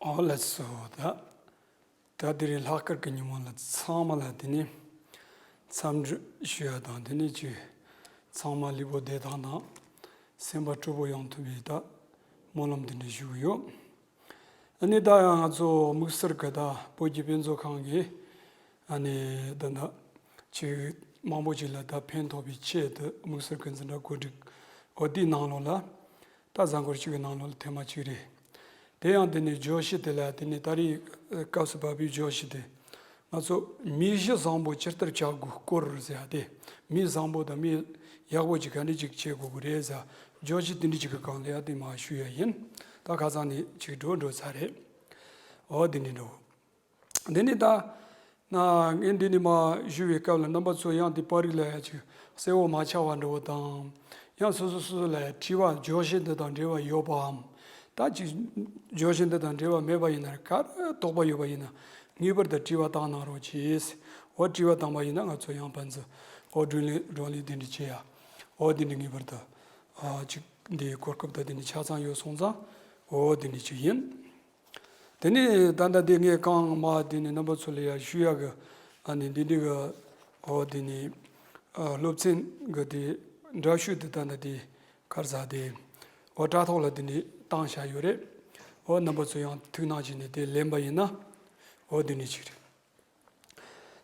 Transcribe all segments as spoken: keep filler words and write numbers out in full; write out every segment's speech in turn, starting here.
ཨོ་ལགས་སོ། ད་ད་དེ་རིང་ལྷག་དཀར་གྱི་ཉིན་མོ་ལ་ཚང་མ་ལ་དེ་ནས་འཚམས་འདྲི་ཞུ་ཡ་དང་། དེ་ནས་ཅིག་ཚང་མ་ལུས་པོ་བདེ་ཐང་དང་སེམས་པ་སྤྲོ་པོ་ཡོང་ཐུབ་པའི་ད་སྨོན་ལམ་དེ་འདྲ་ཞུ་གི་ཡོད། ཨ་ནི་ད་ཡང་ང་ཚོ་དམིགས་བསལ་གྱི་ད་བོད་ཀྱི་དཔེ་མཛོད་ཁང་གིས་ཨ་ནི་ད་ད་ཅིག་མང་པོ་ཅིག་ལ་ད་ཕན་ཐོགས་པའི་ཆེད་དུ་དམིགས་བསལ་གྱི་འཛིན་གྲྭ་གོ་སྒྲིག་འོ་དེའི་ནང་ལོགས་ལ། ད་གཟའ་འཁོར་གཅིག་གི་ནང་ལོགས་ལ་ཐེངས་མ་གཅིག་རེད། དེ་ཡང་དེ་ནས་བརྗོད་གཞི་དེ་ལ་དེ་ནས་ད་རེས་སྐབས་སུ་བབས་པའི་བརྗོད་གཞི་དེ། ང་ཚོ་མི་གཞི་བཟང་པོ་ཇི་ལྟར་བྱ་དགོས་སྐོར་ཟེར་ཡ་དེ། མི་བཟང་པོ་དང་མི་ཡག་པོ་ཅིག་ག་འདྲ་ཅིག་བྱེད་དགོས་ཀྱི་རེད་ཟེར་བརྗོད་གཞི་དེ་འདྲ་ཅིག་གི་སྒང་ལ་ཡ་དེ་མར་ཞུ་ཡ་ཡིན། ད་ཁ་སང་ནས་ཅིག་འགྲོ་འགྲོ་ཚར་རེད། འོ་དེ་འདྲ་འགྲོ། འདི་ནི་ད་ན་ངས་འདི་ནི་མ་ཞུ་བའི་སྐབས་ལ་རྣམ་པ་ཚོ་ཡང་དེ་པར་རིས་ལ་ཡ་ཅིག་གསལ་བོ་མ་ཆགས་པ་འདྲ་བོ་དང་། ཡང་སོ་སོ་སོ་སོ་ལ་ཡ་དྲི་བ་བརྗོད་གཞི་འདི་དང་འབྲེལ་བ་ཡོད་པའམ། ད་ཅིག་བརྗོད་གཞི་འདི་དང་འབྲེལ་བ་མེད་པ་ཡིན་ན། ག་རེ་དོགས་པ་ཡོད་པ་ཡིན་ན་ངེས་པར་དུ་དྲི་བ་བཏང་གནང་རོགས་གྱིས། འོ་དྲི་བ་བཏང་པ་ཡིན་ན་ང་ཚོ་ཡང་ཕན་ཚུན་འོ་བགྲོ་གླེང་བགྲོ་གླེང་འདི་འདྲ་བྱེད་ཡ། འོ་འདི་འདྲ་ངེས་པར་དུ་ཨ་ཅིག་འདི་གོ་སྐབས་དང་འདི་འདྲ་ཆ་ཚང་ཡོད་སོང་ཙང་འོ་འདི་འདྲ་ཅིག་ཡིན། དེ་ནས་ད་ལྟ་དེ་ངས་གང་མ་དེ་ནས་རྣམ་པ་ཚོ་ལ་ཡ་ཞུ་ཡག་གི་ཨ་ནི་འདི་འདྲི་གི་འོ་དེ་ནས་ཨ་སློབ་ཚན་གི་དེ་འདྲ་ཞུ་དེ་ད་ལྟ་དེ་གར་ཟ་དེ་འོ་དྲ་ཐོག་ལ་དེ་འདྲི་བཏང་བཞག་ཡོད་རེད། འོ་རྣམ་པ་ཚོ་ཡང་ཐུགས་སྣང་བྱས་ནས་དེ་ལེན་པ་ཡིན་ན་འོ་དེ་འདྲི་ཅིག་རེད།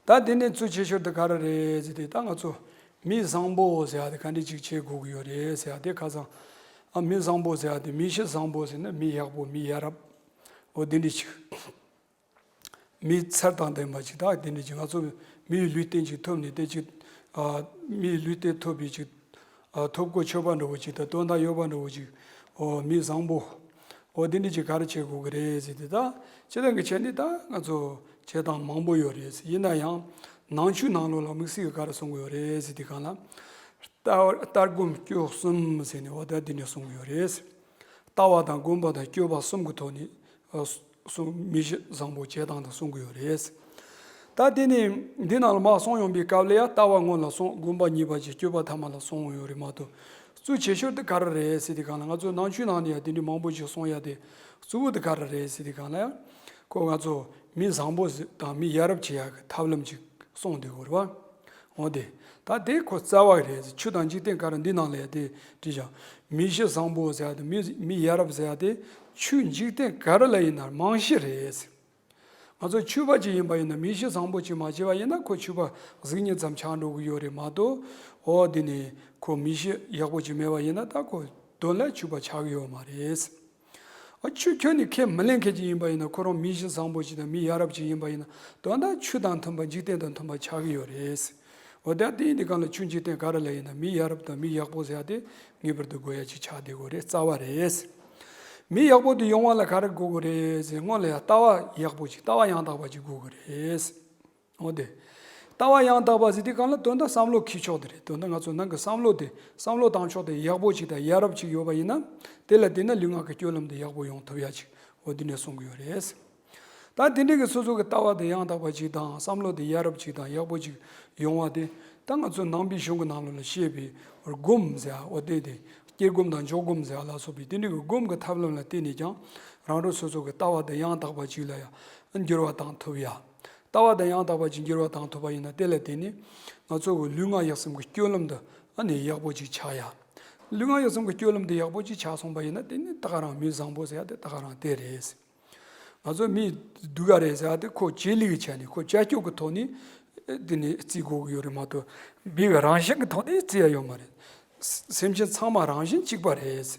ད་དེ་ནས་གཙོ་ཆེ་ཤོས་དེ་ག་རེ་རེད་ཟེར་དུས། ད་ང་ཚོ་མི་བཟང་པོ་ཟེར་ཡ་དེ་ག་འདྲ་ཅིག་བྱེད་དགོས་ཀྱི་ཡོད་རེད་ཟེར་ཡ་དེ། ཁ་སང་ཨ་མི་བཟང་པོ་ཟེར་ཡ་དེ་མི་གཤིས་བཟང་པོ་ཟེར་ན་མི་ཡག་པོ་མི་ཡ་རབས་འོ་དེ་འདྲ་ཅིག་མི་ཚད་དང་ལྡན་པ་ཅིག་ད་དེ་འདྲ་ཅིག་ང་ཚོ་མིའི་ལུས་རྟེན་ཅིག་ཐོབ་ནས་དེ་ཅིག་ཨ་མིའི་ལུས་རྟེན་ཐོབ་པའི་ཅིག་ཨ་ཐོབ་གོ་ཆོད་པ་འདྲ་བོ་ཅིག་དང་དོན་དག་ཡོད་པ་འདྲ་བོ་ཅིག་འོ་མི་བཟང་པོ་འོ་དེ་འདྲ་ཅིག་ག་རེ་བྱེད་དགོས་ཀྱི་རེད་ཟེར་དུས། ད་སྤྱིར་བཏང་གི་ཆ་ནས་ད་ང་ཚོ་བྱེད་སྟངས་མང་པོ་ཡོད་རེད། ཡིན་ན་ཡང་ནང་ཆོས་ནང་ལོགས་ལ་དམིགས་བསལ་གྱི་ག་རེ་གསུང་གི་ཡོད་རེད་ཟེར་དུས་སྒང་ལ། ལྟ་ལྟ་སྒོམ་སྤྱོད་གསུམ་ཟེར་ནས་འོ་ད་དེ་འདྲ་གསུང་གི་ཡོད་རེད། ལྟ་བ་དང་སྒོམ་པ་དང་སྤྱོད་པ་གསུམ་གྱི་ཐོག་ནས་ཨ་གསུང་མི་གཤིས་བཟང་པོ་བྱེད་སྟངས་དང་གསུང་གི་ཡོད་རེད། ད་དེ་ནས་འདི་ནང་ལ་མར་གསུངས་ཡོང་པའི་སྐབས་ལ་ཡང་ལྟ་བ་སྔོན་ལ་སོང་སྒོམ་པ་གཉིས་པ་བྱས་སྤྱོད་པ་ཐ་མ་ལ་སོང་ཡོད་རེད་མ་གཏོགས། གཙོ་ཆེ་ཤོས་དེ་ག་རེ་རེད་ཟེར་དུས་སྒང་ལ། ང་ཚོའི་ནང་ཆོས་ནང་ནས་ཡང་དེ་འདྲའི་མང་པོ་ཞིག་གསུང་ཡ་དེ་གཙོ་བོ་དེ་ག་རེ་རེད་ཟེར་དུས་སྒང་ལ་ཡང་ཁོ་ང་ཚོ་མི་བཟང་པོ་དང་མི་ཡ་རབས་བྱེད་ཡ་གི་ཐབས་ལམ་ཅིག་གསུངས་བསྡད་ཡོད་རེད་པ། འོ་དེ། ད་དེ་ཁོ་རྩ་བ་རེད། ཆོས་དང་འཇིག་རྟེན་ག་རེ་འདི་ནང་ལ་ཡ་དེ་བྲིས་ཀྱང་། མི་གཤིས་བཟང་པོ་ཟེར་ཡ་དེ་མི་མི་ཡ་རབས་ཟེར་ཡ་དེ་ཆོས་འཇིག་རྟེན་ག་རེ་ལ་ཡིན་ན་རྨང་གཞི་རེད། ང་ཚོ་ཆོས་པ་ཅིག་ཡིན་པ་ཡིན་ན། མི་གཤིས་བཟང་པོ་ཅིག་མ་བྱས་པ་ཡིན་ན་ཁོ་ཆོས་པ་གཟུགས་བརྙན་ཙམ་ཆགས་འགྲོ་གི་ཡོད་རེད་མ་གཏོགས། འོ་དེ་ནས་ཁོ་མི་གཤིས་ཡག་པོ་ཅིག་མེད་པ་ཡིན་ན་ད་ཁོ་དོན་ལ་ཆོས་པ་ཆགས་ཀྱི་ཡོད་མ་རེད། ཨ་ཆོས་ཁྱོན་ནས་ཁས་མི་ལེན་མཁན་ཅིག་ཡིན་པ་ཡིན་ན། ཁོ་རང་མི་གཤིས་བཟང་པོ་ཅིག་དང་མི་ཡ་རབས་ཅིག་ཡིན་པ་ཡིན་ན། དོན་དག་ཆོས་དང་མཐུན་པ་འཇིག་རྟེན་དང་མཐུན་པ་ཆགས་ཀྱི་ཡོད་རེད། འོ་དེ་དེ་ཡིན་དུས་སྒང་ལ་ཆོས་འཇིག་རྟེན་ག་རེ་ལ་ཡིན་ན་མི་ཡ་རབས་དང་མི་ཡག་པོ་ཟེར་ཡ་དེ་ངེས་པར་དུ་དགོས་ཡ་ཅིག་ཆགས་བསྡད་ཡོད་རེད། རྩ་བ་རེད། མི་ཡག་པོ་དེ་ཡོང་བ་ལ་ག་རེ་དགོས་ཀྱི་རེད་ཟེར། སྔོན་ལ་ཡ་ལྟ་བ་ཡག་པོ་ཅིག་ལྟ་བ་ཡང་དག་པ་ཅིག་དགོས་ཀྱི་རེད། འོ་དེ། ལྟ་བ་ཡང་དག་པ་ཟེར་དུས་སྒང་ལ་དོན་དག་བསམ་བློ་འཁྱེར་ཕྱོགས་དེ་རེད། དོན་དག་ང་ཚོ་ནང་གི་བསམ་བློ་དེ། བསམ་བློ་བཏང་ཕྱོགས་དེ་ཡག་པོ་ཅིག་དང་ཡ་རབས་ཅིག་ཡོད་པ་ཡིན་ན། དེ་ལ་བརྟེན་ནས་ལུས་ངག་གི་སྤྱོད་ལམ་དེ་ཡག་པོ་ཡོང་ཐུབ་ཡ་ཅིག་འོ་འདི་ནས་གསུང་གི་ཡོད་རེད། ད་དེ་འདྲའི་གི་སོ་སོ་གི་ལྟ་བ་དེ་ཡང་དག་པ་ཅིག་དང་། བསམ་བློ་དེ་ཡ་རབས་ཅིག་དང་ཡག་པོ་ཅིག་ཡོང་བ་དེ། ད་ང་ཚོ་ནང་པའི་གཞུང་གི་ནང་ལོགས་ལ་བཤད་པའི་སྒོམ་ཟེར་ཡ། འོ་དེ་དེ་སྐྱེ་སྒོམ་དང་འཇོག་སྒོམ་ཟེར་ཡ་ལ་སོགས་པའི་དེ་འདྲའི་གི་སྒོམ་གྱི་ཐབས་ལམ་ལ་བརྟེན་ནས་ཀྱང་རང་རང་སོ་སོ་གི་ལྟ་བ་དེ་ཡང་དག་པ་ཅིག་ལ་ཡང་འགྱུར་བ་བཏང་ཐུབ་ཡ། ལྟ་བ་དེ་ཡང་དག་པ་ཅིག་འགྱུར་བ་བཏང་ཐུབ་པ་ཡིན་ན། དེ་ལ་བརྟེན་ནས་ང་ཚོ་གི་ལུས་ངག་ཡིད་གསུམ་གྱི་སྤྱོད་ལམ་དེ་ཨ་ནི་ཡག་པོ་ཅིག་ཆགས་ཡ། ལུས་ངག་ཡིད་གསུམ་གྱི་སྤྱོད་ལམ་དེ་ཡག་པོ་ཅིག་ཆགས་སོང་པ་ཡིན་ན། དེ་ནི་ད་ག་རང་མི་བཟང་པོ་ཟེར་ཡ་དེ་ད་ག་རང་དེ་རེད། ང་ཚོ་མི་སྡུག་ག་རེད་ཟེར་ཡ་དེ་ཁོ་བྱེད་ལས་ཀྱི་ཆ་ནས། ཁོ་བྱ་སྤྱོད་ཀྱི་ཐོག་ནས་དེ་ནི་བརྩི་དགོས་ཀྱི་ཡོད་རེད་མ་གཏོགས། མི་གི་རང་བཞིན་གྱི་ཐོག་ནས་བརྩི་ཡ་ཡོད་མ་རེད། སེམས་ཅན་ཚང་མ་རང་བཞིན་གཅིག་པ་རེད།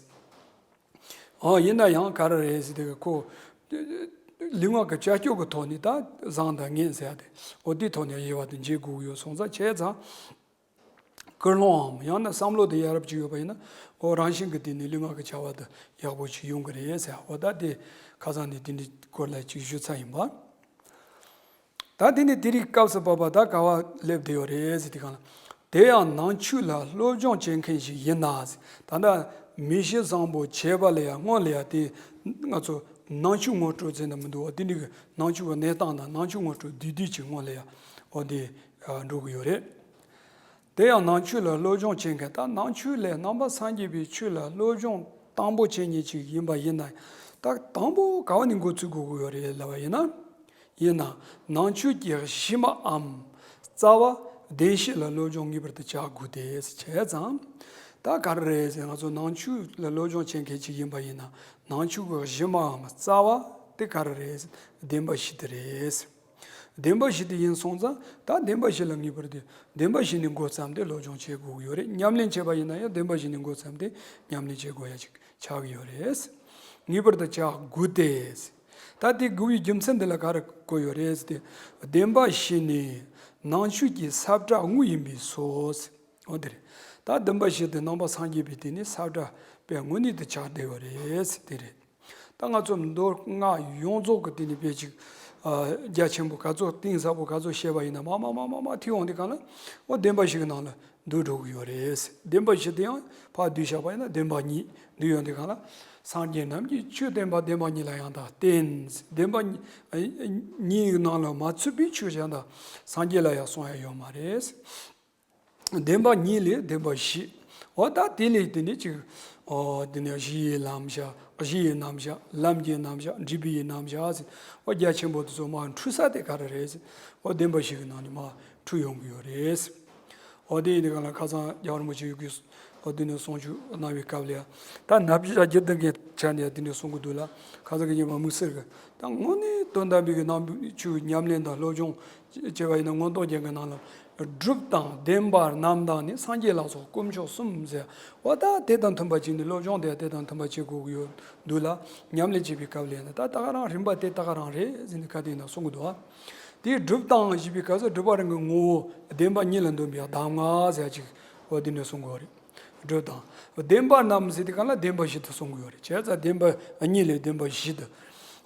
ཨ་ཡིན་ན་ཡང་ག་རེ་རེད་ཟེར་དུས་ཁོ་ལུས་ངག་གི་བྱ་སྤྱོད་ཀྱི་ཐོག་ནས་ད་བཟང་དང་ངན་ཟེར་ཡ་དེ། འོ་དེའི་ཐོག་ནས་དབྱེ་བ་དེ་འབྱེད་དགོས་ཀྱི་ཡོད་སོང་ཙང་། བྱས་ཙང་ཀུན་སློང་ངམ་ཡང་ན་བསམ་བློ་དེ་ཡ་རབས་ཅིག་ཡོད་པ་ཡིན་ན། འོ་རང་བཞིན་གྱིས་དེ་ནི་ལུས་ངག་གི་བྱ་བ་དེ་ཡག་པོ་ཅིག་ཡོང་གི་རེད་ཟེར། འོ་ད་དེ་ཁ་སང་ནས་དེ་འདྲའི་སྐོར་ལ་ཅིག་ཞུ་ཚར་ཡིན་པ། ད་དེ་ནས་དེ་རིང་སྐབས་སུ་བབས་པ་ད་ག་པར་སླེབས་བསྡད་ཡོད་རེད་ཟེར་དུས་སྒང་ལ། དེ་ཡང་ནང་ཆོས་ལ་སློབ་སྦྱོང་བྱེད་མཁན་ཞིག་ཡིན་ན་ཟེར། ད་ལྟ་མི་གཤིས་བཟང་པོ་བྱེད་པ་ལ་ཡང་སྔོན་ལ་ཡང་དེ་ང་ཚོ་ནང་ཆོས་ངོ་སྤྲོད་ཟེར་ན་མི་འདུག་བ། དེ་འདྲའི་གི་ནང་ཆོས་ཀྱི་གནས་སྟངས་དང་ནང་ཆོས་ངོ་སྤྲོད་བསྡུས་བསྡུས་ཀྱི་སྔོན་ལ་ཡང་འོ་དེ་འགྲོ་གི་ཡོད་རེད། དེ་ཡང་ནང་ཆོས་ལ་སློབ་སྦྱོང་བྱེད་མཁན། ད་ནང་ཆོས་ལས་ནང་པ་སངས་རྒྱས་པའི་ཆོས་ལ་སློབ་སྦྱོང་དང་པོ་བྱེད་མཁན་ཅིག་ཡིན་པ་ཡིན་ན། ད་དང་པོ་ག་བ་ནས་འགོ་ཚུགས་དགོས་ཀྱི་ཡོད་རེད་ལབ་པ་ཡིན་ན། ཡིན་ན་ནང་ཆོས་ཀྱི་གཞི་མའམ་རྩ་བ་བདེན་བཞི་ལ་སློབ་སྦྱོང་ངེས་པར་དུ་བྱ་དགོས་ཏེ་བྱས་ཙང་། ད་ག་རེ་རེད་ཟེར། ང་ཚོ་ནང་ཆོས་ལ་སློབ་སྦྱོང་བྱེད་མཁན་ཅིག་ཡིན་པ་ཡིན་ན། ནང་ཆོས་ཀྱི་གཞི་མའམ་རྩ་བ་དེ་ག་རེ་རེད་ཟེར། བདེན་པ་བཞི་དེ་རེད། བདེན་པ་བཞི་དེ་ཡིན་སོང་ཙང་ད་བདེན་པ་བཞི་ལ་ངེས་པར་དུ་བདེན་པ་བཞི་ནས་འགོ་བརྩམས་ཏེ་སློབ་སྦྱོང་བྱེད་དགོས་ཀྱི་ཡོད་རེད། ཉམས་ལེན་བྱེད་པ་ཡིན་ན་ཡང་བདེན་པ་བཞི་ནས་འགོ་བརྩམས་ཏེ་ཉམས་ལེན་བྱེད་དགོས་ཡ་ཅིག་ཆགས་ཀྱི་ཡོད་རེད། ངེས་པར་དུ་བྱ་དགོས་ཏེ། ད་དེ་དགོས་པའི་རྒྱུ་མཚན་འདི་ལ་ག་རེ་བཀོད་ཡོད་རེད་ཟེར་ཏེ། བདེན་པ་བཞི་ནི་ནང་ཆོས་ཀྱི་ས་བཀྲ་དངོས་ཡིན་པས་སོ། འོ་དེ་རེད། ད་བདེན་པ་བཞི་དེ་ནང་པ་སངས་རྒྱས་པའི་དེ་ནི་ས་བཀྲ་དཔེ་དངོས་གནས་དུ་ཆགས་བསྡད་ཡོད་རེད་ཟེར་དེ་རེད། ད་ང་ཚོ་མདོ་སྔགས་ཡོངས་རྫོགས་ཀྱི་དེ་ནི་དཔེ་ཅིག་ཨ། རྒྱ་ཆེན་པོ་ག་ཚོད་གཏིང་ཟབ་པོ་ག་ཚོད་བཤད་པ་ཡིན་ན་མ་མ་མ་མ་མ་ཐིག་འོང་དེ་གང་ལ། འོ་བདེན་པ་བཞི་གི་ནང་ལ་འདུས་འགྲོ་གི་ཡོད་རེད། བདེན་པ་བཞི་དེ་ཡང་ཕར་བསྡུས་བཞག་པ་ཡིན་ན་བདེན་པ་གཉིས་འདུས་ཡོང་དེ་གང་ལ། སངས་རྒྱས་རྣམས་ཀྱིས་ཆོས་བསྟན་པ་བདེན་པ་གཉིས་ལ་ཡང་དག་བརྟེན། བདེན་པ་གཉིས་ཀྱི་ནང་ལ་མ་ཚུད་པའི་ཆོས་གཞན་དག་སངས་རྒྱས་ལ་ཡང་གསུང་ཡ་ཡོད་མ་རེད། བདེན་པ་གཉིས་ལས་བདེན་པ་བཞི། འོ་ད་དེ་ལས་དེ་ནི་ཅིག་འོ་དེ་ནི་གཞི་ཡི་རྣམ་གཞག་གཞི་ཡི་རྣམ་གཞག་ལམ་གྱི་རྣམ་གཞག་འབྲས་བུ་ཡི་རྣམ་གཞག་ཟེར། འོ་རྒྱ་ཆེན་པོ་དེ་ཚོ་མར་འཁྲུལ་ས་དེ་ག་རེ་རེད་ཟེར། འོ་བདེན་པ་བཞི་གི་ནང་ནས་མར་འཁྲུལ་ཡོང་གི་ཡོད་རེད། འོ་དེ་ཡིན་དུས་གང་ལ་ཁ་སང་རྒྱལ་བ་རིན་པོ་ཆེ་ཡི་གུ་འོ་དེ་ནས་གསུང་ཆོས་གནང་བའི་སྐབས་ལ་ཡང་། ད་ནབ་ཞ་རྒྱུ་ལྡན་གྱི་ཆ་ནས་དེ་འདྲ་གསུང་གི་འདུག་ལ། ཁ་སང་གི་ཉི་མ་དམིགས་བསལ་གྱི་ད་དངོས་གནས་དོན་དམ་པའི་གི་ནང་ཆོས་ཉམས་ལེན་དང་སློབ་སྦྱོང་བྱས་པ་ཡིན་ན། མངོན་རྟོགས་རྒྱན་གྱི་ནང་ལ། སྒྲུབ་དང་བདེན་པ་རྣམས་དང་ནི། སངས་རྒྱས་ལ་སོགས་དཀོན་མཆོག་གསུམ་ཟེར། འོ་ད་དེ་དང་མཐུན་པ་བྱས་ནས་སློབ་སྦྱོང་དེ་དེ་དང་མཐུན་པ་བྱེད་དགོས་ཀྱི་ཡོད་འདུག་ལ། ཉམས་ལེན་བྱེད་པའི་སྐབས་ལ་ཡིན་ན་ད་ད་ག་རང་རིམ་པ་དེ་ད་ག་རང་རེད་ཟེར་ནས་ག་དེ་ཡིན་ན་གསུང་གི་འདུག་ཨ། དེའི་སྒྲུབ་དང་ཞེས་པའི་སྐབས་སུ་སྒྲུབ་པ་རང་གི་ངོ་བོ་བདེན་པ་གཉིས་ལ་འདོམས་པའི་གདམས་ངག་ཟེར་ཅིག་འོ་དེ་འདྲ་གསུང་གི་ཡོད་རེད། སྒྲུབ་དང་བདེན་པ་རྣམས་ཟེར་དུས་གང་ལ་བདེན་པ་བཞི་དེ་གསུང་གི་ཡོད་རེད། བྱས་ཙང་བདེན་པ་གཉིས་ལས་བདེན་པ་བཞི་དེ།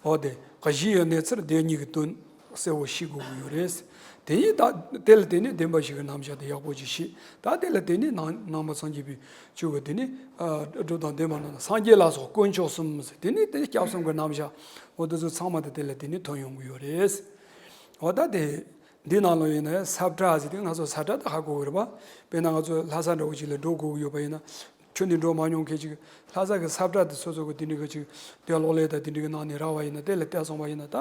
འོ་དེ་གཞི་ཡི་གནས་ཚུལ་དེ་གཉིས་ཀྱི་དོན་གསལ་བོ་ཤེས་དགོས་ཀྱི་ཡོད་རེད། དེ་ཡིན་ད་དེ་ལ་བརྟེན་ནས་བདེན་པ་བཞི་གི་རྣམ་གཞག་དེ་ཡག་པོ་ཅིག་ཤེས། ད་དེ་ལ་བརྟེན་ནས་ནང་ནང་པ་སངས་རྒྱས་པའི་ཆོས་ཀྱི་དེ་ནི་ཨ་སྒྲུབ་དང་བདེན་པ་རྣམས་དང་། སངས་རྒྱས་ལ་སོགས་དཀོན་མཆོག་གསུམ་ཟེར། དེ་ནི་དེ་སྐྱབས་གསུམ་གྱི་རྣམ་གཞག་འོ་དེ་ཚོ་ཚང་མ་དེ་དེ་ལ་བརྟེན་ནས་ཐོན་ཡོང་གི་ཡོད་རེད། འོ་ད་དེ། འདི་ནང་ལོགས་ཡིན་ན་ས་བཀྲ་ཟེར་དུས་ང་ཚོ་ས་བཀྲ་དེ་ཧ་གོ་གི་རེད་པ། དཔེར་ན་ང་ཚོ་ལྷ་ས་འདྲ་བོ་ཅིག་ལ་འགྲོ་དགོས་ཀྱི་ཡོད་པ་ཡིན་ན། ཁྱོན་ནས་འགྲོ་མ་མྱོང་མཁན་ཅིག་ལྷ་ས་གི་ས་བཀྲ་དེ་སོ་སོ་གི་དེ་འདྲའི་གི་ཅིག་དེ་གློག་ཀླད་དང་དེ་འདྲའི་གི་ནང་ནས་རག་པ་ཡིན་ན། དེ་ལ་བལྟས་སོང་བ་ཡིན་ན་ད།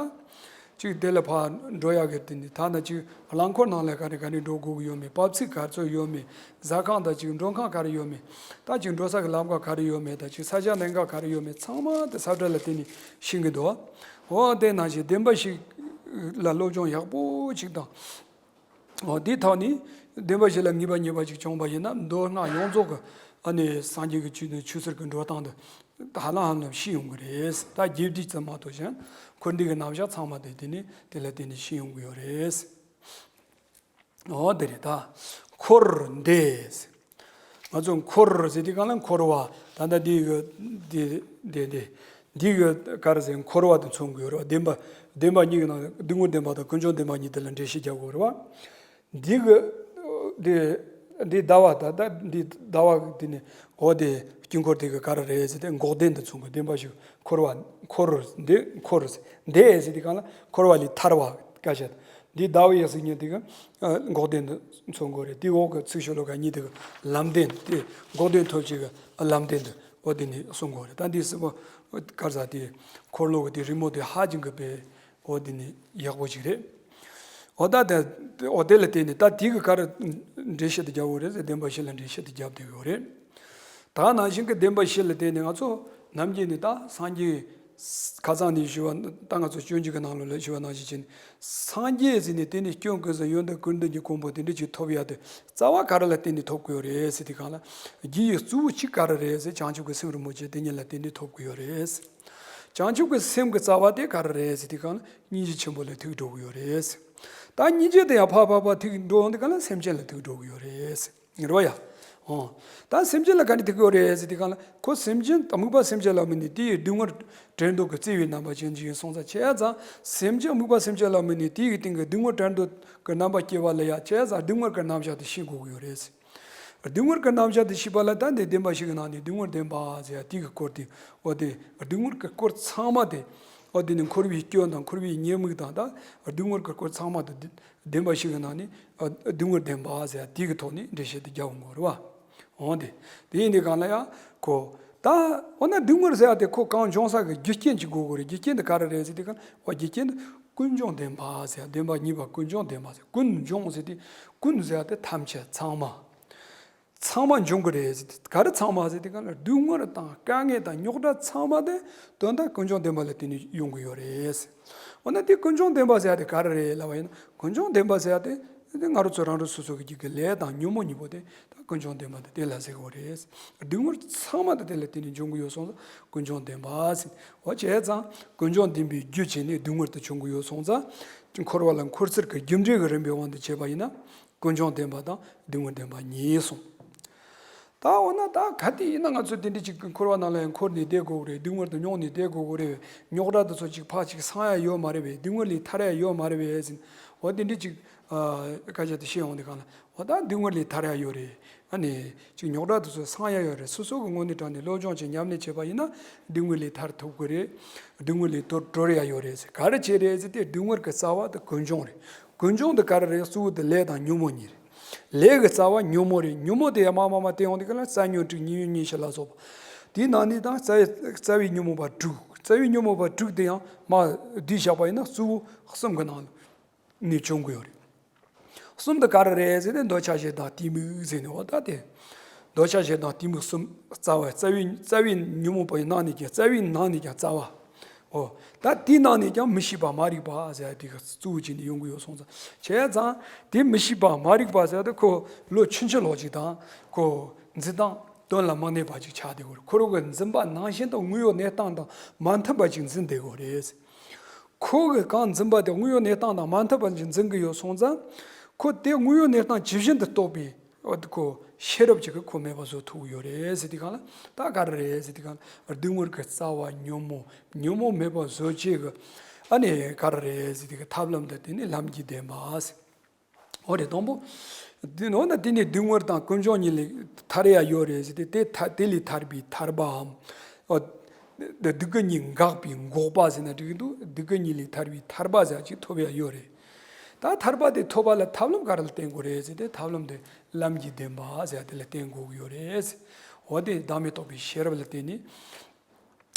ཅིག་དེ་ལ་ཕར་འགྲོ་ཡག་གི་དེ་འདྲ་ཐ་ན་ཅིག་རླངས་འཁོར་ནང་ལ་ག་རེ་ག་རེ་འགྲོ་དགོས་ཀྱི་ཡོད་མེད། འབབ་ཚིགས་ག་ཚོད་ཡོད་མེད། ཟ་ཁང་དང་ཅིག་མགྲོན་ཁང་ག་རེ་ཡོད་མེད། ད་ཅིག་འགྲོ་ས་གི་ལམ་ཁ་ག་རེ་ཡོད་མེད། ད་ཅིག་ས་ཆ་གནད་འགག་ག་རེ་ཡོད་མེད། ཚང་མ་དེ་ས་བཀྲ་ལ་བརྟེན་ནས་ཤེས་ཀྱི་འདུག་འོ་དེ་ནང་བཞིན་བདེན་པ་བཞི་ལ་སློབ་སྦྱོང་ཡག་པོ་ཅིག་དང་། འོ་དེའི་ཐོག་ནས་བདེན་པ་བཞི་ལ་ངེས་པ་རྙེད་པ་ཅིག་བྱུང་བ་ཡིན་ན། མདོ་སྔགས་ཡོངས་རྫོགས་ཀྱི་ཨ་ནི་སངས་རྒྱས་ཀྱི་ཆོས་དང་ཆོས་ཟེར་གྱི་འགྲོ་སྟངས་དེ་ཧ་ལམ་ཧ་ལམ་ཤེས་ཡོང་གི་རེད། ད་རྒྱས་བསྡུས་ཙམ་མ་གཏོགས་གཞན་འཁོར་འདས་ཀྱི་རྣམ་གཞག་ཚང་མ་དེ་དེ་ནི་དེ་ལ་བརྟེན་ནས་ཤེས་ཡོང་གི་ཡོད་རེད། འོ་དེ་རེད། ད་འཁོར་འདས། ང་ཚོ་འཁོར་ཟེར་དུས་གང་ལ་འཁོར་བ། ད་ལྟ་འདི་གི་འདི་འདི་འདི་འདི་གི་ག་རེ་ཟེར། འཁོར་བ་དེ་མཚོན་གྱི་ཡོད་རེད་བ། བདེན་པ་བདེན་པ་གཉིས་ཀྱི་ནང་སྡུག་བསྔལ་བདེན་པ་དང་ཀུན་འབྱུང་བདེན་པ་གཉིས་དེ་ལ་འགྲེལ་བཤད་རྒྱག་དགོས་རེད་བ། འདི་གི་འདི་འདི་ཟླ་བ། ད་ལྟ་འདི་ཟླ་བ་དེ་ནི་འོ་དེ་དཀྱིལ་འཁོར་དེ་གི་ག་རེ་རེད་ཟེར་ཏེ་འགོག་བདེན་དུ་མཚོན་གྱི། བདེན་པ་བཞི། འཁོར་བ་འཁོར་འདི་འཁོར་འདས་ཟེར་དུས་གང་ལ་འཁོར་བ་ལས་ཐར་བ་སྐད་ཆ། འདི་ཟླ་བའི་ཡང་སྲིད་ཉིད་དེ་གི་འགོག་བདེན་དུ་མཚོན་དགོས་རེད། དེའི་འོག་གི་ཚིག་ཤོ་ལོ་ཀ་གཉིས་དེ་གི་ལམ་བདེན་དེ། འགོག་བདེན་ཐོབ་བྱེད་ཀྱི་ལམ་བདེན་དུ་འོ་དེ་ནི་གསུང་དགོས་རེད། ད་འདི་སྲིད་པ་ག་རེ་ཟེར། དེ་འཁོར་ལོ་གི་དེ་རི་མོ་དེ་ཧ་ཅང་གི་དཔེ་འོ་དེ་ནི་ཡག་པོ་ཅིག་རེད། འོ་ད་དེ་འོ་དེ་ལ་བརྟེན་ནས་ད་དེ་གི་ག་རེ་འགྲེལ་བཤད་དུ་རྒྱབ་དགོས་རེད་ཟེར། བདེན་པ་བཞི་ལ་འགྲེལ་བཤད་དུ་རྒྱབ་བསྡད་ཡོད་རེད། ད་ནང་བཞིན་གྱི་བདེན་པ་བཞི་ལ་བརྟེན་ནས་ང་ཚོ་ནམ་རྒྱུན་ནས་ད་སངས་རྒྱས་ཁ་སང་ནས་ཞུ་བ། ད་ང་ཚོ་སྤྱོད་འཇུག་གི་ནང་ལོགས་ལ་ཞུ་བ་ནང་བཞིན་བྱས་ནས་སངས་རྒྱས་ཟེར་ནས་དེ་ནི་སྐྱོན་ཀུན་ཟད་ཡོན་ཏན་ཀུན་ལྡན་གྱི་གོ་འཕང་དེ་འདྲ་ཅིག་ཐོབ་ཡ་དེ་རྩ་བ་ག་རེ་ལ་བརྟེན་ནས་ཐོབ་དགོས་རེད་ཟེར་དུས་གང་ལ། རྒྱུ་ཡི་གཙོ་བོ་གཅིག་ག་རེ་རེད་ཟེར། བྱང་ཆུབ་ཀྱི་སེམས་རིན་པོ་ཆེ་དེ་ཉིད་ལ་བརྟེན་ནས་ཐོབ་དགོས་ཡོད་རེད། བྱང་ཆུབ་ཀྱི་སེམས་ཀྱི་རྩ་བ་དེ་ག་རེ་རེད་ཟེར་དུས་གང་ལ། སྙིང་རྗེ་ཆེན་པོ་ལ་ཐུག་འགྲོ་གི་ཡོད་རེད། ད་སྙིང་རྗེ་དེ་ཡང་ཕར་ཕར་ཕར་ཐུག་འགྲོ་ཡོང་དུས་གང་ལ་སེམས་ཅན་ལ་ཐུག་འགྲོ་གི་ཡོད་རེད། རེད་བ་ཡ། འོ། ད་སེམས་ཅན་ལ་ག་རེ་ཐུག་གི་ཡོད་རེད་ཟེར་དུས་གང་ལ། ཁོ་སེམས་ཅན་དམིགས་པ་སེམས་ཅན་ལ་དམིགས་ནས་དེ་ཡི་སྡུག་བསྔལ་བྲལ་འདོད་ཀྱི་བརྩེ་བའི་རྣམ་པ་ཅན་ཅིག་ཡིན་སོང་ཙང་། བྱས་ཙང་སེམས་ཅན་དམིགས་པ་སེམས་ཅན་ལ་དམིགས་ནས་དེ་ཡི་སྟེང་གི་སྡུག་བསྔལ་བྲལ་འདོད་ཀྱི་རྣམ་པ་སྐྱེ་བ་ལ་ཡ། བྱས་ཙང་སྡུག་བསྔལ་གྱི་རྣམ་གཞག་དེ་ཤེས་དགོས་ཀྱི་ཡོད་རེད། སྡུག་བསྔལ་གྱི་རྣམ་གཞག་དེ་ཤེས་པ་ལ་ད་འདི་བདེན་པ་བཞི་གི་ནང་ནས་སྡུག་བསྔལ་བདེན་པ་ཟེར་ཡ་དེ་གི་སྐོར་དེ། འོ་དེ་སྡུག་བསྔལ་གྱི་སྐོར་ཚང་མ་དེ། འོ་དེ་ནི་འཁོར་བའི་སྐྱོན་དང་འཁོར་བའི་ཉེས་དམིགས་དང་། ད་སྡུག་བསྔལ་གྱི་སྐོར་ཚང་མ་དེ་བདེན་པ་བཞི་གི་ནང་ནས་སྡུག་བསྔལ་བདེན་པ་ཟེར་ཡ་དེ་གི་ཐོག་ནས་འགྲེལ་བཤད་དེ་རྒྱག་འོང་གི་རེད་བ། འོ་དེ་དེ་ཡིན་དུས་གང་ལ་ཡང་ཁོ། ད་འོ་ན་སྡུག་བསྔལ་ཟེར་ཡ་དེ་ཁོ་གང་བྱུང་ས་གི་རྒྱུ་རྐྱེན་ཅིག་དགོས་དགོས་རེད། རྒྱུ་རྐྱེན་དེ་ག་རེ་རེད་ཟེར་དུས་ག་ལ། འོ་རྒྱུ་རྐྱེན་དེ་ཀུན་འབྱུང་བདེན་པ་ཟེར་ཡ། བདེན་པ་གཉིས་པ་ཀུན་འབྱུང་བདེན་པ་ཟེར། ཀུན་འབྱུང་ཟེར་དུས་ཀུན་ཟེར་ཡ་དེ་ཐམས་ཅད་ཚང་མ། ཚང་མ་འབྱུང་གི་རེད་ཟེར་དུས། ག་རེ་ཚང་མ་ཟེར་དུས་ག་ལ། སྡུག་བསྔལ་དང་དཀའ་ངལ་དང་རྙོག་དྲ་ཚང་མ་དེ་དོན་དག་ཀུན་འབྱུང་བདེན་པ་ལ་བརྟེན་ནས་ཡོང་གི་ཡོད་རེད། འོ་ན་དེ་ཀུན་འབྱུང་བདེན་པ་ཟེར་ཡ་དེ་ག་རེ་རེད་ལབ་པ་ཡིན་ན། ཀུན་འབྱུང་བདེན་པ་ཟེར་ཡ་དེ་དེ་ང་རང་ཚོ་རང་རང་སོ་སོ་གི་རྒྱུད་ཀྱི་ལས་དང་ཉོན་མོངས་གཉིས་པོ་དེ་ད་ཀུན་འབྱུང་བདེན་པ་དེ་དེ་ལ་ཟེར་གི་ཡོད་རེད། སྡུག་བསྔལ་ཚང་མ་དེ་དེ་ལ་བརྟེན་ནས་འབྱུང་གི་ཡོད་སོང་ཙང་ཀུན་འབྱུང་བདེན་པ་ཟེར། འོ་བྱས་ཙང་ཀུན་འབྱུང་བདེན་པའི་རྒྱུ་བྱས་ནས་སྡུག་བསྔལ་དེ་བྱུང་གི་ཡོད་སོང་ཙང་། འཁོར་བ་ལ་འཁོར་ཚུལ་གྱི་རྒྱུ་འབྲས་ཀྱི་རིམ་པའི་དབང་དུ་བྱས་པ་ཡིན་ན། ཀུན་འབྱུང་བདེན་པ་དང་སྡུག་བསྔལ་བདེན་པ་གཉིས་སོང་། ད་འོ་ན་ད་ག་དུས་ཡིན་ན་ང་ཚོ་དེ་འདྲ་ཅིག་འཁོར་བ་ནང་ལ་ཡང་འཁོར་ནས་བསྡད་དགོས་ཀྱི་རེད། སྡུག་བསྔལ་དེ་མྱོང་ནས་བསྡད་དགོས་ཀྱི་རེད། རྙོག་དྲ་དེ་ཚོ་ཅིག་ཕར་ཅིག་སངས་ཡ་ཡོད་མ་རེད་པས། སྡུག་བསྔལ་ལས་ཐར་ཡ་ཡོད་མ་རེད་པས་ཟེར། འོ་དེ་འདྲ་ཅིག་ཨ་སྐད་ཆ་དེ་བཤད་ཡོང་དུས་ག་ལ། འོ་ད་སྡུག་བསྔལ་ལས་ཐར་ཡ་ཡོད་རེད། ཨ་ནི་ཅིག་རྙོག་དྲ་དེ་ཚོ་སངས་ཡ་ཡོད་རེད། སོ་སོ་གི་ངོས་ནས་དྲངས་ནས་སློབ་སྦྱོང་ཅིག་ཉམས་ལེན་བྱས་པ་ཡིན་ན་སྡུག་བསྔལ་ལས་ཐར་ཐུབ་ཀྱི་རེད། སྡུག་བསྔལ་ལས་དོར་གྲོལ་ཡ་ཡོད་རེད་ཟེར། ག་རེ་བྱས་རེད་ཟེར་དུས། སྡུག་བསྔལ་གྱི་རྩ་བ་དེ་ཀུན་འབྱུང་རེད། ཀུན་འབྱུང་དེ་ག་རེ་རེད། གཙོ་བོ་དེ་ལས་དང་ཉོན་མོངས་གཉིས་རེད། ལས་ཀྱི་རྩ་བ་ཉོན་མོངས་རེད། ཉོན་མོངས་དེ་ཡང་མར་མར་མར་བསྟན་ཡོང་དུས་ག་ལ། རྩ་ཉོན་དྲུག་ཉེ་ཉོན་ཉི་ཤུ་ལ་སོགས་པ། དེའི་ནང་ནས་ད་རྩ་བའི་རྩ་བའི་ཉོན་མོངས་པ་དྲུག་རྩ་བའི་ཉོན་མོངས་པ་དྲུག་དེ་ཡང་མར་བསྡུས་བཞག་པ་ཡིན་ན་གཙོ་བོ་གསུམ་གྱི་ནང་ནས་བྱུང་གི་ཡོད་རེད། གསུམ་དེ་ག་རེ་རེད་ཟེར་ན། འདོད་ཆགས་ཞེ་སྡང་གཏི་མུག་ཟེར་ནས། འོ་ད་དེ་འདོད་ཆགས་ཞེ་སྡང་གཏི་མུག་གསུམ། རྩ་བ་རྩ་བའི་རྩ་བའི་ཉོན་མོངས་པ་ཡི་ནང་ནས་ཀྱང་། རྩ་བའི་ནང་ནས་ཀྱང་རྩ་བ། འོ་ད་དེའི་ནང་ནས་ཀྱང་མི་ཤེས་པ་མ་རིག་པ་ཟེར་ཡ་དེ་ག་གཙོ་བོ་བྱས་ནས་ཡོང་གི་ཡོད་སོང་ཙང་། བྱས་ཙང་དེ་མི་ཤེས་པ་མ་རིག་པ་ཟེར་ཡ་དེ་ཁོ་ལོ་ཆུང་ཆུང་ལོ་ཅིག་དང་། ཁོ་འཛིན་སྟངས་དོན་ལ་མ་གནས་པ་ཅིག་ཆགས་བསྡད་ཡོད་རེད། ཁོ་རང་གི་འཛིན་པ་ནང་བཞིན་དུ་དངོས་ཡོད་གནས་སྟངས་དང་མ་མཐུན་པ་ཅིག་འཛིན་བསྡད་ཡོད་རེད། ཁོ་གི་གང་འཛིན་པ་དེ་དངོས་ཡོད་གནས་སྟངས་དང་མ་མཐུན་པ་ཅིག་འཛིན་གྱི་ཡོད་སོང་ཙང་། ཁོ་དེ་དངོས་ཡོད་གནས་སྟངས་ཇི་བཞིན་དུ་རྟོགས་པའི་འོ་དེ་ཁོ་ཤེས་རབ་ཅིག་གིས་ཁོ་མེད་པ་བཟོ་ཐུབ་ཀྱི་ཡོད་རེད་ཟེར་དུས་ག་ལ། ད་ག་རེ་རེད་ཟེར་དུས་ག་ལ། སྡུག་བསྔལ་གྱི་རྩ་བ་ཉོན་མོངས། ཉོན་མོངས་མེད་པ་བཟོ་བྱེད་ཀྱི་ཨ་ནི་ག་རེ་རེད་ཟེར་དུས་ག་ལ། ཐབས་ལམ་དེ་དེ་ནི་ལམ་གྱི་བདེན་པ་ཟེར། འོ་རེད། དང་པོ་དེ་འོ་ན་དེ་ནི་སྡུག་བསྔལ་དང་ཀུན་འབྱུང་གཉིས་ལས་ཐར་ཡ་ཡོད་རེད་ཟེར་ཏེ། དེ་ཐ་དེ་ལས་ཐར་པའི་ཐར་པའམ། འོ་སྡུག་བསྔལ་གཉིས་འགག་པའི་འགོག་པ་ཟེར་ན་འགྲིག་གི་འདུག་སྡུག་བསྔལ་གཉིས་ལས་ཐར་པའི་ཐར་པ་ཟེར་ཅིག་ཐོབ་ཡ་ཡོད་རེད། ད་ཐར་པ་དེ་ཐོབ་པ་ལ་ཐབས་ལམ་ག་རེ་ལ་བརྟེན་དགོས་རེད་ཟེར་ཏེ། ཐབས་ལམ་དེ་ལམ་གྱི་བདེན་པ་ཟེར་དེ་ལ་བརྟེན་དགོས་ཀྱི་ཡོད་རེད། འོ་དེ་བདག་མེད་རྟོགས་པའི་ཤེས་རབ་ལ་བརྟེན་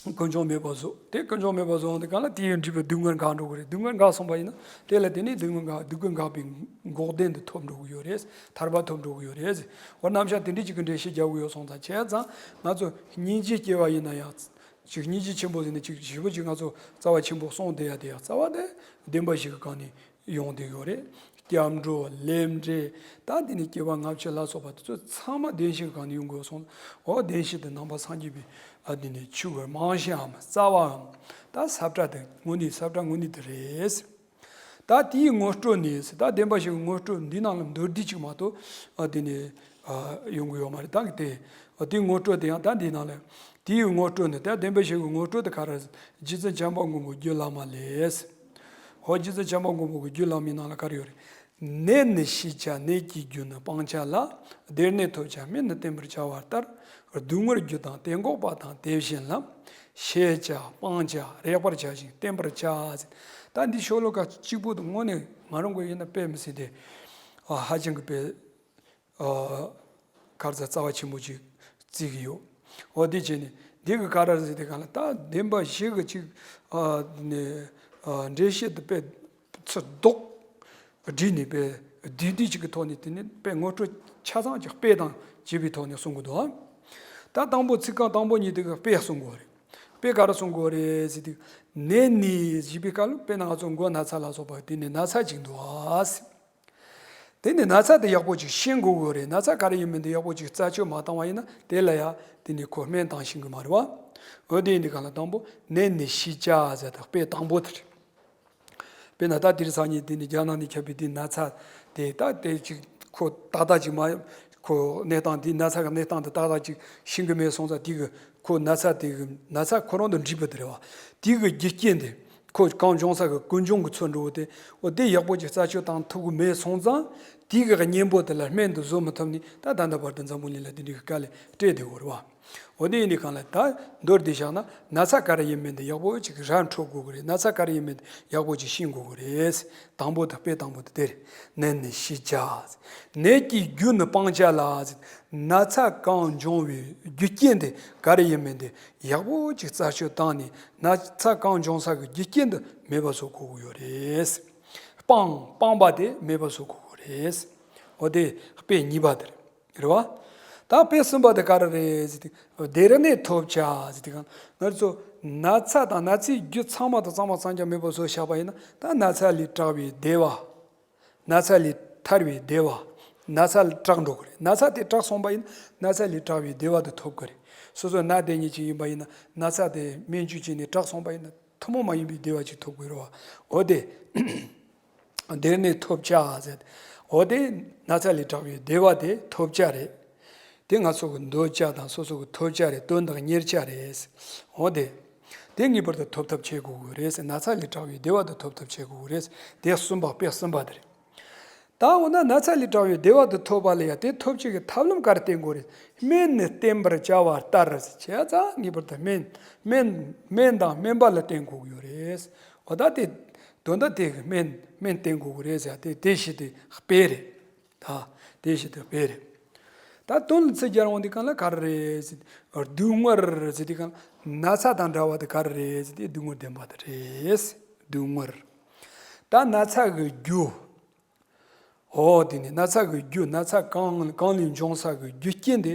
ནས། ཀུན་འབྱུང་མེད་པ་བཟོ། དེ་ཀུན་འབྱུང་མེད་པ་བཟོ་ཡོང་དུས་ག་ལ། དེ་ཡི་འབྲས་བུ་སྡུག་བསྔལ་འགག་འགྲོ་གི་རེད། སྡུག་བསྔལ་འགག་སོང་པ་ཡིན་ན། དེ་ལ་དེ་ནས་སྡུག་བསྔལ་འགག་སྡུག་བསྔལ་འགག་པའི་འགོག་བདེན་དེ་ཐོབ་འགྲོ་གི་ཡོད་རེད། ཐར་པ་ཐོབ་འགྲོ་གི་ཡོད་རེད། འོ་རྣམ་གཞག་དེ་འདྲ་ཅིག་གི་འགྲེལ་བཤད་རྒྱག་གི་ཡོད་སོང་ཙང་། བྱས་ཙང་ང་ཚོ་སྙིང་རྗེ་སྐྱེ་བ་ཡིན་ན་ཡང་། ཅིག་སྙིང་རྗེ་ཆེན་པོ་ཟེར་ནས་ཅིག་ཞེ་པོ་ཅིག་ང་ཚོ་རྩ་བ་ཆེན་པོ་གསུངས་བསྡད་ཡ་དེ་ཡང་རྩ་བ་དེ་བདེན་པ་བཞི་གི་སྒང་ནས་ཡོང་བསྡད་ཡོད་རེད། སྐྱབས་འགྲོ། ལས་འབྲས། ད་དེ་ནས་སྐྱེ་བ་ལྔ་བཅུ་ལ་སོགས་པ་དེ་ཚོ་ཚང་མ་བདེན་བཞིའི་སྒང་ནས་ཡོང་དགོས་སོང་། འོ་བདེན་བཞི་དེ་ནང་པ་སངས་རྒྱས་པའི་ཨ་དེ་ནས་ཆོས་ཀྱི་རྨང་གཞིའམ་རྩ་བའམ། ད་ས་བཀྲ་དེ་དངོས་གནས་ས་བཀྲ་དངོས་གནས་དེ་རེད། ད་དེའི་ངོ་སྤྲོད་ནི། ད་བདེན་པ་བཞི་གི་ངོ་སྤྲོད་འདི་ནང་ལ་མདོར་བསྡུས་ཅིག་མ་གཏོགས་ཨ་དེ་ནས་ཨ་ཡོང་གི་ཡོད་མ་རེད། ད་གི་དེ་ཨ་དེའི་ངོ་སྤྲོད་དེ་ཡང་ད་འདི་ནང་ལ། དེའི་ངོ་སྤྲོད་ནི། ད་བདེན་པ་བཞི་གི་ངོ་སྤྲོད་དེ་ག་རེ། རྗེ་བཙུན་བྱམས་པ་མགོན་པོ་རྒྱུད་བླ་མ་ལས། ཧོ། རྗེ་བཙུན་བྱམས་པ་མགོན་པོ་གི་རྒྱུད་བླ་མའི་ནང་ལ་ག་རེ་ཡོད་རེད། ནད་ནི་ཞི་བྱ་གནས་ཀྱི་རྒྱུ་ནི་སྤང་བྱ་ལ། བདེ་གནས་ཐོབ་བྱ་སྨན་ནི་བསྟེན་པར་བྱ་བ་ལྟར། སྡུག་བསྔལ་རྒྱུ་དང་དེ་འགོག་པ་དང་དེ་བཞིན་ལ། ཞི་བྱ་སྤང་བྱ་རེག་པར་བྱ་ཞིང་བསྟེན་པར་བྱ་ཟེར། ད་འདི་ཤོ་ལོ་ཀ་གཅིག་པོ་དེ་དངོས་གནས་ང་རང་གི་ཡིན་ན་དཔེ་མི་སྲིད་དེ་ཧ་ཅང་གི་དཔེ། ཨ་ག་རེ་ཟེར། རྩ་བ་ཆེན་པོ་ཅིག་བརྩི་གི་ཡོད། འོ་དེ་བྱས་ནས་འདི་གི་ག་རེ་ཟེར་དེ་ག་ལ། ད་བདེན་པ་བཞི་གི་ཅིག་ཨ་ནས་ཨ་འགྲེལ་བཤད་དེ་དཔེ་ཚུར་ལྡོག་བསྒྲིལ་ནས། དཔེ་བསྡུས་བསྡུས་ཅིག་གི་ཐོག་ནས། དེ་ནས་དཔེ་ངོ་སྤྲོད་ཆ་ཚང་ཅིག་དཔེ་དང་བཅས་པའི་ཐོག་ནས་གསུང་གི་འདུག་ཨ། ད་དང་པོ་ཚིག་རྐང་དང་པོ་གཉིས་དེ་གི་དཔེ་གསུང་གི་ཡོད་རེད། དཔེ་ག་རེ་གསུང་གི་ཡོད་རེད་ཟེར་དུས། ནད་ནི་ཞེས་པའི་སྐབས་ལ། དཔེར་ན་ང་ཚོ་མགོ་ན་ཚ་ལ་སོགས་པ་དེ་ནི་ན་ཚ་ཅིག་འདུག་ཨ་ཟེར། དེ་ནི་ན་ཚ་དེ་ཡག་པོ་ཅིག་ཤེས་དགོས་ཀྱི་རེད། ན་ཚ་ག་རེ་ཡིན་མིན་དེ་ཡག་པོ་ཅིག་རྩད་གཅོད་མ་བཏང་བ་ཡིན་ན། དེ་ལ་ཡ་དེ་ནི་ཁོ་སྨན་བཏང་ཤེས་ཀྱི་མ་རེད་བ། འོ་དེ་ཡིན་དུས་ག་ལ། དང་པོ་ནད་ནི་ཞི་བྱ་ཟེར། ད་དཔེ་དང་པོ་དེ་རེད། དཔེར་ན་ད་དེང་སང་ཉིན་དེ་ནི་རྒྱ་ནག་ནས་ཁྱབ་པའི་དེ་ན་ཚ་དེ། ད་དེ་ཅིག་ཁོ་ཏག་ཏག་ཅིག་མ། ཁོ་གནས་སྟངས་དེ། ན་ཚ་གི་གནས་སྟངས་དེ་ཏག་ཏག་ཅིག་ཤེས་ཀྱི་མེད་སོང་ཙང་། དེ་གི་ཁོ་ན་ཚ་དེ་གི་ན་ཚ་ཁོ་རང་དང་འདྲིས་པ་དེ་རེད་བ། དེ་གི་རྒྱུ་རྐྱེན་དེ། ཁོ་གང་བྱུང་ས་གི་ཀུན་འབྱུང་གི་ཚུལ་འགྲོ་བ་དེ། འོ་དེ་ཡག་པོ་ཅིག་རྩད་གཅོད་བཏང་ཐུབ་ཀྱི་མེད་སོང་ཙང་། དེའི་གི་གཉེན་པོ་དེ་ལ་སྨན་དེ་བཟོ་མི་ཐུབ་ནས་ད་ད་ལྟ་བར་དུ་འཛམ་བུ་གླིང་ལ་དེ་འདྲའི་གི་དཀའ་ལས་སྤྲད་བསྡད་ཡོད་རེད་བ། འོ་དེ་ཡིན་དུས་གང་ལ་ད་མདོར་བསྡུས་བཞག་ན་ན་ཚ་ག་རེ་ཡིན་མིན་དེ་ཡག་པོ་ཅིག་ར་འཕྲོད་དགོས་ཀྱི་རེད། ན་ཚ་ག་རེ་ཡིན་མིན་དེ་ཡག་པོ་ཅིག་ཤེས་དགོས་ཀྱི་རེད། དང་པོ་དེ་དཔེ་དང་པོ་དེ་དེ་རེད། ནད་ནི་ཞི་བྱ། ནད་ཀྱི་རྒྱུ་ནི་སྤང་བྱ་ལ། ན་ཚ་གང་འབྱུང་བའི་རྒྱུ་རྐྱེན་དེ་ག་རེ་ཡིན་མིན་དེ་ཡག་པོ་ཅིག་རྩད་གཅོད་བཏང་ནས་ན་ཚ་གང་འབྱུང་ས་གི་རྒྱུ་རྐྱེན་དེ་མེད་པ་བཟོ་དགོས་ཀྱི་ཡོད་རེད། སྤང་སྤང་པ་དེ་མེད་པ་བཟོ་དགོས་ཀྱི་རེད། འོ་དེ་དཔེ་གཉིས་པ་དེ་རེད། རེད་བ། ད་དཔེ་གསུམ་པ་དེ་ག་རེ་རེད་ཟེར་དུས། བདེ་གནས་ཐོབ་བྱ་ཟེར་དུས་གང་ང་ཚོ་ན་ཚ་དང་ན་ཚའི་རྒྱུ་ཚང་མ་དང་གཙང་མ་གཙང་རྐྱང་མེད་པ་བཟོ་བཞག་པ་ཡིན་ན་ད་ན་ཚ་ལས་དྲག་པའི་བདེ་བ། ན་ཚ་ལས་ཐར་བའི་བདེ་བ། ན་ཚ་ལས་དྲག་འགྲོ་གི་རེད། ན་ཚ་དེ་དྲག་སོང་པ་ཡིན་ན་ན་ཚ་ལས་དྲག་པའི་བདེ་བ་དེ་ཐོབ་གི་རེད། སོ་སོ་ན་དེ་ཉིད་ཅིག་ཡིན་པ་ཡིན་ན་ན་ཚ་དེ་སྨན་བཅོས་བྱས་ནས་དྲག་སོང་པ་ཡིན་ན་ཐུན་མོང་མ་ཡིན་པའི་བདེ་བ་ཅིག་ཐོབ་དགོས་རེད་བ། འོ་དེ། བདེ་གནས་ཐོབ་བྱ་ཟེར། འོ་དེ་ན་ཚ་ལས་དྲག་པའི་བདེ་བ་དེ་ཐོབ་བྱ་རེད། དེ་ང་ཚོ་གི་འདོད་བྱ་དང་སོ་སོ་གི་ཐོབ་བྱ་རེད། དོན་དང་གཉེར་བྱ་རེད། འོ་དེ། དེ་ངེས་པར་དུ་ཐོབ་ཐབས་བྱེད་དགོས་ཀྱི་རེད། ན་ཚ་ལས་དྲག་པའི་བདེ་བ་དེ་ཐོབ་ཐབས་བྱེད་དགོས་ཀྱི་རེད། དེ་གསུམ་པ་དཔེ་གསུམ་པ་དེ་རེད། ད་འོ་ན་ན་ཚ་ལས་དྲག་པའི་བདེ་བ་དེ་ཐོབ་པ་ལ་ཡང་དེ་ཐོབ་བྱེད་ཀྱི་ཐབས་ལམ་ག་རེ་བསྟེན་དགོས་རེད། སྨན་ནི་བསྟེན་པར་བྱ་བ་ལྟར་བྱས་ཙང་ངེས་པར་དུ་སྨན་སྨན་སྨན་དང་སྨན་པ་ལ་བསྟེན་དགོས་ཀྱི་ཡོད་རེད། འོ་ད་དེ་དོན་དག་དེ་གི་སྨན་སྨན་བསྟེན་དགོས་ཀྱི་རེད་ཟེར་དེ་དེ་བཞི་དེ་དཔེ་རེད། ད་དེ་བཞི་དེ་དཔེ་རེད། ད་དོན་ལ་ཚིག་སྦྱར་འོང་དུས་གང་ལ་ག་རེ་རེད་ཟེར། སྡུག་བསྔལ་ཟེར་དུས་གང་ན་ཚ་དང་འདྲ་བ་དེ་ག་རེ་རེད་ཟེར་དེ་སྡུག་བསྔལ་བདེན་པ་དེ་རེད། སྡུག་བསྔལ། ད་ན་ཚ་གི་རྒྱུ། འོ་དེ་ནི་ན་ཚ་གི་རྒྱུ་ན་ཚ་གང་གང་ལས་འབྱུང་ས་གི་རྒྱུ་རྐྱེན་དེ་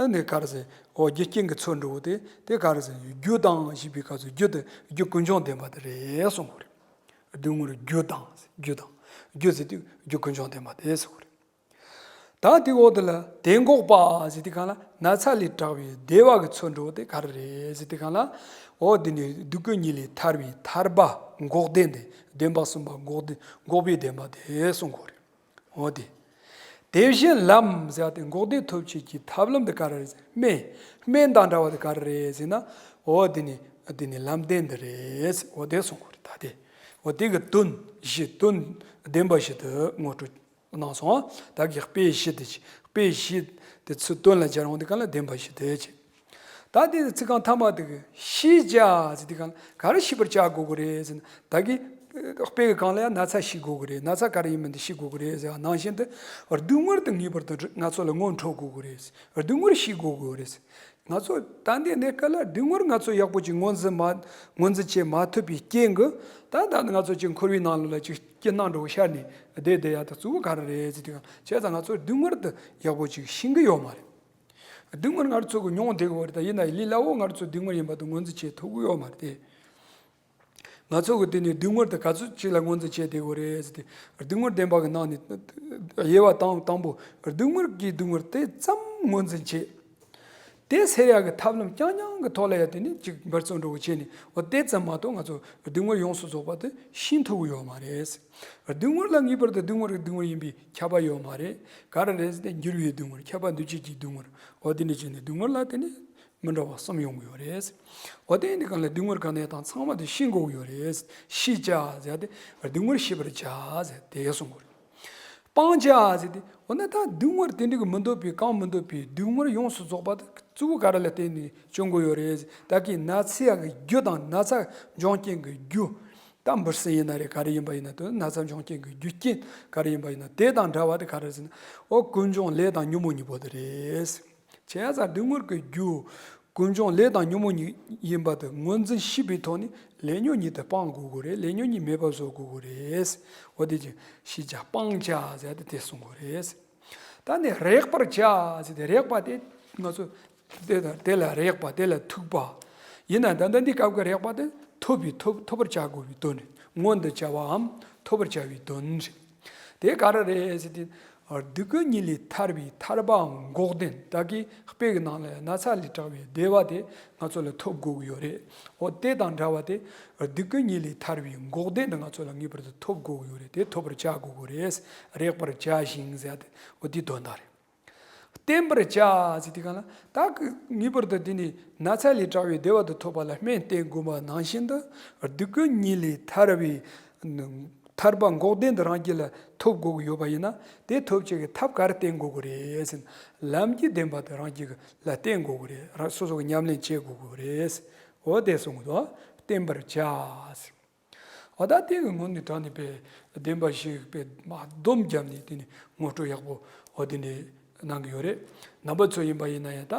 ཨ་ནི་ག་རེ་ཟེར། འོ་རྒྱུ་རྐྱེན་གྱི་ཚུལ་འགྲོ་བོ་དེ་དེ་ག་རེ་ཟེར། རྒྱུ་དང་ཞེས་པའི་སྐབས་སུ་རྒྱུ་དེ་རྒྱུ་ཀུན་འབྱུང་བདེན་པ་དེ་རེད་གསུང་གི་རེད། སྡུག་བསྔལ་རྒྱུ་དང་རྒྱུ་དང་རྒྱུ་ཟེར་དུས་རྒྱུ་ཀུན་འབྱུང་བདེན་པ་དེ་གསུང་གི་རེད། ད་དེ་འོག་དེ་ལ་དེ་འགོག་པ་ཟེར་དུས་གང་ལ་ན་ཚ་ལས་དྲག་པའི་བདེ་བ་གི་ཚུལ་འགྲོ་བོ་དེ་ག་རེ་རེད་ཟེར་དུས་གང་ལ། འོ་དེ་ནི་སྡུག་བསྔལ་ཉིད་ལས་ཐར་བའི་ཐར་པ་འགོག་བདེན་དེ་བདེན་པ་གསུམ་པ་འགོག་བདེན་འགོག་པའི་བདེན་པ་དེ་གསུང་གི་རེད། འོ་དེ། དེ་བཞིན་ལམ་ཟེར་ཏེ་འགོག་བདེན་ཐོབ་བྱེད་ཀྱི་ཐབས་ལམ་དེ་ག་རེ་རེད། སྨན། སྨན་དང་འདྲ་བ་དེ་ག་རེ་རེད་ཟེར་ན། འོ་དེ་ནི་དེ་ནི་ལམ་བདེན་དེ་རེད། འོ་དེ་གསུང་གི་རེད། ད་དེ་འོ་དེ་གི་དོན་བཞི་དོན་བདེན་པ་བཞི་དེ་ངོ་སྤྲོད་གནང་སོང་། ད་གི་དཔེ་བཞི་དེ་ཅི་དཔེ་བཞི་དེ་ཚུར་དོན་ལ་སྦྱར་འོང་དུས་གང་ལ་བདེན་པ་བཞི་དེ་ཅི། ད་དེ་ཚིག་རྐང་ཐ་མ་དེ་གི་ཤེས་བྱ་ཟེར་དུས་གང་ག་རེ་ཤེས་པར་བྱ་དགོས་ཀྱི་རེད་ཟེར་ན། ད་གི་དཔེ་གི་སྒང་ལ་ཡང་ན་ཚ་ཤེས་དགོས་ཀྱི་རེད། ན་ཚ་ག་རེ་ཡིན་མིན་དེ་ཤེས་དགོས་ཀྱི་རེད་ཟེར་བ་ནང་བཞིན་དུ་སྡུག་བསྔལ་དེ་ངེས་པར་དུ་ང་ཚོ་ལ་སྔོན་འགྲོ་དགོས་ཀྱི་རེད། སྡུག་བསྔལ་ཤེས་དགོས་ཀྱི་རེད། ང་ཚོ་ད་ལྟའི་གནས་སྐབས་ལ་སྡུག་བསྔལ་ང་ཚོ་ཡག་པོ་ཅིག་ངོས་འཛིན་མ་ངོས་འཛིན་བྱེད་མ་ཐུབ་པའི་རྐྱེན་གྱིས་ད་ད་ང་ཚོ་ཅིག་འཁོར་བའི་ནང་ལོགས་ལ་ཅིག་སྐྱིད་སྣང་འགྲོ་ཤར་ནས་བསྡད་བསྡད་ཡག་དེ་གཙོ་བོ་ག་རེ་རེད་ཟེར་དུས་གང་བྱས་ཙང་ང་ཚོ་སྡུག་བསྔལ་དེ་ཡག་པོ་ཅིག་ཤེས་ཀྱི་ཡོད་མ་རེད། སྡུག་བསྔལ་ང་ཚོ་གི་མྱོང་བསྡད་ཀྱི་ཡོད་རེད། ད་ཡིན་ན་ལས་སླ་བོ་ང་ཚོ་སྡུག་བསྔལ་ཡིན་པ་དེ་ངོས་འཛིན་བྱེད་ཐུབ་ཀྱི་ཡོད་མ་རེད་དེ། ང་ཚོ་གི་དེ་ནས་སྡུག་བསྔལ་དེ་ག་ཚོད་ཅིག་ལ་ངོས་འཛིན་བྱས་བསྡད་ཀྱི་ཡོད་རེད་ཟེར་ཏེ། སྡུག་བསྔལ་བདེན་པ་གི་ནང་ནས་དབྱེ་བ་དང་དང་པོ་སྡུག་བསྔལ་གྱི་སྡུག་བསྔལ་དེ་ཙམ་ངོས་འཛིན་བྱེད། དེ་སེལ་ཡག་གི་ཐབས་ལམ་རྐྱང་རྐྱང་གི་ཐོག་ལ་ཡང་དེ་ནས་ཅིག་འབད་བརྩོན་འགྲོ་གི་བྱས་ནས་འོ་དེ་ཙམ་མ་གཏོགས་ང་ཚོ་སྡུག་བསྔལ་ཡོངས་སུ་རྫོགས་པ་དེ་ཤེས་ཐུབ་ཀྱི་ཡོད་མ་རེད། སྡུག་བསྔལ་ལ་ངེས་པར་དུ་སྡུག་བསྔལ་གྱི་སྡུག་བསྔལ་ཡིན་པའི་ཁྱབ་པ་ཡོད་མ་རེད། ག་རེ་རེད་ཟེར་ན་འགྱུར་བའི་སྡུག་བསྔལ། ཁྱབ་པ་འདུ་བྱེད་ཀྱི་སྡུག་བསྔལ། འོ་དེ་འདྲ་བྱས་ནས་སྡུག་བསྔལ་ལ་དེ་ནི་མི་འདྲ་བ་གསུམ་ཡོང་གི་ཡོད་རེད། འོ་དེ་ཡིན་དུས་གང་ལ་སྡུག་བསྔལ་ག་ནས་དང་ཚང་མ་དེ་ཤེས་དགོས་ཀྱི་ཡོད་རེད། ཤེས་བྱ་ཟེར་ཏེ་སྡུག་བསྔལ་ཤེས་པར་བྱ་ཟེར་དེ་གསུང་གི་རེད། སྤང་བྱ་ཟེར་ཏེ་འོ་ན་ད་སྡུག་བསྔལ་དེ་འདྲ་གི་མི་འདོད་པའི་གང་མི་འདོད་པའི་སྡུག་བསྔལ་ཡོངས་སུ་རྫོགས་པ་དེ་གཙོ་བོ་ག་རེ་ལ་བརྟེན་ནས་བྱུང་གི་ཡོད་རེད། ད་གི་ན་ཚ་གི་རྒྱུ་དང་ན་ཚ་འབྱུང་རྐྱེན་གྱི་རྒྱུ། ད་འབུ་སྲིན་ཡིན་ན་རེད། ག་རེ་ཡིན་པ་ཡིན་ན་དོན་ན་ཚ་འབྱུང་རྐྱེན་གྱི་རྒྱུ་རྐྱེན་ག་རེ་ཡིན་པ་ཡིན་ན་དེ་དང་འདྲ་བ་དེ་ག་རེ་ཟེར་ན། འོ་ཀུན་འབྱུང་ལས་དང་ཉོན་མོངས་གཉིས་པོ་དེ་རེད། བྱས་ཙང་སྡུག་བསྔལ་གྱི་རྒྱུ་ཀུན་འབྱུང་ལས་དང་ཉོན་མོངས་གཉིས་ཡིན་པ་དེ་ངོས་འཛིན་ཤེས་པའི་ཐོག་ནས་ལས་ཉོན་གཉིས་དེ་སྤང་དགོས་ཀྱི་རེད། ལས་ཉོན་གཉིས་མེད་པ་བཟོ་དགོས་ཀྱི་རེད། འོ་དེ་ཅི་ཤེས་བྱ་སྤང་བྱ་ཟེར་ཏེ་དེ་གསུང་གི་རེད། ད་ནི་རེག་པར་བྱ་ཟེར་ཏེ་རེག་པ་དེ་ང་ཚོ་དེ་དང་དེ་ལ་རེག་པ་དེ་ལ་ཐུག་པ། ཡིན་ན་ད་ལྟ་འདི་སྐབས་ཀྱི་རེག་པ་དེ་ཐོབ་པའི་ཐོབ་ཐོབ་པར་བྱ་དགོས་པའི་དོན་རེད། མངོན་དུ་བྱ་བའམ་ཐོབ་པར་བྱ་བའི་དོན་རེད། དེ་ག་རེ་རེད་ཟེར་ཏེ། སྡུག་བསྔལ་གཉིད་ལས་ཐར་བའི་ཐར་པའང་འགོག་བདེན་ད་གི་དཔེ་གི་ནང་ལ་ཡང་ན་ཚ་ལས་དྲག་པའི་བདེ་བ་དེ་ང་ཚོ་ལ་ཐོབ་དགོས་ཀྱི་ཡོད་རེད། འོ་དེ་དང་འདྲ་བ་དེ་སྡུག་བསྔལ་གཉིད་ལས་ཐར་བའི་འགོག་བདེན་དེ་ང་ཚོ་ལ་ངེས་པར་དུ་ཐོབ་དགོས་ཀྱི་ཡོད་རེད། དེ་ཐོབ་པར་བྱ་དགོས་ཀྱི་རེད། རེག་པར་བྱ་ཞིང་ཟེར་ཏེ་འོ་དེ་དོན་དག་རེད། བསྟེན་པར་བྱ་ཟེར་དུས་གང་ལ་ད་གི་ངེས་པར་དུ་དེ་ནི་ན་ཚ་ལས་དྲག་པའི་བདེ་བ་དེ་ཐོབ་པ་ལ་སྨན་བསྟེན་དགོས་པ་ནང་བཞིན་དུ་སྡུག་བསྔལ་གཉིད་ལས་ཐར་བའི་ ཐར་པ་འགོག་བདེན་དེ་རང་རྒྱུད་ལ་ཐོབ་དགོས་ཀྱི་ཡོད་པ་ཡིན་ན། དེ་ཐོབ་བྱེད་ཀྱི་ཐབས་ག་རེ་བསྟེན་དགོས་ཀྱི་རེད་ཟེར་ན། ལམ་གྱི་བདེན་པ་དེ་རང་རྒྱུད་ལ་བསྟེན་དགོས་ཀྱི་རེད། རང་སོ་སོ་གི་ཉམས་ལེན་བྱེད་དགོས་ཀྱི་རེད། འོ་དེ་གསུང་གི་འདུག་བསྟེན་པར་བྱ་ཟེར། འོ་ད་དེ་གི་ངོ་ནས་དྲངས་ནས་པའི་བདེན་པ་བཞི་པའི་མ་སྡོམ་བརྒྱབ་ནས། དེ་ནས་ངོ་སྤྲོད་ཡག་པོ་འོ་དེ་འདྲ་གནང་གི་ཡོད་རེད། རྣམ་པ་ཚོ་ཡིན་པ་ཡིན་ན་ཡང་ད་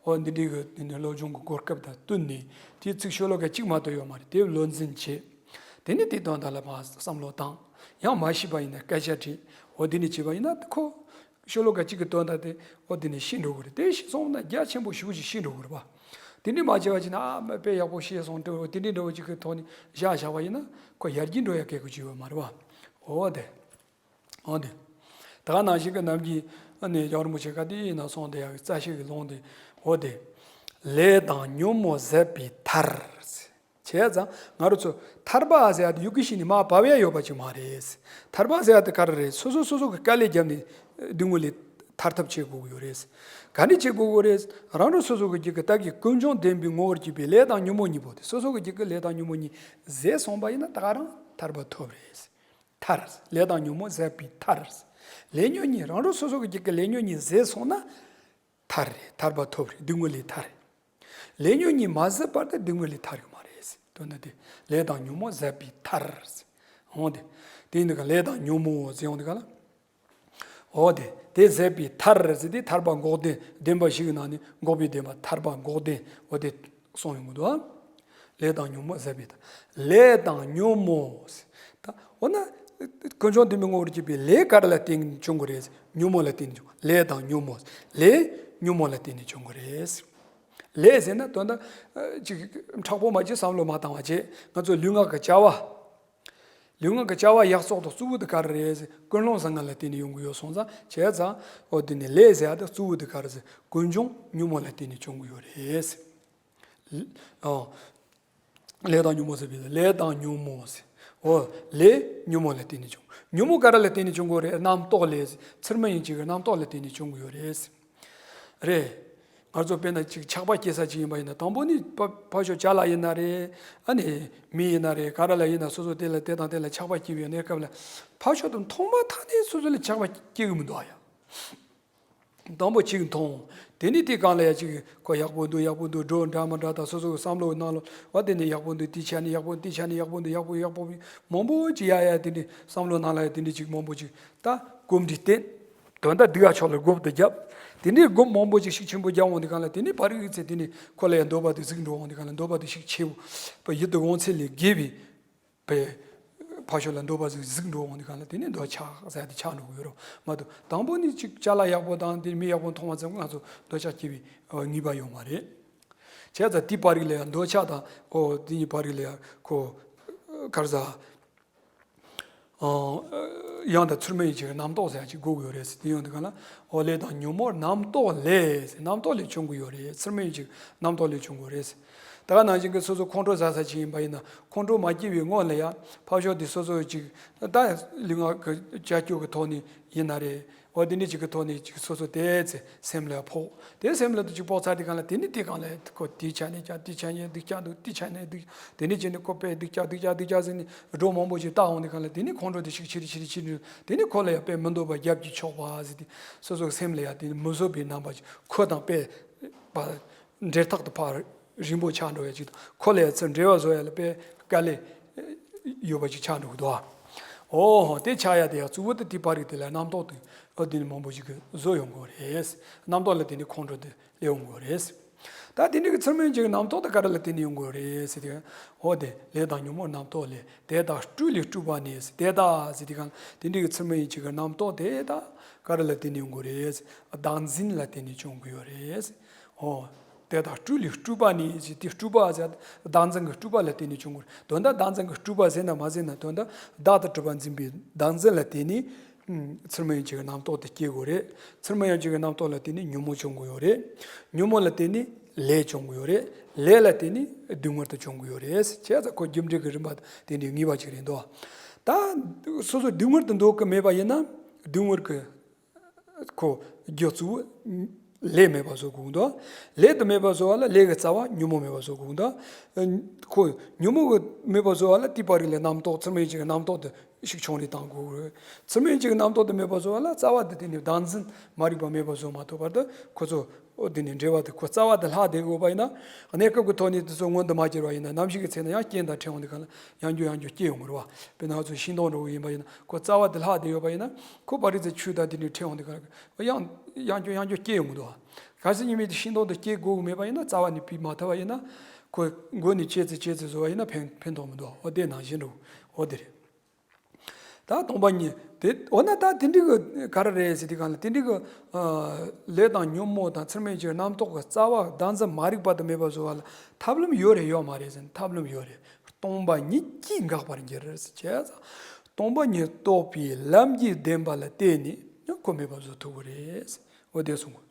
འོ་འདི་འདྲའི་གི་དེ་ནས་སློབ་སྦྱོང་གི་གོ་སྐབས་དང་བསྟུན་ནས། དེའི་ཚིག་ཤོ་ལོ་ཀ་གཅིག་མ་གཏོགས་ཡོད་མ་རེད། དེ་བློ་འཛིན་བྱེད། དེ་ནས་དེ་དོན་དག་ལ་མར་བསམ་བློ་བཏང་། ཡང་མ་ཤེས་པ་ཡིན་ན་སྐད་ཆ་དྲིས། འོ་དེ་ནས་བྱས་པ་ཡིན་ན་ཁོ་ཤོ་ལོ་ཀ་གཅིག་གི་དོན་དག་དེ་འོ་དེ་ནས་ཤེས་འགྲོ་གི་རེད། དེ་ཤེས་སོང་ན་རྒྱ་ཆེན་པོ་ཞེ་པོ་ཅིག་ཤེས་འགྲོ་གི་རེད་པ། དེ་འདྲ་མ་བྱས་པ་བྱས་ན། ཨ་མ་དཔེ་ཡག་པོ་ཤེས་སོང་འདྲ་བོ་དེ་འདྲའི་འདྲ་བོ་ཅིག་གི་ཐོག་ནས་བཞག་བཞག་པ་ཡིན་ན། ཁོ་ཡར་རྒྱས་འགྲོ་ཡ་སྐད་ཀྱི་ཅིག་ཡོད་མ་རེད་པ། འོ་དེ། འོ་དེ། ད་ག་ནང་བཞིན་གྱི་ནམ་རྒྱུན་ཨ་ནི་རྒྱལ་བ་རིན་པོ་ཆེ་ག་དུས་ཡིན་ན་གསུངས་བསྡད་ཡག་གི་རྩ་ཤེ་གི་ལུང་དེ། འོ་དེ། ལས་དང་ཉོན་མོངས་ཟད་པའི་ཐར། བྱས་ཙང་ང་རང་ཚོ་ཐར་པ་ཟེར་ཡ་དེ་ཡུ་གུ་ཤི་ནས་མར་བབས་ཡ་ཡོད་པ་ཅིག་མ་རེད། ཐར་པ་ཟེར་ཡ་དེ་ག་རེ་རེད། སོ་སོ་སོ་སོ་གི་དཀའ་ལས་བརྒྱབ་ནས་སྡུག་བསྔལ་ལས་ཐར་ཐབས་བྱེད་དགོས་ཀྱི་ཡོད་རེད། ག་འདྲ་བྱེད་དགོས་ཀྱི་རེད། རང་རང་སོ་སོ་གི་རྒྱུད་ཀྱི་བདག་གི་ཀུན་འབྱུང་བདེན་པའི་ངོ་བོར་གྱུར་པའི་ལས་དང་ཉོན་མོངས་གཉིས་པོ་དེ། སོ་སོ་གི་རྒྱུད་ཀྱི་ལས་དང་ཉོན་མོངས་གཉིས་ཟད་སོང་བ་ཡིན་ན་ད་ག་རང་ཐར་པ་ཐོབ་རེད། ཐར། ལས་དང་ཉོན་མོངས་ཟད་པའི་ཐར། ལས་ཉོན་གཉིས། རང་རང་སོ་སོ་གི་རྒྱུད་ཀྱི་ལས་ཉོན་གཉིས་ཟད་སོང་ན་ཐར་རེད། ཐར་པ་ཐོབ་རེད། སྡུག་བསྔལ་ལས་ཐར་རེད། ལས་ཉོན་གཉིས་མ་ཟད་བར་དུ་སྡུག་བསྔལ་ལས་ཐར་གི་མ་རེད། དོན་དག་དེ། ལས་དང་ཉོན་མོངས་ཟད་པའི་ཐར། འོ་དེ། དེ་ཡིན་དུས་ག་ལས་དང་ཉོན་མོངས་ཟེར་ཡོང་དུས་ག་ལ། འོ་དེ། དེ་ཟད་པའི་ཐར་ཟེར་དེ་ཐར་པ་འགོག་བདེན། བདེན་པ་བཞི་གི་ནང་ནས་འགོག་པའི་བདེན་པ་ཐར་པ་འགོག་བདེན། འོ་དེ་གསུངས་ཡོང་གི་འདུག་ཨ། ལས་དང་ཉོན་མོངས་ཟད་པའི་ཐར། ལས་དང་ཉོན་མོངས། ད་འོ་ན་ཀུན་འབྱུང་བདེན་པའི་ངོ་བོར་གྱུར་པའི་ལས་ག་རེ་ལ་བརྟེན་ནས་བྱུང་གི་རེད། ཉོན་མོངས་ལ་བརྟེན་ནས་བྱུང་། ལས་དང་ཉོན་མོངས། ལས་ཉོན་མོངས་ལ་བརྟེན་ནས་བྱུང་གི་རེད། ལས་ཟེར་ན་དོན་དག་ཅིག་མཁྲེགས་པོ་མ་བྱེད། བསམ་བློ་མ་བཏང་བ་བྱེད། ང་ཚོ་ལུས་ངག་གི་བྱ་བ། ལུས་ངག་གི་བྱ་བ་ཡག་བཙོག་དང་གཙོ་བོ་དེ་ག་རེ་རེད་ཟེར། ཀུན་སློང་བཟང་ངན་ལ་བརྟེན་ནས་ཡོང་གི་ཡོད་སོང་ཙང་། བྱས་ཙང་འོ་དེ་ནི་ལས་ཟེར་ཡ་དེ་གཙོ་བོ་དེ་ག་རེ་ཟེར། ཀུན་འབྱུང་ཉོན་མོངས་ལ་བརྟེན་ནས་བྱུང་གི་ཡོད་རེད། ཨོ། ལས་དང་ཉོན་མོངས་ཟེར་བས། ལས་དང་ཉོན་མོངས་ཟེར། འོ། ལས་ཉོན་མོངས་ལ་བརྟེན་ནས་བྱུང་། ཉོན་མོངས་ག་རེ་ལ་བརྟེན་ནས་བྱུང་གི་ཡོད་རེད། རྣམ་རྟོག་ལས་ཟེར། ཚུལ་མིན་ཡིན་གཅིག་གི་རྣམ་རྟོག་ལ་བརྟེན་ནས་བྱུང་གི་ཡོད་རེད། རེད། ང་ཚོ་དཔེར་ན་ཅིག་ཆགས་པ་སྐྱེ་ས་ཅིག་ཡིན་པ་ཡིན་ན། དང་པོ་ནི་ཕ་ཕར་ཕྱོགས་ཅ་ལག་ཡིན་ན་རེད། ཨ་ནི་མི་ཡིན་ན་རེད། ག་རེ་ལ་ཡིན་ན་སོ་སོ་དེ་ལ་དེ་དང་དེ་ལ་ཆགས་པ་སྐྱེ་བའི་གནས་སྐབས་ལ། ཕར་ཕྱོགས་དེ་མཐོང་མ་ཐག་ནས་སོ་སོ་ལ་ཆགས་པ་སྐྱེ་གི་མི་འདུག་ཨ་ཡ། དང་པོ་གཅིག་མཐོང་། དེ་ནས་དེ་སྒང་ལ་ཡ་གཅིག་ཁོ་ཡག་པོ་འདུག་ཡག་པོ་འདུག་འགྲོ་འདྲ་མི་འདྲ་དང་སོ་སོ་གི་བསམ་བློ་ནང་ལོགས་ལ། དེ་ནས་ཡག་པོ་འདུག་དེ་ཆ་ནས་ཡག་པོ། དེ་ཆ་ནས་ཡག་པོ་འདུག་ཡག་པོ་ཡག་པོ་མང་པོ་ཅིག་ཡ་ཡ། དེ་འདྲའི་བསམ་བློ་ནང་ལ་ཡ་དེ་འདྲའི་ཅིག་མང་པོ་ཅིག་ད་གོམས་འདྲིས་བསྟེན། དོན་དག་སྡུག་ཡ་ཕྱོགས་ལ་གོམས་འདྲིས་བརྒྱབ། དེ་འདྲའི་གོམས་མང་པོ་ཅིག་ཤུགས་ཆེན་པོ་རྒྱབ་འོང་དུས་སྒང་ལ། དེ་ནས་ཕ་རིག་ཚེ་དེ་ནས་ཁོ་ལ་ཡ་འདོད་པ་དེ་གཟིགས་འགྲོ་འོང་དུས་སྒང་ལ། འདོད་པ་དེ་ཤུགས་ཆེ་བོ། ཡིད་དུ་འོང་ཚད་ལས་བརྒལ་བའི། པའི་ཕར་ཕྱོགས་ལ་འདོད་པ་ཟིག་གཟིགས་འགྲོ་འོང་དུས་སྒང་ལ། དེ་ནི་འདོད་ཆགས་ཟེར་ཡ་དེ་ཆགས་འགྲོ་གི་ཡོད་རེད་མ་གཏོགས། དང་པོ་ནི་ཅིག་ཅ་ལག་ཡག་པོ་དང་དེ་མི་ཡག་པོ་མཐོང་བ་ཙམ་ང་ཚོ་འདོད་ཆགས་སྐྱེ་བའི་ངེས་པ་ཡོད་མ་རེད། བྱས་ཙང་དེ་ཕ་རིག་ལ་ཡང་འདོད་ཆགས་དང་། འོ་དེ་གཉིས་ཕ་རིག་ལ་ཡང་ཁོ་ག་རེ་ཟ། ཡང་དག་ཚུལ་མིན་ཡིན་གཅིག་གི་རྣམ་རྟོག་ཟེར་ཡ་ཅིག་དགོས་ཀྱི་ཡོད་རེད་ཟེར། དེ་ཡོང་དུས་སྒང་ལ། འོ་ལས་དང་ཉོན་མོངས་རྣམ་རྟོག་ལས་ཟེར། རྣམ་རྟོག་ལས་བྱུང་གི་ཡོད་རེད། ཚུལ་མིན་ཡིན་གཅིག་རྣམ་རྟོག་ལས་བྱུང་གི་ཡོད་རེད་ཟེར། ད་ག་ནང་བཞིན་གྱི་སོ་སོ་ཁོང་ཁྲོ་ཟ་ས་ཅིག་ཡིན་པ་ཡིན་ན། ཁོང་ཁྲོ་མ་སྐྱེ་བའི་སྔོན་ལ་ཡ་ཕར་ཕྱོགས་དེ་སོ་སོ་ཅིག་ད་ལུས་ངག་གི་ཅ་སྐྱོ་གི་ཐོག་ནས་ཡིན་ན་རེད། འོ་དེ་འདྲ་ཅིག་གི་ཐོག་ནས་ཅིག་སོ་སོ་དེ་ཚེ་སེམས་ལ་ཕོག་དེ་སེམས་ལ་དེ་ཅིག་ཕོག་ཚར་དུས་སྒང་ལ། དེ་ནི་དེ་སྒང་ལ་ཁོ་དེ་ཆ་ནས་ཀྱང་དེ་ཆ་ནས་སྡུག་ཀྱང་འདུག་དེ་ཆ་ནས་སྡུག་དེ་ནི་བྱས་ནས་ཁོ་དཔེ་སྡུག་ཀྱང་སྡུག་ཀྱང་སྡུག་ཀྱང་ཟེར་ནས་སྒྲོ་མང་པོ་ཅིག་བཏགས་འོང་དུས་སྒང་ལ། དེ་ནི་ཁོང་ཁྲོ་དེ་ཤུགས་ཆེ་རུ་ཆེ་རུ་ཆེ་རུ། དེ་ནི་ཁོ་ལ་ཡང་དཔེ་མི་འདོད་པ་རྒྱབ་ཀྱིས་ཕྱོགས་པ་ཟེར་ཏེ། སོ་སོའི་སེམས་ལ་ཡང་དེ་ནི་མི་བཟོད་པའི་རྣམ་པ་ཅིག་ཁོ་དང་དཔེ་བ་འབྲེལ་ཐག་ཏུ་ཕར་རིང་པོ་ཆགས་འགྲོ་ཡ་ཅིག་དང་། ཁོ་ལ་ཡང་ཚུར་འབྲེལ་བ་བཟོ་ཡ་ལ་དཔེ་དཀའ་ལས་ཡོད་པ་ཅིག་ཆགས་འགྲོ་གི་འདུག་ཨ། འོ་དེ་ཆགས་ཡ་དེ་ཡང་གཙོ་བོ་དེ་དེ་ཕ་རིག་དེ་ལ་རྣམ་རྟོག་དེ་འོ་དེ་ནི་མང་པོ་ཞིག་གིས་བཟོ་ཡོང་གི་རེད། རྣམ་རྟོག་ལ་བརྟེན་ནས་ཁོང་ཁྲོ་དེ་སླེབས་ཡོང་གི་རེད། ད་དེ་འདྲ་གི་ཚུལ་མིན་གྱི་རྣམ་རྟོག་དེ་ག་རེ་ལ་བརྟེན་ནས་ཡོང་གི་རེད་ཟེར་དུས། འོ་དེ་ལས་དང་ཉོན་མོངས་རྣམ་རྟོག་ལས། དེ་དག་སྤྲོས་ལས་སྤྲོས་པ་ནི་ཟེར། དེ་དག་ཟེར་དུས་སྒང་དེ་འདྲ་གི་ཚུལ་མིན་གྱི་རྣམ་རྟོག་དེ་དག་ག་རེ་ལ་བརྟེན་ནས་ཡོང་གི་རེད་ཟེར། བདག་འཛིན་ལ་བརྟེན་ནས་བྱུང་གི་ཡོད་རེད་ཟེར། འོ། དེ་དག་སྤྲོས་ལས་སྤྲོས་པ་ནི་ཟེར་དུས། སྤྲོས་པ་ཟེར་བདག་འཛིན་གྱི་སྤྲོས་པ་ལ་བརྟེན་ནས་བྱུང་གི་རེད། དོན་དག་བདག་འཛིན་གྱི་སྤྲོས་པ་ཟེར་ན་མ་ཟེར་ན། དོན་དག་བདག་ཏུ་གྲུབ་པ་འཛིན་པའི་བདག་འཛིན་ལ་བརྟེན་ནས། ཨུམ། ཚུལ་མིན་གྱི་རྣམ་རྟོག་དེ་སྐྱེ་དགོས་རེད། ཚུལ་མིན་གྱི་རྣམ་རྟོག་ལ་བརྟེན་ནས་ཉོན་མོངས་བྱུང་གི་ཡོད་རེད། ཉོན་མོངས་ལ་བརྟེན་ནས་ལས་བྱུང་གི་ཡོད་རེད། ལས་ལ་བརྟེན་ནས་སྡུག་བསྔལ་དེ་བྱུང་གི་ཡོད་རེད། བྱས་ཙང་ཁོ་རྒྱུ་འབྲས་ཀྱི་རིམ་པ་དེ་འདྲའི་ངེས་པ་ཅིག་རེད་འདུག་ད་སོ་སོ་སྡུག་བསྔལ་དེ་འདོད་ཀྱི་མེད་པ་ཡིན་ན། སྡུག་བསྔལ་གྱི་ཁོ་རྒྱུ་གཙོ་བོ་ལས་མེད་པ་བཟོ་དགོས་འདུག་ལས་དེ་མེད་པ་བཟོ་བ་ལ་ལས་ཀྱི་རྩ་བ་ཉོན་མོངས་མེད་པ་བཟོ་དགོས་འདུག་ཁོ་ཉོན་མོངས་ཀྱི་མེད་པ་བཟོ་བ་ལ་དེ་ཕ་རིག་ལ་རྣམ་རྟོག་ཚུལ་མིན་གྱི་རྣམ་རྟོག་དེ་ ཞིག་ཆུང་རེ་བཏང་དགོས་རེད། ཚུལ་མིན་གཅིག་རྣམ་རྟོག་དེ་མེད་པ་བཟོ་བ་ལ་རྩ་བ་དེ་དེ་ནི་བདག་འཛིན་མ་རིག་པ་མེད་པ་བཟོ་མ་ཐུབ་བར་དུ་ཁོ་ཚོ་ཨོ་དེ་ནི་འབྲེལ་བ་དེ་ཁོ་རྩ་བ་དེ་ལྷག་བསྡད་དགོས་པ་ཡིན་ན། གནས་སྐབས་ཀྱི་ཐོག་ནས་དེ་ཚོ་མངོན་དུ་མ་གྱུར་བ་ཡིན་ན། ནམ་ཞིག་གི་ཚེ་ན་ཡང་རྐྱེན་དང་འཕྲད་འོང་དུས་གང་ལ་ཡང་བསྐྱར་ཡང་བསྐྱར་སྐྱེ་ཡོང་གི་རེད་བ། དཔེར་ན་ང་ཚོ་ཤིང་སྡོང་འདྲ་བོ་ཡིན་པ་ཡིན་ན། ཁོ་རྩ་བ་དེ་ལྷག་བསྡད་ཡོད་པ་ཡིན་ན། ཁོ་པ་རི་ཚེ་ཆུ་དང་དེ་འདྲའི་འཕྲད་འོང་དུས་གང་ལ་ཡང་ཡང་བསྐྱར་ཡང་བསྐྱར་སྐྱེ་ཡོང་གི་འདུག་བ། གལ་སྲིད་ཉི་མའི་དེ་ཤིང་སྡོང་དེ་སྐྱེ་དགོས་ཀྱི་མེད་པ་ཡིན་ན། རྩ་བ་ནས་སྤེལ་མ་ཐུབ་པ་ཡིན་ན། ཁོ་མགོ་ནས་སྐྱེ་ཚེ་སྐྱེ་ཚེ་བཟོ་བ་ཡིན་ན་ཕན་ཕན་ཐོགས་མི་འདུག་བ། འོ་དེ་ནང་བཞིན་འགྲོ། འོ་དེ་རེད། ད་སྟོང་པ་ཉིད་དེ། འོ་ན་ད་དེ་འདྲའི་གི་ག་རེ་རེད་ཟེར་དུས་གང་ལ། དེ་འདྲའི་གི་ཨ་ལས་དང་ཉོན་མོངས་དང་ཚུལ་མིན་གྱི་རྣམ་རྟོག་གི་རྩ་བ་བདག་འཛིན་མ་རིག་པ་དེ་མེད་པ་བཟོ་བ་ལ་ཐབས་ལམ་ཡོད་རེད་ཡོད་མ་རེད་ཟེར་ན། ཐབས་ལམ་ཡོད་རེད། སྟོང་པ་ཉིད་ཀྱིས་འགག་པར་འགྱུར་ཟེར་བྱས་ཙང་། སྟོང་པ་ཉིད་རྟོགས་པའི་ལམ་གྱི་བདེན་པ་ལ་བརྟེན་ནས་ཡང་ཁོ་མེད་པ་བཟོ་ཐུབ་ཀྱི་རེད། འོ་དེ་གསུངས།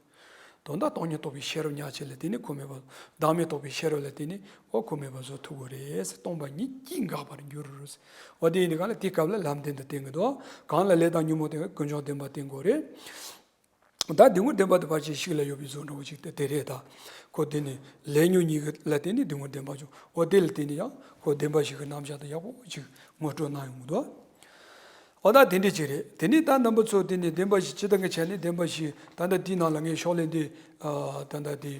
དོན་དག་སྟོང་ཉིད་རྟོགས་པའི་ཤེས་རབ་ཉག་གཅིག་ལ་བརྟེན་ནས་ཁོ་མེད་པ། བདག་མེད་རྟོགས་པའི་ཤེས་རབ་ལ་བརྟེན་ནས་འོ་ཁོ་མེད་པ་བཟོ་ཐུབ་ཀྱི་རེད། སྟོང་པ་ཉིད་ཀྱིས་འགག་པར་འགྱུར། འོ་དེ་ཡིན་དུས་གང་ལ་དེའི་སྐབས་ལ་ལམ་བདེན་དུ་བསྟན་གྱི་འདུག། གང་ལ་ལས་དང་ཉོན་མོངས་དེ་ཀུན་འབྱུང་བདེན་པ་བསྟན་དགོས་རེད། ད་སྡུག་བསྔལ་བདེན་པ་དེ་ཕར་ཕྱིན་ཞིག་ལ་ཡོད་པའི་བཟོ་འདྲ་བོ་ཅིག་དེ་དེ་རེད་ད། ཁོ་དེ་ནི་ལས་ཉོན་གཉིས་ཀྱི་ལ་བརྟེན་ནས་སྡུག་བསྔལ་བདེན་པ་བྱུང་། འོ་དེ་ལ་བརྟེན་ནས་ཡང་ཁོ་བདེན་པ་བཞི་གི་རྣམ་གཞག་དེ་ཡག་པོ་ཅིག་ངོ་སྤྲོད་གནང་ཡོང་གི་འདུག། འོ་ད་དེ་འདྲ་ཅིག་རེད། དེ་ནས་ད་རྣམ་པ་ཚོ་དེ་ནས་བདེན་པ་བཞི་སྤྱིར་བཏང་གི་ཆ་ནས་བདེན་པ་བཞི། ད་ལྟ་དེའི་ནང་ལ་ངས་ཤོག་ལྷེ་འདི་ཨ་ད་ལྟ་དེ་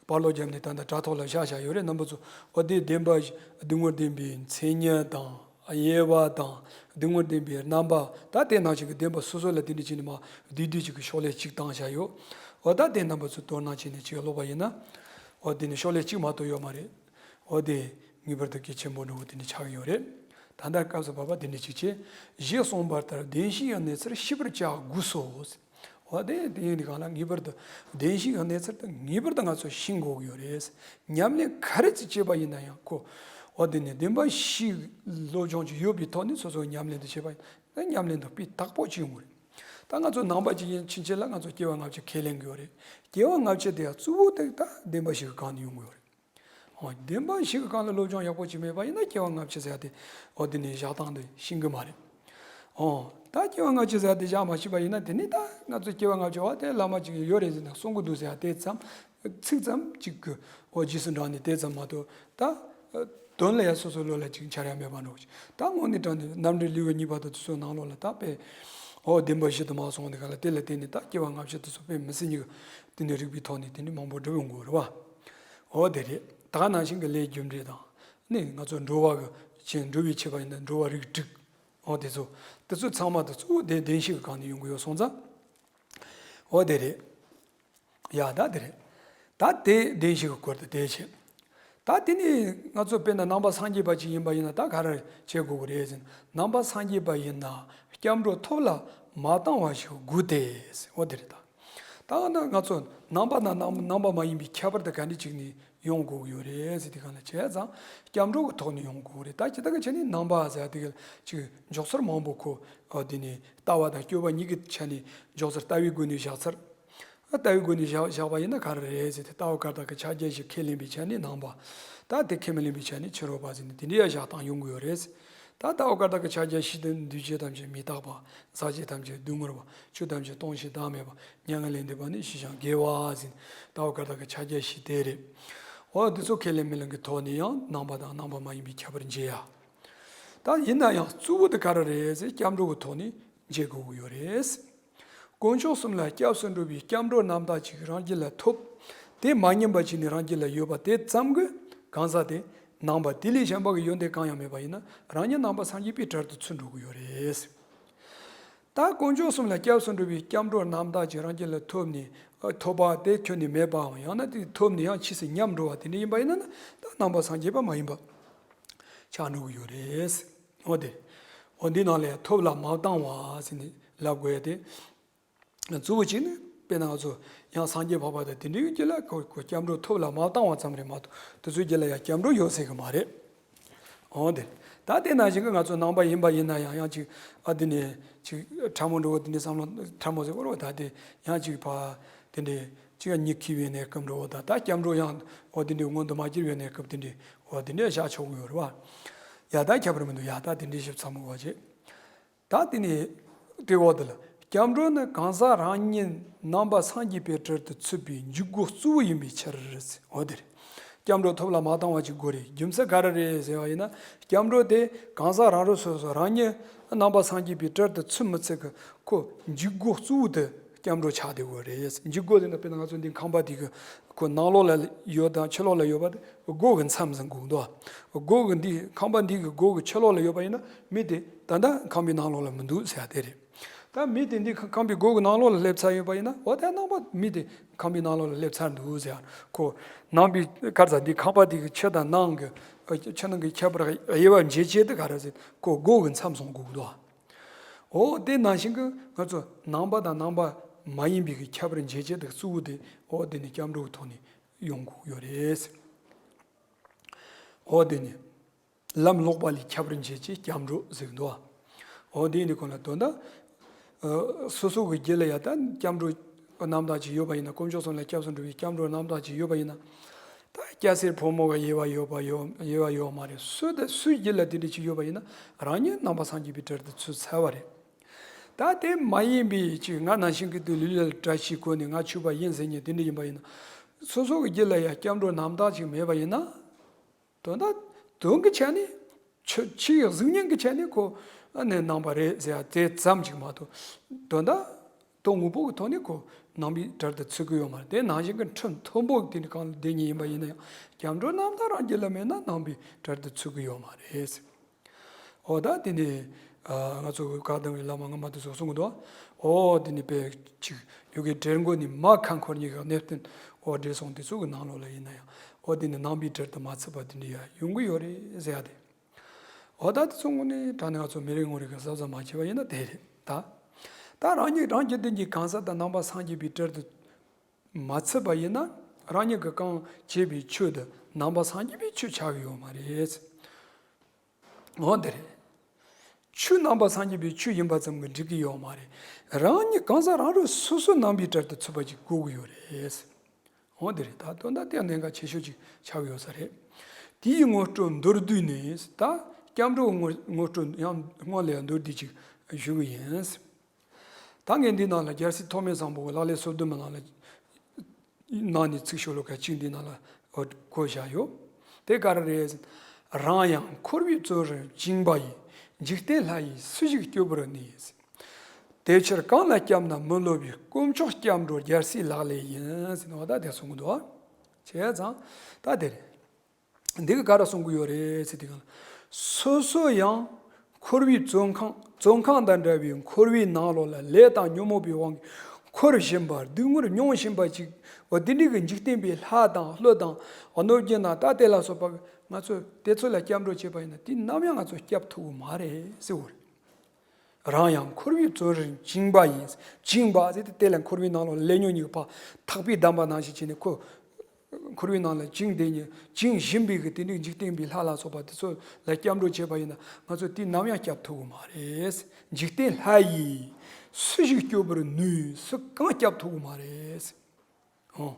པར་ལོག་བརྒྱབ་ནས་ད་ལྟ་དྲ་ཐོག་ལ་བཞག་བཞག་ཡོད་རེད། རྣམ་པ་ཚོ་འོ་དེ་བདེན་པ་བཞི། སྡུག་བསྔལ་བདེན་པའི་མཚན་ཉིད་དང་དབྱེ་བ་དང་། སྡུག་བསྔལ་བདེན་པའི་རྣམ་པ། ད་དེ་ནང་བཞིན་གྱི་བདེན་པ་སོ་སོ་ལ་དེ་འདྲ་བྱས་ནས་མར་བསྡུས་བསྡུས་ཅིག་གི་ཤོག་ལྷེ་གཅིག་བཏང་བཞག་ཡོད། འོ་ད་དེ་རྣམ་པ་ཚོས་དོ་སྣང་བྱས་ནས་ཅིག་ཀློག་པ་ཡིན་ན། འོ་དེ་ནི་ཤོག་ལྷེ་གཅིག་མ་གཏོགས་ཡོད་མ་རེད། འོ་དེ་ངེས་པར་དུ་གལ་ཆེན་པོ་འདྲ་བོ་དེ་འདྲ་ཆགས་ཡོད་རེད། ད་ལྟ་སྐབས་སུ་བབ་པ་དེ་འདྲ་ཅིག་བྱས། ཞེས་གསུངས་པ་ལྟར་བདེན་བཞིའི་གནས་ཚུལ་ཤེས་པར་བྱ་དགོས་སོ། འོ་དེ་དེ་ཡིན་དུས་གང་ལ་ངེས་པར་དུ་བདེན་བཞིའི་གནས་ཚུལ་དེ་ངེས་པར་དུ་ང་ཚོས་ཤེས་དགོས་ཀྱི་ཡོད་རེད། ཉམས་ལེན་ག་རེ་ཅིག་བྱས་པ་ཡིན་ན་ཡང་ཁོ། འོ་དེ་ནི་བདེན་པ་བཞིའི་སློབ་སྦྱོང་ཅིག་ཡོད་པའི་ཐོག་ནས་སོ་སོའི་ཉམས་ལེན་དེ་བྱས་པ་ཡིན་ན་ཉམས་ལེན་དེ་སྤུས་དག་པོ་ཅིག་ཡོང་གི་རེད། ད་ང་ཚོ་ནང་པ་ཅིག་ཡིན་ཕྱིན་ཆད་ལ་ང་ཚོ་སྐྱེ་བ་སྔ་ཕྱི་ཁས་ལེན་གྱི་ཡོད་རེད། སྐྱེ་བ་སྔ་ཕྱི་དེ་ཡང་གཙོ་བོ་དེ་ད་བདེན་པ་བཞི་གི་སྒང་ནས་ཡོང་གི་ཡོད་རེད། འོ་བདེན་པ་བཞི་གི་སྒང་ལ་སློབ་སྦྱོང་ཡག་པོ་ཅིག་མེད་པ་ཡིན་ན་སྐྱེ་བ་སྔ་ཕྱི་ཟེར་ཡ་དེ་འོ་དེ་ནས་བཞག་སྟངས་དེ་ཤེས་གི་མ་རེད། འོ་ད་སྐྱེ་བ་སྔ་ཕྱི་ཟེར་ཡ་དེ་བཞག་མ་ཤེས་པ་ཡིན་ན། དེ་ནས་ད་ང་ཚོ་སྐྱེ་བ་སྔ་ཕྱི་བ་དེ་བླ་མ་ཅིག་ཡོད་རེད་ཟེར་ནས་གསུང་གི་འདུག་ཟེར་ཡ་དེ་ཙམ། ཚིག་ཙམ་ཅིག་གི་འོ་རྗེས་སུ་འབྲངས་ནས་དེ་ཙམ་མ་གཏོགས། ད་དོན་ལ་ཡ་སོ་སོའི་བློ་ལ་ཅིག་འཆར་ཡ་མེད་པ་འདྲ་བོ་ཅིག། ད་དངོས་གནས་དྲང་གནས་རྣམ་འགྲེལ་ལེའུ་གཉིས་པ་དང་དེ་ཚོའི་ནང་ལོགས་ལ་ད་དཔེ་འོ་བདེན་པ་བཞི་དུ་མ་སོང་དེ་ག་ལ། དེ་ལ་བརྟེན་ནས་ད་སྐྱེ་བ་སྔ་ཕྱི་དེ་ཚོ་དཔེ་མི་སྲིད་ཉིད་ཀྱི་དེ་ནས་རིགས་པའི་ཐོག་ནས་དེ་འདྲ་མང་པོ་འགྲུབ་ཡོང་གི་ཡོད་རེད་བ། འོ་དེ་རེད། ད་ག་ནང་བཞིན་གྱི་ལས་རྒྱུ་འབྲས་དང་། ནི་ང་ཚོ་འགྲོ་བ་གི་ཆེད། འགྲོ་བའི་ཆེད་པ་ཡིན་ན་འགྲོ་བ་རིགས་དྲུག། འོ་དེ་ཚོ། དེ་ཚོ་ཚང་མ་དེ་གཙོ་བོ་དེ་བདེན་བཞི་གི་སྒང་ནས་ཡོང་གི་ཡོད་སོང་ཙང་། འོ་དེ་རེད། ཡ་ད་དེ་རེད། ད་དེ་བདེན་བཞི་གི་སྐོར་དེ་དེ་བྱས། ད་དེ་ནས་ང་ཚོ་དཔེར་ན་ནང་པ་སངས་རྒྱས་པ་ཅིག་ཡིན་པ་ཡིན་ན་ད་ག་རེ་བྱེད་དགོས་ཀྱི་རེད་ཟེར་ན། ནང་པ་སངས་རྒྱས་པ་ཡིན་ན་སྐྱབས་འགྲོ་ཐོབ་ལ་མ་བཏང་བ་ཞིག་དགོས་ཏེ་ཟེར། འོ་དེ་རེད་ད། ད་ནི་ང་ཚོ་ནང་པ་དང་ནང་ནང་པ་མ་ཡིན་པའི་ཁྱད་པར་དེ་ག་འདྲ་ཅིག་ནས་ཡོང་དགོས་ཀྱི་ཡོད་རེད་ཟེར་དུས་གང་ལ། བྱས་ཙང་སྐྱབས་འགྲོ་གི་ཐོག་ནས་ཡོང་དགོས་ཀྱི་རེད། ད་ཇི་ལྟ་གི་ཆ་ནས་ནང་པ་ཟེར་དེ་ག་ཅིག་འཇོག་ཚུལ་མང་པོ་ཁོ་འོ་དེ་ནས་ལྟ་བ་དང་སྤྱོད་པ་གཉིས་ཀྱི་ཆ་ནས་འཇོག་ཚུལ། ལྟ་བའི་སྒོ་ནས་བཞག་ཚུལ། ལྟ་བའི་སྒོ་ནས་བཞག་བཞག་པ་ཡིན་ན་ག་རེ་རེད་ཟེར་ཏེ། ལྟ་བ་བཀའ་རྟགས་ཀྱི་ཕྱག་རྒྱ་བཞི་ཁས་ལེན་པའི་ཆ་ནས་ནང་པ། ད་དེ་ཁས་མི་ལེན་པའི་ཆ་ནས་ཕྱི་རོལ་པ་ཟེར་ནས་དེ་འདྲའི་ཡ་བཞག་སྟངས་ཡོང་གི་ཡོད་རེད། ད་ལྟ་བ་བཀའ་རྟགས་ཀྱི་ཕྱག་རྒྱ་བཞི་དེ་འདུས་བྱས་ཐམས་ཅད་མི་རྟག་པ། ཟག་བཅས་ཐམས་ཅད་སྡུག་བསྔལ་བ། ཆོས་ཐམས་ཅད་སྟོང་ཞིང་བདག་མེད་པ། མྱ་ངན་ལས་འདས་པ་ནི་ཞི་ཞིང་དགེ་བ་ཟེར་ནས་ལྟ་བ་བཀའ་རྟགས་ཀྱི་ཕྱག་རྒྱ་བཞི་དེ་རེད། འོ་འདི་ཚོ་ཁས་ལེན་མི་ལེན་གྱི་ཐོག་ནས་ཡང་ནང་པ་དང་ནང་པ་མ་ཡིན་པའི་ཁྱད་པར་འབྱེད་ཡ། ད་ཡིན་ན་ཡང་གཙོ་བོ་དེ་ག་རེ་རེད་ཟེར། སྐྱབས་འགྲོ་གི་ཐོག་ནས་འབྱེད་དགོས་ཀྱི་ཡོད་རེད། དཀོན་མཆོག་གསུམ་ལ་སྐྱབས་སུ་འགྲོ་བའི་སྐྱབས་འགྲོ་རྣམ་དག་ཅིག་རང་རྒྱུད་ལ་ཐོབ། དེ་མ་ཉམས་པ་བྱས་ནས་རང་རྒྱུད་ལ་ཡོད་པ་དེ་ཙམ་གྱིས་གང་ཟག་དེ་ནང་པ་དེ་ལས་གཞན་པ་གི་ཡོན་ཏན་གང་ཡང་མེད་པ་ཡིན་ན་རང་ཉིད་ནང་པ་སངས་རྒྱས་པའི་གྲལ་དུ་ཚུད་འགྲོ་གི་ཡོད་རེད། ད་དཀོན་མཆོག་གསུམ་ལ་སྐྱབས་སུ་འགྲོ་བའི་སྐྱབས་འགྲོ་རྣམ་དག་ཅིག་རང་རྒྱུད་ལ་ཐོབ་ནས། ཨ་ཐོབ་པ་དེ་ཁྱོན་ནས་མེད་པའམ་ཡང་ན་དེ་ཐོབ་ནས་ཡང་ཕྱིས་སུ་ཉམས་འགྲོ་བ་དེ་འདྲ་ཡིན་པ་ཡིན་ན་ན། ད་ནང་པ་སངས་རྒྱས་པ་མ་ཡིན་པ་ཆགས་འགྲོ་གི་ཡོད་རེད། འོ་དེ། འོ་འདི་ནང་ལས་ཐོབ་ལ་མ་བཏང་བ་ཟེར་ནས་ལབ་དགོས་ཡ་དེ། གཙོ་བོ་གཅིག་ནི་དཔེར་ན་ང་ཚོ་ཡང་སངས་རྒྱས་འཕགས་པ་དང་དེ་འདྲའི་རྒྱུད་ལ་ཁོ་ཁོ་སྐྱབས་འགྲོ་ཐོབ་ལ་མ་བཏང་བ་ཙམ་རེད་མ་གཏོགས་དེ་ཚོའི་རྒྱུད་ལ་ཡང་སྐྱབས་འགྲོ་ཡོད་ཟེར་གི་མ་རེད། འོ་དེ། ད་དེ་ནང་བཞིན་གྱི་ང་ཚོ་ནང་པ་ཡིན་པ་ཡིན་ན་ཡང་ཡང་ཅིག་ཨ་དེ་ནས་ཅིག་ཕྲ་མོ་འགྲོ་བ་དེ་འདྲའི་བསམ་བློ་ཕྲ་མོ་ཟེར་བ་རེད་བ། ད་དེ་ཡང་ཅིག་ཕ་དེ་འདྲའི་ཅིག་ཡང་ཉི་ཁི་བའི་གནས་སྐབས་འགྲོ་བ་དང་། ད་སྐྱབས་འགྲོ་ཡང་འོ་དེ་འདྲའི་མངོན་དུ་མ་གྱུར་བའི་གནས་སྐབས་དེ་འདྲའི་འོ་དེ་འདྲའི་བཞག་ཆོག་གི་ཡོད་རེད་བ། ཡ་ད་ཁྱད་པར་མི་འདུག། ཡ་ད་དེ་འདྲའི་ཞིབ་ཚགས་མོ་བ་བྱེད། ད་དེ་ནས་དྲི་བ་འདི་ལ། སྐྱབས་འགྲོ་ནི་གང་ཟག་རང་ཉིད་ནང་པ་སངས་རྒྱས་པའི་གྲལ་དུ་ཚུད་པའི་འཇུག་སྒོ་གཙོ་བོ་ཡིན་པའི་ཕྱིར། འོ་དེ་རེད། སྐྱབས་འགྲོ་ཐོབ་ལ་མ་བཏང་བ་ཅིག་དགོས་རེད། རྒྱུ་མཚན་ག་རེ་རེད་ཟེར་བ་ཡིན་ན། སྐྱབས་འགྲོ་དེ་གང་ཟག་རང་རང་སོ་སོ་རང་ཉིད་ནང་པ་སངས་རྒྱས་པའི་གྲལ་དུ་ཚུད་མི་ཚུད་ཀྱི་ཁོ་འཇུག་སྒོ་གཙོ་བོ་དེ་སྐྱབས་འགྲོ་ཆགས་བསྡད་ཡོད་རེད། འཇུག་སྒོ་དེ་ནི་དཔེར་ན་ང་ཚོ་འདི་ཁང་པ་འདི་གི་ཁོ་ནང་ལོགས་ལ་ཡོད་དང་ཕྱི་ལོགས་ལ་ཡོད་པ་དེ་སྒོ་གི་མཚམས་ཟིན་དགོས་འདུག་སྒོ་གི་འདི་ཁང་པ་འདི་གི་སྒོ་གི་ཕྱི་ལོགས་ལ་ཡོད་པ་ཡིན་ན་མི་དེ་ད་ལྟ་ཁང་པའི་ནང་ལོགས་ལ་མི་འདུག་ཟེར་ཡ་དེ་རེད། ད་མི་དེ་འདི་ཁ་ཁང་པའི་སྒོ་གི་ནང་ལོགས་ལ་སླེབས་ཚར་ཡོད་པ་ཡིན་ན། འོ་ད་ནང་པ་མི་དེ་ཁང་པའི་ནང་ལོགས་ལ་སླེབས་ཚར་འདུག་ཟེར། ཁོ་ནང་པའི་ག་རེ་ཟེར། འདི་ཁང་པ་འདི་གི་ཕྱི་དང་ནང་གི་ཕྱི་ནང་གི་ཁྱད་པར་དབྱེ་བ་འབྱེད་བྱེད་དེ་ག་རེ་ཟེར། ཁོ་སྒོ་གི་མཚམས་སོང་དགོས་འདུག་འོ་དེ་ནང་བཞིན་གྱི་ང་ཚོ་ནང་པ་དང་ནང་པ་མ་ཡིན་པའི་གི་ཁྱད་པར་འབྱེད་བྱེད་དེ་གཙོ་བོ་དེ་འོ་དེ་ནི་སྐྱབས་འགྲོ་གི་ཐོག་ནས་ཡོང་དགོས་ཡོད་རེད། འོ་དེ་ནི། ལམ་ལོག་པ་ལས་ཁྱབ་རིན་ཆེན་གྱི་སྐྱབས་འགྲོ་ཟེར་གྱི་འདུག་འོ་དེ་ནི་གོང་ལ་དོན་དག་སོ་སོ་གི་རྒྱུད་ལ་ཡ་ད་སྐྱབས་འགྲོ་རྣམ་དག་ཅིག་ཡོད་པ་ཡིན་ན། དཀོན་མཆོག་གསུམ་ལ་སྐྱབས་སུ་འགྲོ་བའི་སྐྱབས་འགྲོ་རྣམ་དག་ཅིག་ཡོད་པ་ཡིན་ན། ད་སྐྱ་སེར་ཕོ་མོ་གི་དབྱེ་བ་ཡོད་པ་ཡོད་དབྱེ་བ་ཡོད་མ་རེད། སུ་དེ་སུའི་རྒྱུད་ལ་དེ་འདྲ་ཅིག་ཡོད་པ་ཡིན་ན་རང་ཉིད་ནང་པ་སངས་རྒྱས་པའི་གྲལ་དུ་ཚུད་ཚར་བ་རེད། ད་དེ་མ་ཡིན་པའི་ཅིག་ང་ནང་བཞིན་གྱི་དུས་ལུས་ལ་བཀྲ་ཤིས་གོན་ནས་ང་ཆོས་པ་ཡིན་ཟེར་མཁན་དེ་འདྲ་ཡིན་པ་ཡིན་ན། སོ་སོ་གི་རྒྱུད་ལ་ཡ་སྐྱབས་འགྲོ་རྣམ་དག་ཅིག་མེད་པ་ཡིན་ན། དོན་དག་དོན་གྱི་ཆ་ནས་ཆོས་ཆོས་ཀྱི་གཟུགས་བརྙན་གྱི་ཆ་ནས་ཁོ་ཨ་ནི་ནང་པ་རེད་ཟེར་ཡ་དེ་ཙམ་ཅིག་མ་གཏོགས། དོན་དག་དོན་དངོས་པོ་གི་ཐོག་ནས་ཁོ་ནང་པའི་གྲལ་དུ་ཚུད་ཀྱི་ཡོད་མ་རེད། དེ་ནང་བཞིན་གྱི་ཁྲིམས་མཐོན་པོ་དེ་འདྲ་གང་ལ་བསྡད་མཁན་ཡིན་པ་ཡིན་ན་ཡང་སྐྱབས་འགྲོ་རྣམ་དག་རང་རྒྱུད་ལ་མེད་ན་ནང་པའི་གྲལ་དུ་ཚུད་ཀྱི་ཡོད་མ་རེད། འོ་ད་དེ་ནི་ང་ཚོ་བཀའ་གདམས་པའི་བླ་མ་སྔ་མ་དེ་ཚོས་གསུང་གི་འདུག་འོ་དེ་ནི་དཔེ་ཅིག་ཡོ་གའི་གྲལ་མགོ་ནས་མར་ཁ་འཁོར་མཁན་གྱི་གནས་བརྟན་འོ་བགྲེས་སོང་དེ་ཚོ་གི་ནང་ལོགས་ལ་ཡིན་ན་ཡང་། འོ་དེ་ནི་ནང་པའི་གྲལ་དུ་མ་ཚུད་པ་དེ་འདྲ་ཡང་ཡོང་གི་ཡོད་རེད་ཟེར་ཡ་དེ། འོ་ད་དེ་ཚོ་དངོས་གནས་དྲང་གནས་ང་ཚོ་མི་རེ་ངོ་རེ་གི་གཟབ་གཟབ་མ་བྱས་པ་ཡིན་ན་དེ་རེད་ད། ད་རང་ཉིད་རང་རྒྱུད་ལྡན་གྱི་གང་ཟག་དང་ནང་པ་སངས་རྒྱས་པའི་གྲལ་དུ་མ་ཚུད་པ་ཡིན་ན། རང་ཉིད་ཀྱིས་གང་བྱས་པའི་ཆོས་དེ་ནང་པ་སངས་རྒྱས་པའི་ཆོས་ཆགས་ཀྱི་ཡོད་མ་རེད། འོ་དེ་རེད། ཆོས་ནང་པ་སངས་རྒྱས་པའི་ཆོས་ཡིན་པ་ཙམ་གྱིས་འགྲིག་གི་ཡོད་མ་རེད། རང་ཉིད་གང་ཟག་རང་རང་སོ་སོ་ནང་པའི་གྲལ་དུ་ཚུད་པ་ཅིག་དགོས་ཀྱི་ཡོད་རེད། འོ་དེ་རེད། ད་དོན་དག་དེ་གནད་འགག་ཆེ་ཤོས་ཅིག་ཆགས་ཡོད་ས་རེད། དེའི་ངོ་སྤྲོད་མདོར་བསྡུས་ནས། ད་སྐྱབས་འགྲོ་ངོ་ངོ་སྤྲོད་ཡང་སྔོན་ལ་ཡང་མདོར་བསྡུས་ཅིག་ཞུ་གི་ཡིན། ད་ངས་འདི་ནང་ལ་རྒྱལ་སྲས་ཐོགས་མེད་བཟང་པོ་གི་ལག་ལེན་སོ་བདུན་མའི་ནང་ལ་ནང་ནས་ཚིག་ཤོ་ལོ་ཀ་གཅིག་འདི་ནང་ལ་བཀོད་བཞག་ཡོད། དེ་ག་རེ་རེད། རང་ཡང་འཁོར་བའི་བཙོན་རར་བཅིངས་པ་ཡི། འཇིག་རྟེན་ལྷ་ཡིས་སུ་ཞིག་སྐྱོབ་པར་ནུས། དེ་ཕྱིར་གང་ལ་སྐྱབས་ན་མི་སླུ་བའི། དཀོན་མཆོག་སྐྱབས་འགྲོ་རྒྱལ་སྲས་ལག་ལེན་ཡིན། ཟེར་ནས་འོ་ད་དེ་གསུང་གི་འདུག་བྱས་ཙང་ད་དེ་རེད། འདི་ག་ག་རེ་གསུང་གི་ཡོད་རེད་ཟེར་དུས་སྒང་ལ། སོ་སོ་ཡང་འཁོར་བའི་བཙོན་ཁང་བཙོན་ཁང་དང་འདྲ་བའི་འཁོར་བའི་ནང་ལོགས་ལ་ལས་དང་ཉོན་མོངས་པའི་དབང་གིས་འཁོར་བཞིན་པ། སྡུག་བསྔལ་མྱོང་བཞིན་པ་ཅིག་འོ་དེ་འདྲའི་གི་འཇིག་རྟེན་པའི་ལྷ་དང་ཀླུ་དང་གནོད་སྦྱིན་དང་ད་དེ་ལ་སོགས་པ་ང་ཚོས་དེ་ཚོ་ལ་སྐྱབས་འགྲོ་བྱས་པ་ཡིན་ན་དེ་ནམ་ཡང་ང་ཚོ་སྐྱབས་ཐུབ་ཀྱི་མ་རེད་ཟེར་བ་རེད། རང་ཡང་འཁོར་བའི་བཙོན་རར་བཅིངས་པ་ཡིན། བཅིངས་པ་ཟེར་དེ་དེ་ལ་འཁོར་བའི་ནང་ལོགས་ལས་ཉོན་གཉིས་ཀྱི་བར་ཐག་པས་བསྡམས་པ་ནང་བཞིན་བྱས་ནས་ཁོ། འཁོར་བའི་ནང་ལ་བཅིངས་བསྡད་ཉིན་བཅིངས་བཞིན་པའི་གི་དེ་འདྲའི་འཇིག་རྟེན་པའི་ལྷ་ལ་སོགས་པ་དེ་ཚོ་ལ་སྐྱབས་འགྲོ་བྱས་པ་ཡིན་ན་ང་ཚོ་དེ་ནམ་ཡང་སྐྱབས་ཐུབ་ཀྱི་མ་རེད། འཇིག་རྟེན་ལྷ་ཡིས་སུ་ཞིག་སྐྱོབ་པར་ནུས། སུ་གང་སྐྱབས་ཐུབ་ཀྱི་མ་རེད། ཨོ།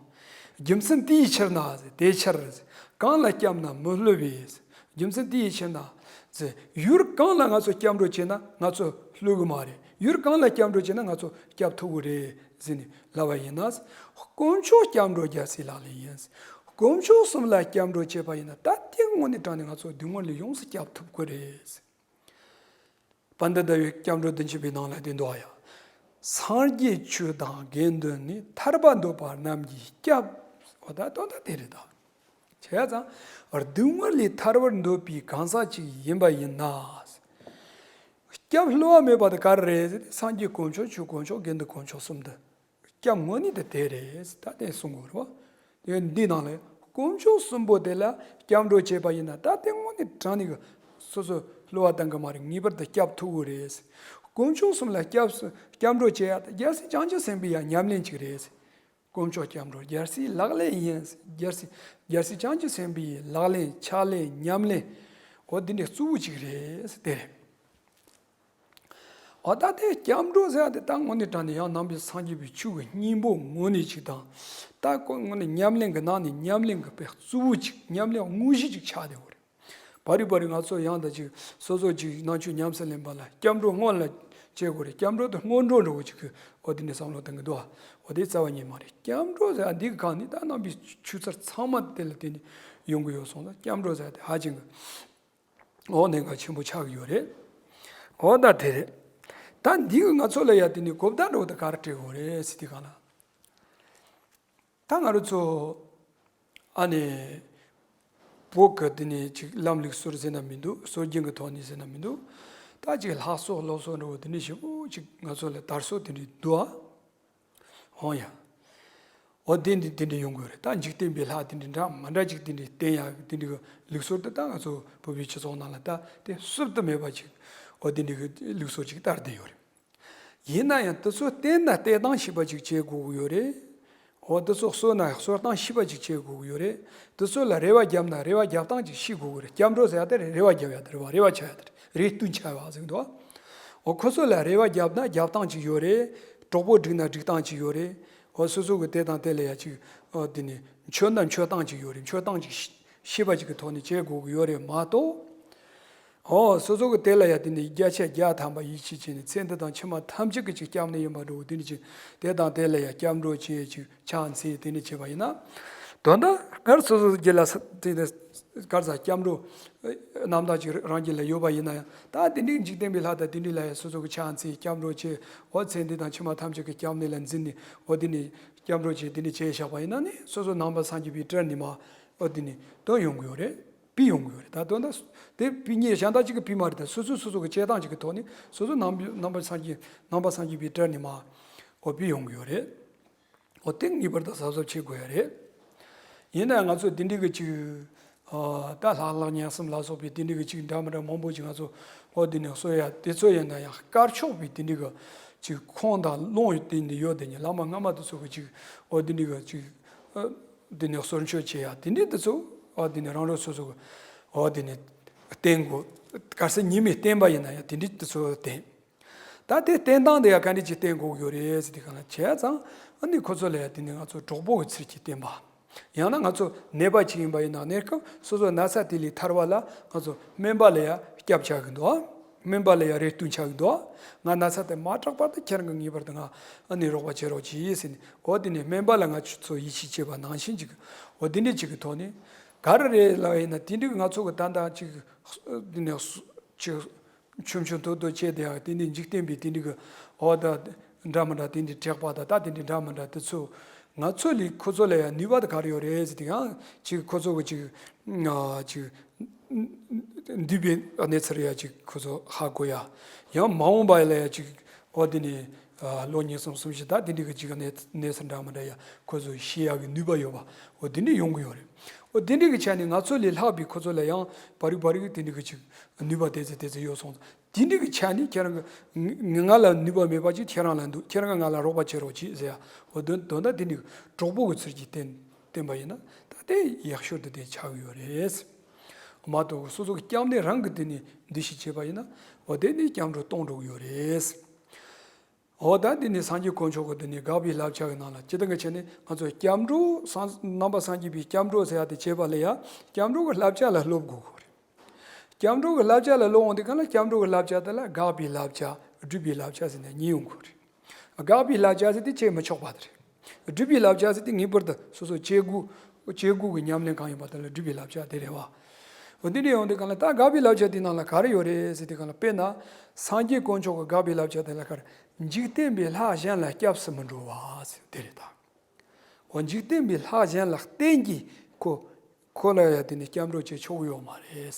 རྒྱུ་མཚན་དེའི་ཕྱིར་ན་ཟེར། དེ་ཕྱིར་ཟེར། གང་ལ་སྐྱབས་ན་མི་སླུ་བའི་ཟེར། རྒྱུ་མཚན་དེའི་ཕྱིར་ན་ཟེར། ཡུལ་གང་ལ་ང་ཚོ་སྐྱབས་འགྲོ་བྱས་ན་ང་ཚོ་སླུ་གི་མ་རེད། ཡུལ་གང་ལ་སྐྱབས་འགྲོ་བྱས་ན་ང་ཚོ་སྐྱབས་ཐུབ་གི་རེད་ཟེར་ནས་ལབ་པ་ཡིན་ན། དཀོན་མཆོག་སྐྱབས་འགྲོ་རྒྱལ་སྲས་ལག་ལེན་ཡིན། དཀོན་མཆོག་གསུམ་ལ་སྐྱབས་འགྲོ་བྱས་པ་ཡིན་ན་ད་ལྟའི་དངོས་གནས་དྲང་གནས་ང་ཚོ་སྡུག་བསྔལ་ལས་ཡོངས་སུ་སྐྱབས་ཐུབ་གི་རེད། པཎྜི་ཏ་ཡི་སྐྱབས་འགྲོ་བདུན་ཅུ་པའི་ནང་ལ་དེ་འདུག་ཡ། སངས་རྒྱས་ཆོས་དང་དགེ་འདུན་ནི། ཐར་པ་འདོད་པ་རྣམས་ཀྱི་སྐྱབས། འོ་ད་དོན་དག་དེ་རེད་ད། བྱས་ཙང་སྡུག་བསྔལ་ལས་ཐར་བར་འདོད་པའི་གང་ཟག་ཅིག་ཡིན་པ་ཡིན་ན། སྐྱབས་སླུ་བ་མེད་པ་དེ་ག་རེ་རེད་ཟེར་ན། སངས་རྒྱས་དཀོན་མཆོག་ཆོས་དཀོན་མཆོག་དགེ་འདུན་དཀོན་མཆོག་གསུམ་དེ། སྐྱབས་དངོས་གནས་དེ་དེ་རེད། ད་དེ་གསུང་དགོས་རེད་བ། དེ་འདི་ནང་ལ་དཀོན་མཆོག་གསུམ་པོ་དེ་ལ་སྐྱབས་འགྲོ་བྱས་པ་ཡིན་ན་ད་དེ་དངོས་གནས་དྲང་གནས་ཀྱི་སོ་སོ་སླུ་བ་བཏང་གི་མ་རེད། ངེས་པར་དུ་སྐྱབས་ཐུབ་ཀྱི་རེད། དཀོན་མཆོག་གསུམ་ལ་སྐྱབས་སུ་སྐྱབས་འགྲོ་བྱེད་ཡ་ད་རྒྱལ་སྲས་བྱང་ཆུབ་སེམས་དཔའི་ཡ་ཉམས་ལེན་ཅིག་རེད། དཀོན་མཆོག་སྐྱབས་འགྲོ་རྒྱལ་སྲས་ལག་ལེན་ཡིན། རྒྱལ་སྲས་རྒྱལ་སྲས་བྱང་ཆུབ་སེམས་དཔའི་ལག་ལེན་ཕྱག་ལེན་ཉམས་ལེན། འོ་འདི་འདྲའི་གཙོ་བོ་ཅིག་རེད། དེ་རེད། འོ་ད་དེ་སྐྱབས་འགྲོ་ཟེར་ཡ་དེ་ད་དངོས་གནས་དྲང་གནས་ཡང་ནང་པའི་སངས་རྒྱས་པའི་ཆོས་ཀྱི་སྙིང་པོ་དངོས་གནས་ཅིག་དང་། ད་ཁོ་དངོས་གནས་ཉམས་ལེན་གྱི་ནང་ནས་ཉམས་ལེན་གྱི་དཔེ་གཙོ་བོ་ཅིག་ཉམས་ལེན་དངོས་གཞི་ཅིག་ཆགས་བསྡད་ཡོད་རེད། བ་རི་བ་རི་ང་ཚོ་ཡང་ད་ཅིག་སོ་སོ་ཅིག་ནང་ཆོས་ཉམས་སུ་ལེན་པ་ལ་སྐྱབས་འགྲོ་སྔོན་ལ་ བྱེད་དགོས་རེད། སྐྱབས་འགྲོ་དེ་སྔོན་འགྲོ་འདྲ་བོ་ཅིག་གི་འོ་དེ་ནས་བསམ་བློ་གཏོང་གི་འདུག་འོ་དེ་རྩ་བ་ཉིད་མ་རེད། སྐྱབས་འགྲོ་ཟེར་ཡ་འདི་གི་སྒང་ནས་ད་རྣམ་པའི་ཆུ་ཚོད་ཚང་མ་དེ་ལ་བརྟེན་ནས་ཡོང་གི་ཡོད་སོང་ཙང་སྐྱབས་འགྲོ་ཟེར་ཡ་དེ་ཧ་ཅང་གི་འོ་གནད་འགག་ཆེན་པོ་ཆགས་ཀྱི་ཡོད་རེད། འོ་ད་དེ་རེད། ད་འདི་གི་ང་ཚོ་ལ་ཡ་དེ་ནས་གོ་བརྡ་འདྲ་བོ་དེ་ག་རེ་སྤྲད་དགོས་རེད་ཟེར་དུས་སྒང་ལ། ད་ང་རང་ཚོ་ཨ་ནི་བོད་ཀྱི་དེ་ནས་ཅིག་ལམ་ལུགས་སྲོལ་ཟེར་ན་མི་འདུག་སྲོལ་རྒྱུན་གྱི་ཐོག་ནས་ཟེར་ན་མི་འདུག་ད་ཅིག་ལྷ་གསོལ་སློབ་གསོལ་འདྲ་བོ་དེ་འདྲ་ཞེ་པོ་ཅིག་ང་ཚོ་ལ་དར་སྲོལ་དེ་འདྲ་འདུག་ཨ། འོང་ཡ། འོ་དེ་འདྲ་དེ་འདྲ་ཡོང་དགོས་རེད། ད་འཇིག་རྟེན་པའི་ལྷ་དེ་འདྲ་འདྲ་མི་འདྲ་ཅིག་དེ་འདྲ་བསྟེན་ཡ་དེ་འདྲ་གི་ལུགས་སྲོལ་དེ་ད་ང་ཚོ་བོད་པའི་སྤྱི་ཚོགས་ནང་ལ་ད་དེ་བསུབ་ཏུ་མེད་པ་ཅིག་འོ་དེ་འདྲ་གི་ལུགས་སྲོལ་ཅིག་དར་བསྡད་ཡོད་རེད། ཡིན་ན་ཡང་དེ་ཚོ་བསྟེན་ན་བསྟེན་སྟངས་ཤེས་པ་ཅིག་བྱེད་དགོས་ཀྱི་ཡོད་རེད། འོ་དེ་ཚོ་གསོལ་ན་གསོལ་སྟངས་ཤེས་པ་ཅིག་བྱེད་དགོས་ཀྱི་ཡོད་རེད། དེ་ཚོ་ལ་རེ་བ་བརྒྱབ་ན་རེ་བ་རྒྱབ་སྟངས་ཅིག་ཤེས་དགོས་ཀྱི་རེད། སྐྱབས་འགྲོ་ཟེར་ཡ་དེ་རེ་བ་རྒྱབ་ཡ་དེ་རེད་བ། རེ་བ་བྱ་ཡ་དེ་རེད། རེ་ལྟོས་འཆའ་བ་ཟེར་གི་འདུག་འོ་ཁོ་ཚོ་ལ་རེ་བ་བརྒྱབ་ན་རྒྱབ་སྟངས་ཅིག་ཡོད་རེད། གྲོགས་པོ་སྒྲིག་ན་སྒྲིག་སྟངས་ཅིག་ཡོད་རེད། འོ་སོ་སོ་གི་དེ་དང་དེ་ལ་ཡ་ཅིག་འོ་དེ་ནས་མཆོད་ན་མཆོད་སྟངས་ཅིག་ཡོད་རེད། མཆོད་སྟངས་ཅིག་ཤེས་པ་ཅིག་གི་ཐོག་ནས་བྱེད་དགོས་ཀྱི་ཡོད་རེད་མ་གཏོགས། ཨོ། སོ་སོ་གི་དེ་ལ་ཡ་དེ་ནས་བརྒྱ་ཆ་བརྒྱ་ཐམ་པ་ཡིད་ཆེས་བྱས་ནས་ཚེ་འདི་དང་ཕྱི་མ་ཐམས་ཅད་ཀྱི་ཅིག་སྐྱབས་གནས་ཡིན་པ་འདྲ་བོ་དེ་འདྲ་ཅིག་དེ་དང་དེ་ལ་ཡ་སྐྱབས་འགྲོ་བྱས་ཅིག་ཕྱག་འཚལ་དེ་འདྲ་བྱས་པ་ཡིན་ན། དོན་དག་སྔར་སོ་སོ་རྒྱུད་ལ་ས་དེ་ནས་གར་ས་སྐྱབས་འགྲོ་རྣམ་དག་ཅིག་རང་རྒྱུད་ལ་ཡོད་པ་ཡིན་ན་ཡང་ད་དེ་འདྲའི་འཇིག་རྟེན་པའི་ལྷ་དང་དེ་འདྲའི་ལ་ཡ་སོ་སོ་གི་ཕྱག་འཚལ་སྐྱབས་འགྲོ་བྱས་འོ་ཚེ་འདི་དང་ཕྱི་མ་ཐམས་ཅད་ཀྱི་སྐྱབས་གནས་ལ་འཛིན་ནས་འོ་དེ་ནས་སྐྱབས་འགྲོ་བྱས་དེ་འདྲ་བྱས་བཞག་པ་ཡིན་ན་ནི་སོ་སོ་ནང་པ་སངས་རྒྱས་པའི་གྲལ་ནས་མར་འོ་དེ་ནས་དོན་ཡོང་གི་ཡོད་རེད། ཕུད་ཡོང་གི་ཡོད་རེད། ད་དོན་དག་དེ་ཕུད་ངེས་གཞན་དག་ཅིག་གིས་ཕུད་མ་རེད། ད་སོ་སོས་སོ་སོ་གི་བྱེད་སྟངས་ཅིག་གི་ཐོག་ནས་སོ་སོ་ནང་པའི་ནང་པ་སངས་རྒྱས་ནང་པ་སངས་རྒྱས་པའི་གྲལ་ནས་མར་འོ་ཕུད་ཡོང་གི་ཡོད་རེད། འོ་དེ་ངེས་པར་དུ་གཟབ་གཟབ་བྱེད་དགོས་ཡ་རེད། ཡིན་ན་ང་ཚོ་དེ་འདྲའི་གི་ཅིག་ཨ་ད་ལྷ་ལྷ་ཉན་གསུམ་ལ་སོགས་པའི་དེ་འདྲའི་གི་ཅིག་འདྲ་མི་འདྲ་མང་པོ་ཅིག་ང་ཚོ་འོ་དེ་ནས་གསོལ་ཡ་དེ་ཚོ་ཡིན་ན་ཡང་དཀར་ཕྱོགས་པའི་དེ་འདྲའི་གི་ཅིག་ཁུངས་དང་ལུང་དེ་འདྲ་ཡོད་དེ་ནི་བླ་མ་སྔ་མ་དེ་ཚོ་གི་ཅིག་འོ་དེ་འདྲའི་གི་ཅིག་ཨ། དེ་ནས་གསོལ་མཆོད་བྱེད་ཡ་དེ་འདྲའི་དེ་ཚོ་ཨ་དེ་ནས་རང་རང་སོ་སོ་གི་ཨ་དེ་ནས་བསྟེན་དགོས། གལ་སྲིད་ཉི་མས་བསྟེན་པ་ཡིན་ན་ཡང་དེ་འདྲའི་དེ་ཚོ་བསྟེན། ད་དེ་བསྟེན་སྟངས་དེ་ཡང་ག་འདྲ་ཅིག་བསྟེན་དགོས་ཀྱི་ཡོད་རེད་ཟེར་དུས་སྒང་ལ་བྱས་ཙང་ཨ་ནི་ཁོ་ཚོ་ལ་ཡང་དེ་ནས་ང་ཚོ་གྲོགས་པོ་གི་ཚུལ་གྱིས་བསྟེན་པ། ཡང་ན་ང་ཚོ་ནད་པ་ཅིག་ཡིན་པ་ཡིན་ན་ནད་སྐབས་སོ་སོའི་ན་ཚ་དེ་ལས་ཐར་བ་ལ་ང་ཚོ་སྨན་པ་ལ་ཡང་སྐྱབས་བཅོལ་གི་འདུག་སྨན་པ་ལ་ཡང་རེ་ལྟོས་འཆའ་གི་འདུག་ང་ན་ཚ་དེ་མ་དྲག་བར་དུ་ཁྱེད་རང་གིས་ངེས་པར་དུ་ང་ཨ་ནི་རོགས་པ་བྱེད་རོགས་གྱིས་ཟེར་ནས་འོ་དེ་ནས་སྨན་པ་ལ་ང་ཚོ་ཡིད་ཆེས་བྱེད་པ་ནང་བཞིན་ཅིག་འོ་དེ་འདྲ་ཅིག་གི་ཐོག་ནས་ག་རེ་རེད་ལབ་ཡིན་ན་དེ་འདྲ་གི་ང་ཚོ་གི་ད་ལྟ་ཅིག་དེ་ནས་ཅིག་ཆུང་ཆུང་ཐོག་ཐོག་བྱས་དེ་ཡང་དེ་འདྲའི་འཇིག་རྟེན་པའི་དེ་འདྲའི་གི་འོ་ད་འདྲ་མི་འདྲ་དེ་འདྲའི་དྲེགས་པ་དང་ད་དེ་འདྲའི་འདྲ་མི་འདྲ་དེ་ཚོ་ང་ཚོ་ལས་ཁོ་ཚོ་ལ་ཡང་ནུས་པ་དེ་ག་རེ་ཡོད་རེད་ཟེར་དུས་ཡང་ཅིག་ཁོ་ཚོ་གི་ཅིག་ཅིག་འདུས་པའི་གནས་ཚུལ་ཡང་ཅིག་ཁོ་ཚོ་ཧ་གོ་ཡ། ཡང་མ་འོངས་པ་ལ་ཡང་ཅིག་འོ་དེ་ནས་ལོ་ཉིས་གསུམ་གསུམ་བཞི་ད་དེ་འདྲའི་གི་ཅིག་གནས་གནས་ཚུལ་འདྲ་མི་འདྲ་ཡང་ཁོ་ཚོ་ཤེས་ཡ་གི་ནུས་པ་ཡོད་པ་འོ་དེ་འདྲ་ཡོང་གི་ཡོད་རེད། འོ་དེ་འདྲའི་གི་ཆ་ནས་ང་ཚོ་ལས་ལྷག་པའི་ཁོ་ཚོ་ལ་ཡང་བར་རིག་བར་རིག་དེ་འདྲའི་གི་ཅིག་ནུས་པ་དེ་ཚོ་དེ་ཚོ་ཡོད་སོང་། དེ་འདྲའི་གི་ཆ་ནས་ཁྱེད་རང་གི་ང་ང་ལ་ནུས་པ་མེད་པ་ཅིག་ཁྱེད་རང་ལ་འདུག་ཁྱེད་རང་གིས་ང་ལ་རོགས་པ་བྱེད་རོགས་གྱིས་ཟེར་ཡ། འོ་དོན་དོན་དག་དེ་འདྲའི་གྲོགས་པོ་གི་ཚུལ་གྱིས་བསྟེན་བསྟེན་པ་ཡིན་ན་ད་དེ་ཡག་ཤོས་དེ་དེ་ཆགས་ཀྱི་ཡོད་རེད། མ་གཏོགས་སོ་སོ་གི་སྐྱབས་གནས་རང་གི་དེ་ནས་འདུ་ཤེས་བྱས་པ་ཡིན་ན་འོ་དེ་ནས་སྐྱབས་འགྲོ་སྟོང་འགྲོ་གི་ཡོད་རེད། འོ་ད་འདི་ནི་སངས་རྒྱས་དཀོན་མཆོག་གི་འདི་ནི་དགག་པའི་བསླབ་བྱ་གི་ནང་ལ་སྤྱིར་བཏང་གི་ཆ་ནས་ང་ཚོ་སྐྱབས་འགྲོ་སངས་ནང་པ་སངས་རྒྱས་པའི་སྐྱབས་འགྲོ་ཟེར་ཡ་དེ་བྱེད་པ་ལ་ཡ་སྐྱབས་འགྲོ་གི་བསླབ་བྱ་ལ་སློབ་དགོས་གི་རེད། སྐྱབས་འགྲོ་གི་བསླབ་བྱ་ལ་སློབ་འོང་དུས་གང་ལ་སྐྱབས་འགྲོ་གི་བསླབ་བྱ་དེ་ལ་དགག་པའི་བསླབ་བྱ་སྒྲུབ་པའི་བསླབ་བྱ་ཟེར་ནས་གཉིས་ཡོང་གི་རེད། དགག་པའི་བསླབ་བྱ་ཟེར་དེ་བྱེད་མི་ཆོག་པ་དེ་རེད། སྒྲུབ་པའི་བསླབ་བྱ་ཟེར་དེ་ངེས་པར་དུ་སོ་སོ་བྱེད་དགོས་བྱེད་དགོས་ཀྱི་ཉམས་ལེན་གང་ཡིན་པ་དེ་ལ་སྒྲུབ་པའི་བསླབ་བྱ་དེ་རེད་བ། འོ་འདི་འདྲ་ཡོང་དུས་གང་ལ་ད་དགག་པའི་བསླབ་བྱ་དེའི་ནང་ལ་ག་རེ་ཡོད་རེད་ཟེར་དུས་གང་ལ་དཔེར་ན་སངས་རྒྱས་དཀོན་མཆོག་གི་དགག་པའི་བསླབ་བྱ་དེ་ལ་ག་རེ། འཇིག་རྟེན་པའི་ལྷ་གཞན་ལ་སྐྱབས་སུ་མི་འགྲོ་བ་ཟེར་དེ་རེད་ད། འོ་འཇིག་རྟེན་པའི་ལྷ་གཞན་ལ་བརྟེན་གྱིས་ཁོ་ཁོ་ལ་ཡ་དེ་ནི་སྐྱབས་འགྲོ་བྱེད་ཆོག་གི་ཡོད་མ་རེད།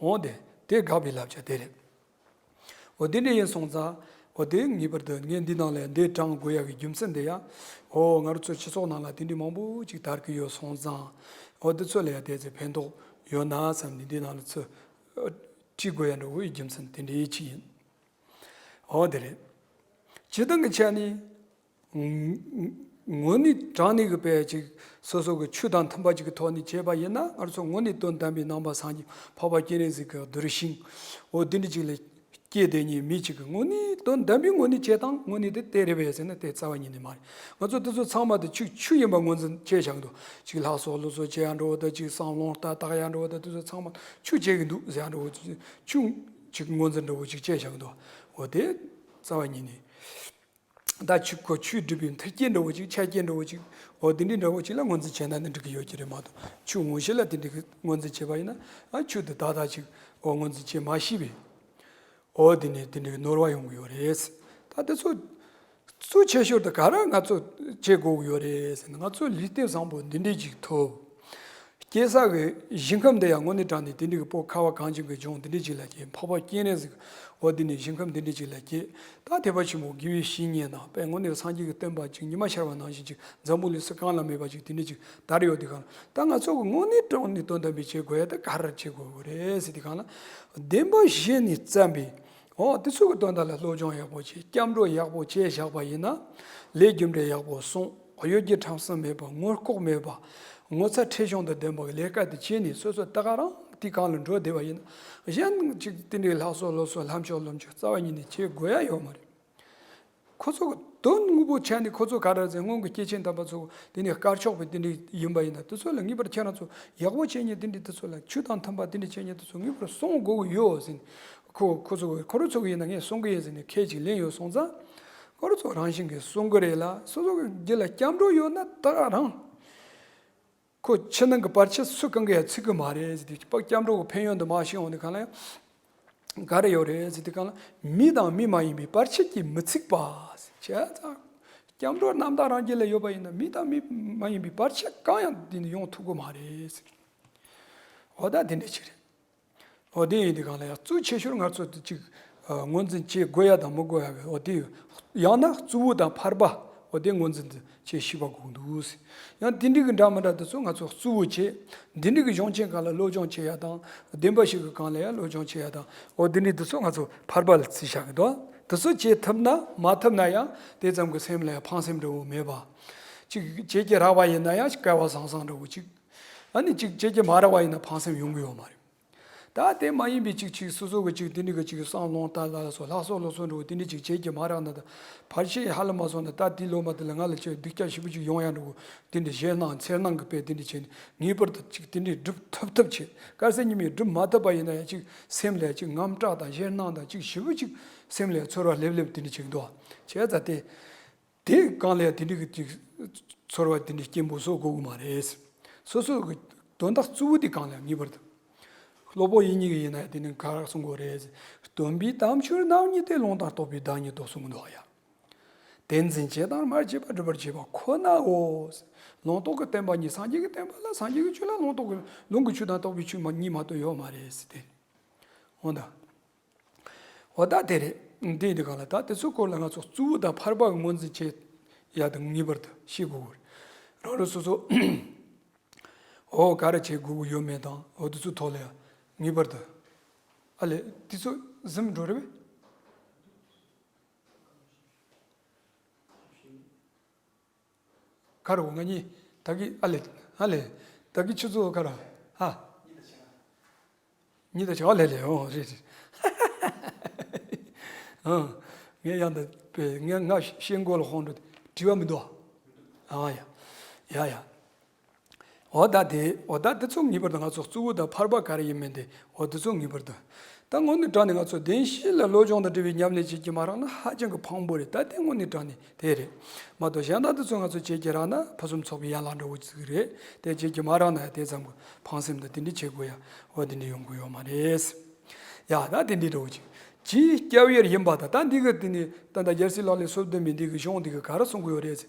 འོ་དེ་དེ་དགག་པའི་བསླབ་བྱ་དེ་རེད། འོ་དེ་འདྲ་ཡིན་སོང་ཙང་འོ་དེ་ངེས་པར་དུ་ངས་འདི་ནང་ལ་འདི་དྲངས་དགོས་ཡ་གི་རྒྱུ་མཚན་དེ་ཡང་འོ་ང་རང་ཚོ་སྤྱི་ཚོགས་ནང་ལ་དེ་འདྲའི་མང་པོ་ཅིག་དར་གྱི་ཡོད་སོང་ཙང་འོ་དེ་ཚོ་ལ་ཡང་དེ་ཚོ་ཕན་ཐོགས་ཡོད་ན་བསམ་ནས་འདི་ནང་ལ་ཚུར་བྲིས་དགོས་ཡ་འདྲ་བོའི་རྒྱུ་མཚན་དེ་འདྲའི་ཅིག་ཡིན། འོ་དེ་རེད། སྤྱིར་བཏང་གི་ཆ་ནས། དངོས་གནས་དྲང་གནས་ཀྱི་དཔེ་ཅིག་སོ་སོ་གི་ཆོས་དང་མཐུན་པ་ཅིག་གི་ཐོག་ནས་བྱས་པ་ཡིན་ན་ང་ཚོ་དངོས་གནས་དོན་དམ་པའི་ནང་པ་སངས་རྒྱས་འཕགས་པ་སྤྱན་རས་གཟིགས་ཀྱི་གདུལ་ཞིང་འོ་དེ་འདྲ་ཅིག་ལ་སྐྱེས་བསྡད་མཁན་མི་ཅིག་གི་དངོས་གནས་དོན་དམ་པའི་ངོས་ནས་བྱེད་སྟངས་དངོས་གནས་དེ་དེ་རེད་པས་ཟེར་ན་དེ་རྩ་བ་ཉིད་ནས་མ་རེད། ང་ཚོ་དེ་ཚོ་ཚང་མ་དེ་ཆོས་ཆོས་ཡིན་པ་ངོས་འཛིན་བྱས་བཞག་གི་འདུག་ཅིག་ལྷ་གསོལ་སློབ་གསོལ་བྱེད་ཡ་འདྲ་བོ་དང་ཅིག་བསམ་བློ་ལྟ་བརྟག་ཡ་འདྲ་བོ་དང་དེ་ཚོ་ཚང་མ་ཆོས་བྱེད་ཀྱི་འདུག་ཟེར་ཡ་འདྲ་བོ་ཅིག་ཆོས་ཅིག་ངོས་འཛིན་འདྲ་བོ་ཅིག་བྱས་བཞག་གི་འདུག་འོ་དེ་རྩ་བ་ཉིད་ནས། ད་ཆུ་ཁོ་ཆུས་བསྒྲིབས་པའི་མཐུར་སྐྱེལ་འདྲ་བོ་ཅིག་ཆ་སྐྱེལ་འདྲ་བོ་ཅིག་འོ་དེ་འདྲའི་འདྲ་བོ་ཅིག་ལ་ངོས་འཛིན་བྱས་ན་ནི་འགྲིག་གི་ཡོད་ཀྱི་རེད་མ་གཏོགས། ཆུ་ངོ་ཤེས་ལ་དེ་འདྲའི་ངོས་འཛིན་བྱས་པ་ཡིན་ན། ཨ་ཆུ་དེ་ཏག་ཏག་ཅིག་འོ་ངོས་འཛིན་བྱེད་མ་ཤེས་པའི། འོ་དེ་ནས་དེ་འདྲའི་ནོར་བ་ཡོང་གི་ཡོད་རེད། ད་དེ་ཚོ་གཙོ་ཆེ་ཤོས་དེ་ག་རེ་ང་ཚོ་བྱེད་དགོས་ཀྱི་ཡོད་རེད་ཟེར་ན། ང་ཚོ་ལུས་རྟེན་བཟང་པོ་འདི་འདྲའི་ཅིག་ཐོབ། སྐྱེ་ས་གི་ཞིང་ཁམས་འདི་ཡང་དངོས་གནས་དྲང་གནས་དེ་འདྲའི་གི་སྤོ་ཁ་བ་གངས་ཅན་གི་ལྗོངས་འདི་འདྲའི་ཅིག་ལ་སྐྱེ། འཕགས་པ་སྤྱན་རས་གཟིགས། འོ་དེ་ནས་ཞིང་ཁམས་འདི་འདྲའི་ཅིག་ལ་སྐྱེ། ད་དད་པ་ཆེན་པོ་དགེ་བའི་བཤེས་གཉེན་དང་དཔེ་དངོས་གནས་སངས་རྒྱས་ཀྱི་བསྟན་པ་ཅིག་ཉི་མ་ཤར་བ་ནང་བཞིན་ཅིག་འཛམ་བུ་གླིང་སུ་གང་ལ་མེད་པ་ཅིག་དེ་འདྲའི་ཅིག་དར་ཡོད་དུས་གང་ལ། ད་ང་ཚོ་གི་དངོས་གནས་དྲང་གནས་དོན་དམ་པའི་བྱེད་དགོས་ཡ་དེ་ག་རེ་བྱེད་དགོས་རེད་ཟེར་དུས་གང་ལ། བདེན་པ་བཞི་ནས་བརྩམས་པའི། འོ་དེ་ཚོ་གི་དོན་དག་ལ་སློབ་སྦྱོང་ཡག་པོ་བྱས། སྐྱབས་འགྲོ་ཡག་པོ་བྱས་བཞག་པ་ཡིན་ན། ལས་རྒྱུ་འབྲས་ཡག་པོ་སོང་། གཡོ་སྒྱུ་ཁྲམ་གསུམ་མེད་པ། ངོ་ལྐོག་མེད་པ། ངོ་ཚ་ཁྲེལ་གཞུང་དང་ལྡན་པ་གི་ལས་ཀ་དེ་བྱས་ནས་སོ་སོ་ད་ག་རང་དེ་གང་ལ་འགྲོ་བསྡད་པ་ཡིན་ན། གཞན་ཅིག་དེ་འདྲའི་ལྷག་བསམ་སློབ་གསོ་ལྷམ་ཆོག་ལོམ་ཆོག་རྩ་བ་ཉིད་ནས་བྱེད་དགོས་ཡ་ཡོད་མ་རེད། ཁོ་ཚོ་གི་དོན་དངོས་པོ་ཆ་ནས་ཁོ་ཚོ་ག་རེ་ཟེར། སྔོན་གྱི་སྐྱེས་ཆེན་དམ་པ་ཚོ་དེ་ནས་དཀར་ཕྱོགས་པའི་དེ་འདྲ་ཡིན་པ་ཡིན་ན། དེ་ཚོ་ལ་ངེས་པར་ཁྱེད་རང་ཚོ་ཡག་པོ་བྱེད་མཁན་དེ་འདྲ། དེ་ཚོ་ལ་ཆོས་དང་མཐུན་པ་དེ་འདྲ་བྱེད་མཁན་དེ་ཚོ་ངེས་པར་གསུང་དགོས་ཀྱི་ཡོད་ཟེར་ནས། ཁོ་ཁོ་ཚོ་གི་ཁོ་རང་ཚོ་གི་ཡིན་ན་ངས་གསུང་གི་ཡིན་ཟེར་ནས་ཁས་ཅིག་ལེན་ཡོད་སོང་ཙང་། ཁོ་རང་ཚོ་རང་བཞིན་གྱིས་གསུང་གི་རེད་ལ། སོ་སོ་གི་རྒྱུད་ལ་སྐྱབས་འགྲོ་ཡོད་ན་ད་ག་རང་། ཁོ་ཕྱི་ནང་གི་བར་ཆད་སུ་གང་གིས་ཡང་ཚིག་གི་མ་རེད་ཟེར་དུས། སྐྱབས་འགྲོ་གི་ཕན་ཡོན་དུ་མ་ཤེས་འོང་དུས་གང་ལ་ཡང་ག་རེ་ཡོད་རེད་ཟེར་དུས་གང་ལ། མི་དང་མི་མ་ཡིན་པའི་བར་ཆད་ཀྱིས་མི་ཚིག་པ་ཟེར། བྱས་ཙང་སྐྱབས་འགྲོ་རྣམ་དག་རང་རྒྱུད་ལ་ཡོད་པ་ཡིན་ན། མི་དང་མི་མ་ཡིན་པའི་བར་ཆད་གང་ཡང་དེ་ནི་ཡོང་ཐུབ་ཀྱི་མ་རེད་ཟེར། འོ་ད་དེ་འདྲ་ཅིག་རེད། འོ་དེ་ཡིན་དུས་གང་ལ་ཡང་གཙོ་ཆེ་ཤོས་ང་ཚོ་དེ་ཅིག་ཨ་ངོས་འཛིན་བྱེད་དགོས་ཡ་དང་མི་དགོས་ཡ་གི། འོ་དེ་ཡང་ན་གཙོ་བོ་དང་ཕར་པ། འོ་དེ་ངོས་འཛིན་དུ་བྱེད་ཤེས་པ་དགོས་འདུག་ཟེར། ཡང་དེ་འདྲའི་གི་འདྲ་མི་འདྲ་དེ་ཚོ་ང་ཚོ་གཙོ་བོ་བྱེད། འདི་འདྲའི་གི་གཞུང་ཆེན་སྒང་ལ་སློབ་སྦྱོང་བྱེད་ཡ་དང་། བདེན་པ་བཞི་གི་སྒང་ལ་ཡང་སློབ་སྦྱོང་བྱེད་ཡ་དང་། འོ་དེ་འདྲའི་དེ་ཚོ་ང་ཚོ་ཕར་པ་ལ་བརྩིས་བཞག་གི་འདུག། དེ་ཚོ་བྱེད་ཐུབ་ན་མ་ཐུབ་ན་ཡང་དེ་ཙམ་གི་སེམས་ལ་ཡང་ཕངས་སེམས་འདྲ་བོ་མེད་པ། ཅིག་བྱེད་ཀྱི་རག་པ་ཡིན་ན་ཡང་སྐལ་བ་བཟང་བཟང་འདྲ་བོ་ཅིག། ཨ་ནི་ཅིག་བྱེད་ཀྱི་མ་རག་པ་ཡིན་ན་ཕངས་སེམས་ཡོང་གི་ཡོད་མ་རེད། ད་དེ་མ་ཡིན་པའི་ཅིག་ཅིག་སོ་སོ་གི་ཅིག་དེ་འདྲ་གི་ཅིག་བསམ་བློ་ལྟ་ལ་སོགས་ལྷག་བསམ་སློབ་གསོ་འདྲ་བོ་དེ་འདྲ་ཅིག་བྱེད་ཀྱི་མ་རག་ན། ད་ཕལ་ཆེར་ཧ་ལམ་མ་སོང་ན་ད་དེའི་སློབ་མ་དེ་ལ་ང་ལ་ཅིག་སྡུག་ཅག་ཞེ་པོ་ཅིག་ཡོང་ཡ་འདྲ་བོ། དེ་འདྲ་ཞེད་སྣང་འཚེར་སྣང་གི་དཔེ་དེ་འདྲ་བྱས་ནས་ངེས་པར་དུ་ཅིག་དེ་འདྲ་སྒྲུབ་ཐུབ་ཐུབ་བྱེད། གལ་སྲིད་ཉི་མས་སྒྲུབ་མ་ཐུབ་པ་ཡིན་ན་ཡང་ཅིག་སེམས་ལ་ཅིག་དངངས་སྐྲག་དང་ཞེད་སྣང་དང་ཅིག་ཞེ་པོ་ཅིག་སེམས་ལ་ཚོར་བ་སླེབས་སླེབས་དེ་འདྲ་ཅིག་འདུག་བྱས་ཙང་དེ། དེ་གང་ལ་ཡང་དེ་འདྲ་གི་ཅིག་ཚོར་བ་དེ་འདྲ་སྐྱེན་པོ་བཟོ་དགོས་ཀྱི་མ་རེད། སོ་སོ་གི་དོན་དག་གཙོ་བོ་དེ་གང་ལ་ཡང་ངེས་པར་དུ། སློབ་དཔོན་ཡིད་གཉིས་ཀྱིས་ཡིན་ན་ཡང་དེ་ནི་ག་རེ་གསུང་གི་རེད། སྟོན་པའི་དམ་ཆོས་རྣམ་གཉིས་ཏེ། ལུང་དང་རྟོགས་པའི་བདག་ཉིད་དོ་གསུང་གི་འདུག་ཡ། དེ་འཛིན་བྱེད་དང་སྨྲ་བྱེད་པ། སྒྲུབ་པར་བྱེད་པ་ཁོ་ནའོ། ལུང་རྟོགས་ཀྱི་བསྟན་པ་གཉིས། སངས་རྒྱས་ཀྱི་བསྟན་པ་ལ་སངས་རྒྱས་ཀྱི་ཆོས་ལ་ལུང་རྟོགས་ཀྱི་ལུང་གི་ཆོས་དང་རྟོགས་པའི་ཆོས་མ་གཉིས་མ་གཏོགས་ཡོད་མ་རེད་ཟེར་ཏེ། འོ་ད། འོ་ད་དེ་རེད། འདི་འདི་ག་ལ་ད་དེ་ཚོའི་སྐོར་ལ་ང་ཚོ་གཙོ་བོ་དང་ཕར་པ་གི་ངོས་འཛིན་བྱེད་ཡ་དང་ངེས་པར་དུ་ཤེས་དགོས་ཀྱི་རེད། རང་རང་སོ་སོ། འོ་ག་རེ་བྱེད་དགོས་ཀྱི་ཡོད་མེད་དང་འོ་དེ་ཚོའི་ཐོག་ལ་ཡང་ངེས་པར་དུ། ཨ་ལས་དེ་ཚོ་གཟིམ་འགྲོ་རེད་པས། ག་རེ་འོ་ང་གཉིས་ད་གི་ཨ་ལས་ཨ་ལས་ད་གི་ཆུ་ཚོད་ག་རེ་ཧ། གཉིས་དང་ཕྱེད་ཀ་ལས་ལས་འོ་རེད་རེད། ཨང་། ངས་ཡང་ད་པས་ངས་ང་ཤེས་མགོ་ལ་ཧོང་འགྲོ་དྲི་བ་མི་འདུག་ཨ། ཡ་ཡ་ཡ། འོ་ད་དེ་འོ་ད་དེ་ཚོ་ངེས་པར་དུ་ང་ཚོ་གཙོ་བོ་དང་ཕར་པ་ག་རེ་ཡིན་མིན་དེ་འོ་དེ་ཚོ་ངེས་པར་དུ། ད་དངོས་གནས་དྲང་གནས་ང་ཚོ་བདེན་བཞི་ལ་སློབ་སྦྱོང་དང་འབྲེལ་བའི་ཉམས་ལེན་བྱེད་ཀྱི་མ་རག་ན་ཧ་ཅང་གི་ཕངས་པོ་རེད། ད་དེ་དངོས་གནས་དྲང་གནས་དེ་རེད་མ་གཏོགས། གཞན་དག་དེ་ཚོ་ང་ཚོ་བྱེད་ཀྱི་རག་ན་ཕུན་སུམ་ཚོགས་པའི་ཡན་ལག་འདྲ་བོ་ཅིག་རེད། དེ་བྱེད་ཀྱི་མ་རག་ན་དེ་ཙམ་གྱི་ཕངས་སེམས་དང་དེ་འདྲ་བྱེད་དགོས་ཡ་འོ་དེ་འདྲ་ཡོང་གི་ཡོད་མ་རེད། ཡ་ད་དེ་འདྲ་འདྲ་བོ་ཅིག་ཅིའི་སྐྱབས་ཡུལ་ཡིན་པ་དང་། ད་འདི་གི་དེ་ནི་ད་ལྟ་རྒྱལ་སྲས་ལག་ལེན་སོ་བདུན་མའི་འདི་གི་གཞུང་འདི་གི་ག་རེ་གསུང་གི་ཡོད་རེད།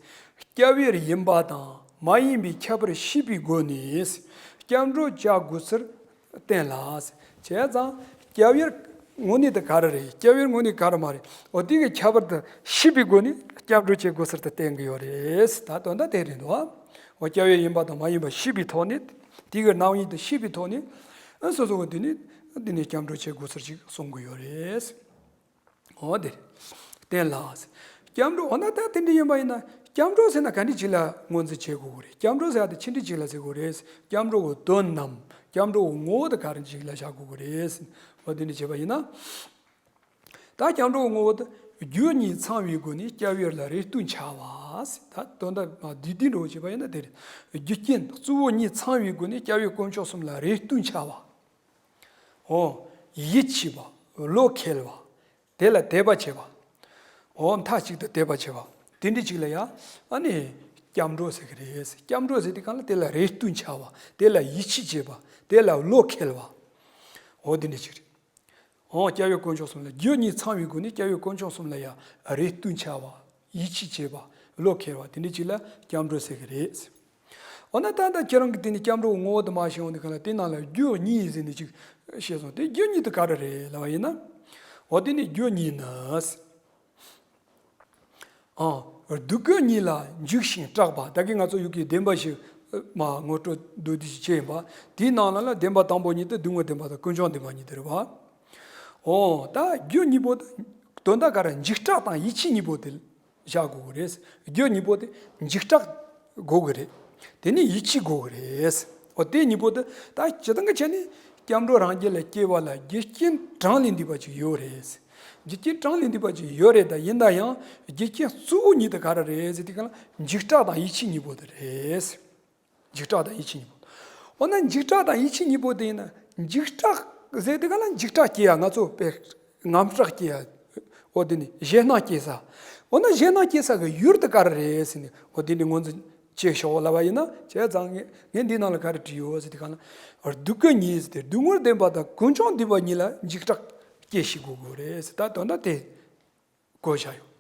སྐྱབས་ཡུལ་ཡིན་པ་དང་མ་ཡིན་པའི་ཁྱད་པར་ཤེས་པའི་སྒོ་ནས་སྐྱབས་འགྲོ་བྱ་དགོས་ཚུལ་བསྟན་ལ། བྱས་ཙང་སྐྱབས་ཡུལ་དངོས་གནས་དེ་ག་རེ་རེད། སྐྱབས་ཡུལ་དངོས་གནས་ག་རེ་མ་རེད། འོ་དེ་གི་ཁྱད་པར་དེ་ཤེས་པའི་སྒོ་ནས་སྐྱབས་འགྲོ་བྱེད་དགོས་ཚུལ་དེ་བསྟན་གི་ཡོད་རེད། ད་དོན་དག་དེ་རེད་འདུག་ཨ། འོ་སྐྱབས་ཡུལ་ཡིན་པ་དང་མ་ཡིན་པ་ཤེས་པའི་ཐོག་ནས་དེ་གི་རྣམ་དབྱེ་དེ་ཤེས་པའི་ཐོག་ནས་ཨ་སོ་སོ་གི་དེ་ནས་དེ་ནས་སྐྱབས་འགྲོ་བྱེད་དགོས་ཚུལ་ཞིག་གསུང་གི་ཡོད་རེད། འོ་དེ་རེད། བསྟན་ལ། སྐྱབས་འགྲོ་འོ་ན་ད་དེ་འདྲ་ཡིན་པ་ཡིན་ན་སྐྱབས་འགྲོ་ཟེར་ན་ག་འདྲ་ཅིག་ལ་ངོས་འཛིན་བྱེད་དགོས་ཀྱི་རེད། སྐྱབས་འགྲོ་ཟེར་ཡ་དེ་ཆི་འདྲ་ཅིག་ལ་ཟེར་དགོས་རེད། སྐྱབས་འགྲོ་གི་དོན་ནམ་སྐྱབས་འགྲོ་གི་ངོ་བོ་དེ་ག་རེ་ཅིག་ལ་བཞག་དགོས་ཀྱི་རེད། འོ་དེ་འདྲ་བྱས་པ་ཡིན་ན། ད་སྐྱབས་འགྲོ་གི་ངོ་བོ་དེ་རྒྱུ་གཉིས་ཚང་བའི་སྒོ་ནས་སྐྱབས་ཡུལ་ལ་རེ་ལྟོས་འཆའ་བ། ད་དོན་དག་མ་བསྡུས་བསྡུས་འདྲ་བོ་བྱས་པ་ཡིན་ན་དེ་རེད། རྒྱུ་རྐྱེན་གཙོ་བོ་གཉིས་ཚང་བའི་སྒོ་ནས་སྐྱབས་ཡུལ་དཀོན་མཆོག་གསུམ་ལ་རེ་ལྟོས་འཆའ་བ། འོ། ཡིད་ཆེས་པ། བློ་འཁེལ་བ། དེ་ལ་དད་པ་བྱེད་པ། འོ་མཐའ་གཅིག་ཏུ་དད་པ་བྱེད་པ། དེ་འདྲ་ཅིག་ལ་ཡང་ཨ་ནི་སྐྱབས་འགྲོ་ཟེར་གི་རེད། སྐྱབས་འགྲོ་ཟེར་དུས་སྒང་ལ་དེ་ལ་རེ་ལྟོས་འཆའ་བ། དེ་ལ་ཡིད་ཆེས་བྱེད་པ། དེ་ལ་བློ་འཁེལ་བ། འོ་དེ་འདྲ་ཅིག་རེད། འོ་སྐྱབས་ཡུལ་དཀོན་མཆོག་གསུམ་ལ། རྒྱུ་གཉིས་ཚང་བའི་སྒོ་ནས་སྐྱབས་ཡུལ་དཀོན་མཆོག་གསུམ་ལ་ཡང་རེ་ལྟོས་འཆའ་བ། ཡིད་ཆེས་བྱེད་པ། བློ་འཁེལ་བ། དེ་འདྲ་ཅིག་ལ་སྐྱབས་འགྲོ་ཟེར་གི་རེད། འོ་ན་ད་ལྟ་ཁྱེད་རང་གིས་དེ་ནི་སྐྱབས་འགྲོ་གི་ངོ་བོ་དུ་མ་ཤེས་འོང་དུས་སྒང་ལ། དེ་ནང་ལ་རྒྱུ་གཉིས་ཟེར་ནས་ཅིག་བཤད་སོང་། དེ་རྒྱུ་གཉིས་དེ་ག་རེ་རེད་ལབ་པ་ཡིན་ན། འོ་དེ་ནི་རྒྱུ་གཉིས་ནི། ཨ། སྡུག་བསྔལ་གཉིས་ལ་འཇིགས་ཤིང་སྐྲག་པ། ད་གིན་ང་ཚོ་ཡུལ་གྱི་བདེན་པ་བཞི་མ་ངོ་སྤྲོད་མདོར་བསྡུས་ཤིག་བྱས་ཡིན་པ། དེའི་ནང་ལ་ལ་བདེན་པ་དང་པོ་གཉིས་དེ་སྡུག་བསྔལ་བདེན་པ་དང་ཀུན་འབྱུང་བདེན་པ་གཉིས་དེ་རེད་པ། འོ་ད་རྒྱུ་གཉིས་པོ་དེ་དོན་དག་ག་རེ། འཇིགས་སྐྲག་དང་ཡིད་ཆེས་གཉིས་པོ་དེ་བཞག་དགོས་ཀྱི་རེད། རྒྱུ་གཉིས་པོ་དེ་འཇིགས་སྐྲག་དགོས་ཀྱི་རེད། དེ་ནས་ཡིད་ཆེས་དགོས་ཀྱི་རེད། འོ་དེ་གཉིས་པོ་དེ་ད་སྤྱིར་བཏང་གི་ཆ་ནས་སྐྱབས་འགྲོ་རང་རྒྱུད་ལ་སྐྱེ་བ་ལ་རྒྱུ་རྐྱེན་གྲངས་ལས་འདས་པ་ཅིག་ཡོད་རེད། རྒྱུ་རྐྱེན་གྲངས་ལས་འདས་པ་ཅིག་ཡོད་རེད། ད་ཡིན་ན་ཡང་རྒྱུ་རྐྱེན་གཙོ་བོ་གཉིས་དེ་ག་རེ་རེད་ཟེར་དུས་སྒང་ལ་འཇིགས་སྐྲག་དང་ཡིད་ཆེས་གཉིས་པོ་དེ་རེད། འཇིགས་སྐྲག་དང་ཡིད་ཆེས་གཉིས་པོ། འོ་ན་འཇིགས་སྐྲག་དང་ཡིད་ཆེས་གཉིས་པོ་དེ་ཡིན་ན། འཇིགས་སྐྲག་ཟེར་དུས་སྒང་ལ་འཇིགས་སྐྲག་སྐྱེ་ཡ། ང་ཚོ་དཔེ་དངངས་སྐྲག་སྐྱེ་ཡ། འོ་དེ་ནི་ཞེད་སྣང་སྐྱེ་ས། འོ་ན་ཞེད་སྣང་སྐྱེ་ས་གི་ཡུལ་དེ་ག་རེ་རེད་ཟེར་ནས། འོ་དེ་ནི་ངོས་འཛིན་བྱེད་ཤོག་ལབ་པ་ཡིན་ན། བྱས་ཙང་ངས་ངས་འདི་ནང་ལ་ག་རེ་བྲིས་ཡོད་ཟེར་དུས་སྒང་ལ། སྡུག་བསྔལ་གཉིས་ཟེར་ཏེ། སྡུག་བསྔལ་བདེན་པ་དང་ཀུན་འབྱུང་བདེན་པ་གཉིས་ལ་འཇིགས་སྐྲག་སྐྱེ་ཤེས་དགོས་ཀྱི་རེད་ཟེར། ད་དོན་དག་དེ་བཀོད་བཞག་ཡོད།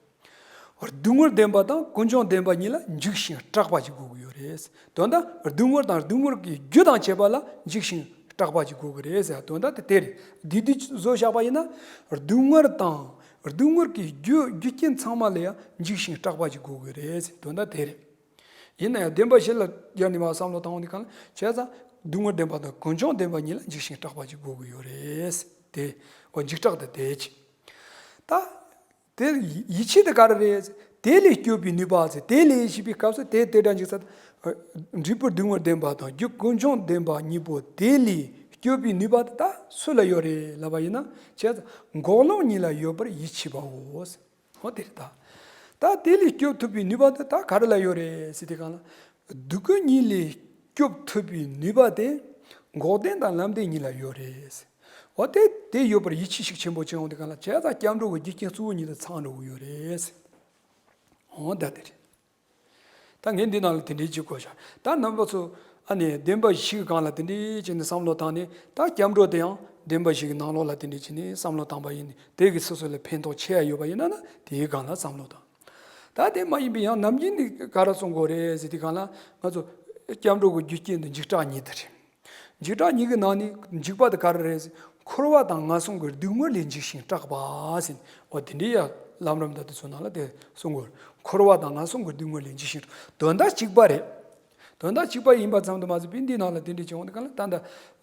སྡུག་བསྔལ་བདེན་པ་དང་ཀུན་འབྱུང་བདེན་པ་གཉིས་ལ་འཇིགས་ཤིང་སྐྲག་པ་ཅིག་དགོས་ཀྱི་ཡོད་རེད། དོན་དག་སྡུག་བསྔལ་དང་སྡུག་བསྔལ་གྱི་རྒྱུ་དང་བཅས་པ་ལ་འཇིགས་ཤིང་སྐྲག་པ་ཅིག་དགོས་ཀྱི་རེད་ཟེར། དོན་དག་དེ་དེ་རེད། འདི་འདི་བཟོ་བཞག་པ་ཡིན་ན། སྡུག་བསྔལ་དང་སྡུག་བསྔལ་གྱི་རྒྱུ་རྒྱུ་རྐྱེན་ཚང་མ་ལ་ཡང་འཇིགས་ཤིང་སྐྲག་པ་ཅིག་དགོས་ཀྱི་རེད་ཟེར། དོན་དག་དེ་རེད། ཡིན་ན་ཡང་བདེན་པ་བཞི་ལ་སྦྱར་ནས་མར་བསམ་བློ་བཏང་བ་ནི་གང་ལ། བྱས་ཙང་སྡུག་བསྔལ་བདེན་པ་དང་ཀུན་འབྱུང་བདེན་པ་གཉིས་ལ་འཇིགས་ཤིང་སྐྲག་པ་ཅིག་དགོས་ཀྱི་ཡོད་རེད། དེ་འོ་འཇིགས་སྐྲག་དེ་དེ་ཅིག་ད་དེ་ཡིད་ཆེས་དེ་ག་རེ་རེད། དེ་ལས་སྐྱོབ་པའི་ནུས་པ་ཟེར། དེ་ལས་ཞེས་པའི་སྐབས་སུ་དེ་དེ་འདྲ་འཇིགས་ས། འབྲས་བུ་སྡུག་བསྔལ་བདེན་པ་དང་རྒྱུ་ཀུན་འབྱུང་བདེན་པ་གཉིས་པོ་དེ་ལས་སྐྱོབ་པའི་ནུས་པ་དེ་ད་སུ་ལ་ཡོད་རེད་ལབ་པ་ཡིན་ན། བྱས་ཙང་འགོག་སློང་གཉིས་ལ་ཡོད་པར་ཡིད་ཆེས་པའོ། འོ་དེ་རེད་ད། ད་དེ་ལས་སྐྱོབ་ཐུབ་པའི་ནུས་པ་དེ་ད་ག་རེ་ལ་ཡོད་རེད་ཟེར་དུས་སྒང་ལ། སྡུག་བསྔལ་གཉིས་ལས་སྐྱོབ་ཐུབ་པའི་ནུས་པ་དེ་འགོག་བདེན་དང་ལམ་བདེན་གཉིས་ལ་ཡོད་རེད། འོ་དེ་དེ་ཡོད་པར་ཡིད་ཆེས་ཤུགས་ཆེན་པོ་བྱེད་འོང་དུས་སྒང་ལ། བྱས་ཙང་སྐྱབས་འགྲོ་གི་རྒྱུ་རྐྱེན་གཙོ་བོ་གཉིས་དེ་ཚང་འགྲོ་གི་ཡོད་རེད། འོ་ད་དེ་རེད། ད་ངས་འདི་ནང་ལ་དེ་འདྲའི་ཅིག་བཀོད་བཞག་ད་རྣམ་པ་ཚོ་ཨ་ནི་བདེན་པ་བཞིའི་སྒང་ལ་དེ་འདྲའི་བྱས་ནས་བསམ་བློ་བཏང་ནས། ད་སྐྱབས་འགྲོ་དེ་ཡང་བདེན་པ་བཞི་གི་ནང་ལོགས་ལ་དེ་འདྲའི་བྱས་ནས་བསམ་བློ་བཏང་པ་ཡིན་ནས། དེ་གི་སོ་སོ་ལ་ཕན་ཐོགས་ཆེ་ཡ་ཡོད་པ་ཡིན་ན་ན། དེའི་སྒང་ལ་བསམ་བློ་བཏང་། ད་དེ་མ་ཡིན་པའི་ཡང་ནམ་རྒྱུན་ནས་ག་རེ་གསུང་གི་ཡོད་རེད་ཟེར་དུས་སྒང་ལ། ང་ཚོ་སྐྱབས་འགྲོ་གི་རྒྱུ་རྐྱེན་དེ་འཇིགས་སྐྲག་གཉིས་དེ་རེད། འཇིགས་སྐྲག་གཉིས་ཀྱི་ནང་ནས་འཇིགས་པ་དེ་ག་རེ་རེད་ཟེར། འཁོར་བ་དང་ངན་སོང་གི་སྡུག་བསྔལ་ལས་འཇིགས་ཤིང་སྐྲག་པ་ཟེར། འོ་དེ་འདྲའི་ཡ་ལམ་རིམ་དང་དེ་ཚོ་ནང་ལ་དེ་གསུང་གི་ཡོད་རེད། འཁོར་བ་དང་ངན་སོང་གི་སྡུག་བསྔལ་ལས་འཇིགས་ཤིང་སྐྲག་དོན་དག་གཅིག་པ་རེད། དོན་དག་གཅིག་པ་ཡིན་པ་ཙམ་དུ་མ་ཟད་པའི་འདིའི་ནང་ལ་དེ་འདྲའི་བྱུང་བ་དེ་ག་ལ། ད་ལྟ་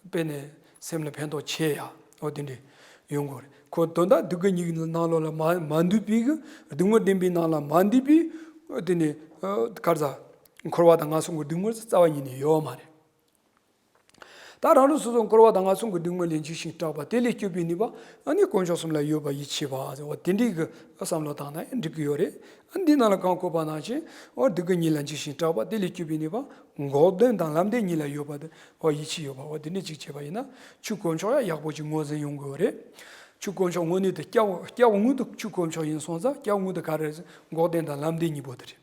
དཔེ་ནས་སེམས་ལ་ཕན་ཐོགས་ཆེ་ཡ། འོ་དེ་འདྲའི་ཡོང་གི་ཡོད་རེད། ཁོ་དོན་དག་སྡུག་བསྔལ་གཉིས་ཀྱི་ནང་ལོགས་ལ་མ་མ་འདུས་པའི་གི། སྡུག་བསྔལ་བདེན་པའི་ནང་ལ་མ་འདུས་པའི། དེ་ནས་ག་རེ་ཟ། འཁོར་བ་དང་ངན་སོང་གི་སྡུག་བསྔལ་རྩ་བ་ཉིད་ནས་ཡོད་མ་རེད། ད་རང་རང་སོ་སོ་འཁོར་བ་དང་ངན་སོང་གི་སྡུག་བསྔལ་ལས་འཇིགས་ཤིང་སྐྲག་པ། དེ་ལས་སྐྱོབ་པའི་ནུས་པ་ཨ་ནི་དཀོན་མཆོག་གསུམ་ལ་ཡོད་པར་ཡིད་ཆེས་པ་ཟེར་བ་དེ་འདྲའི་གི་བསམ་བློ་བཏང་ན་འགྲིག་གི་ཡོད་རེད། ཨ་འདི་ནང་ལ་གོང་བཀོད་པ་ནང་བཞིན། འོ་སྡུག་བསྔལ་གཉིས་ལ་འཇིགས་ཤིང་སྐྲག་པ། དེ་ལས་སྐྱོབ་པའི་ནུས་པ་འགོག་བདེན་དང་ལམ་བདེན་གཉིས་ལ་ཡོད་པ་དེ་བ་ཡིད་ཆེས་ཡོད་པ། འོ་དེ་འདྲ་ཅིག་བྱས་པ་ཡིན་ན། ཆོས་དཀོན་མཆོག་ཡང་ཡག་པོ་ཅིག་ངོས་འཛིན་ཡོང་གི་ཡོད་རེད། ཆོས་དཀོན་མཆོག་དངོས་གནས་དེ་སྐྱབས་སྐྱབས་དངོས་དེ་ཆོས་དཀོན་མཆོག་ཡིན་སོང་ཙང་། སྐྱབས་དངོས་དེ་ག་རེ་རེད། འགོག་བདེན་དང་ལམ་བདེན་གཉིས་པོ་དེ་རེད།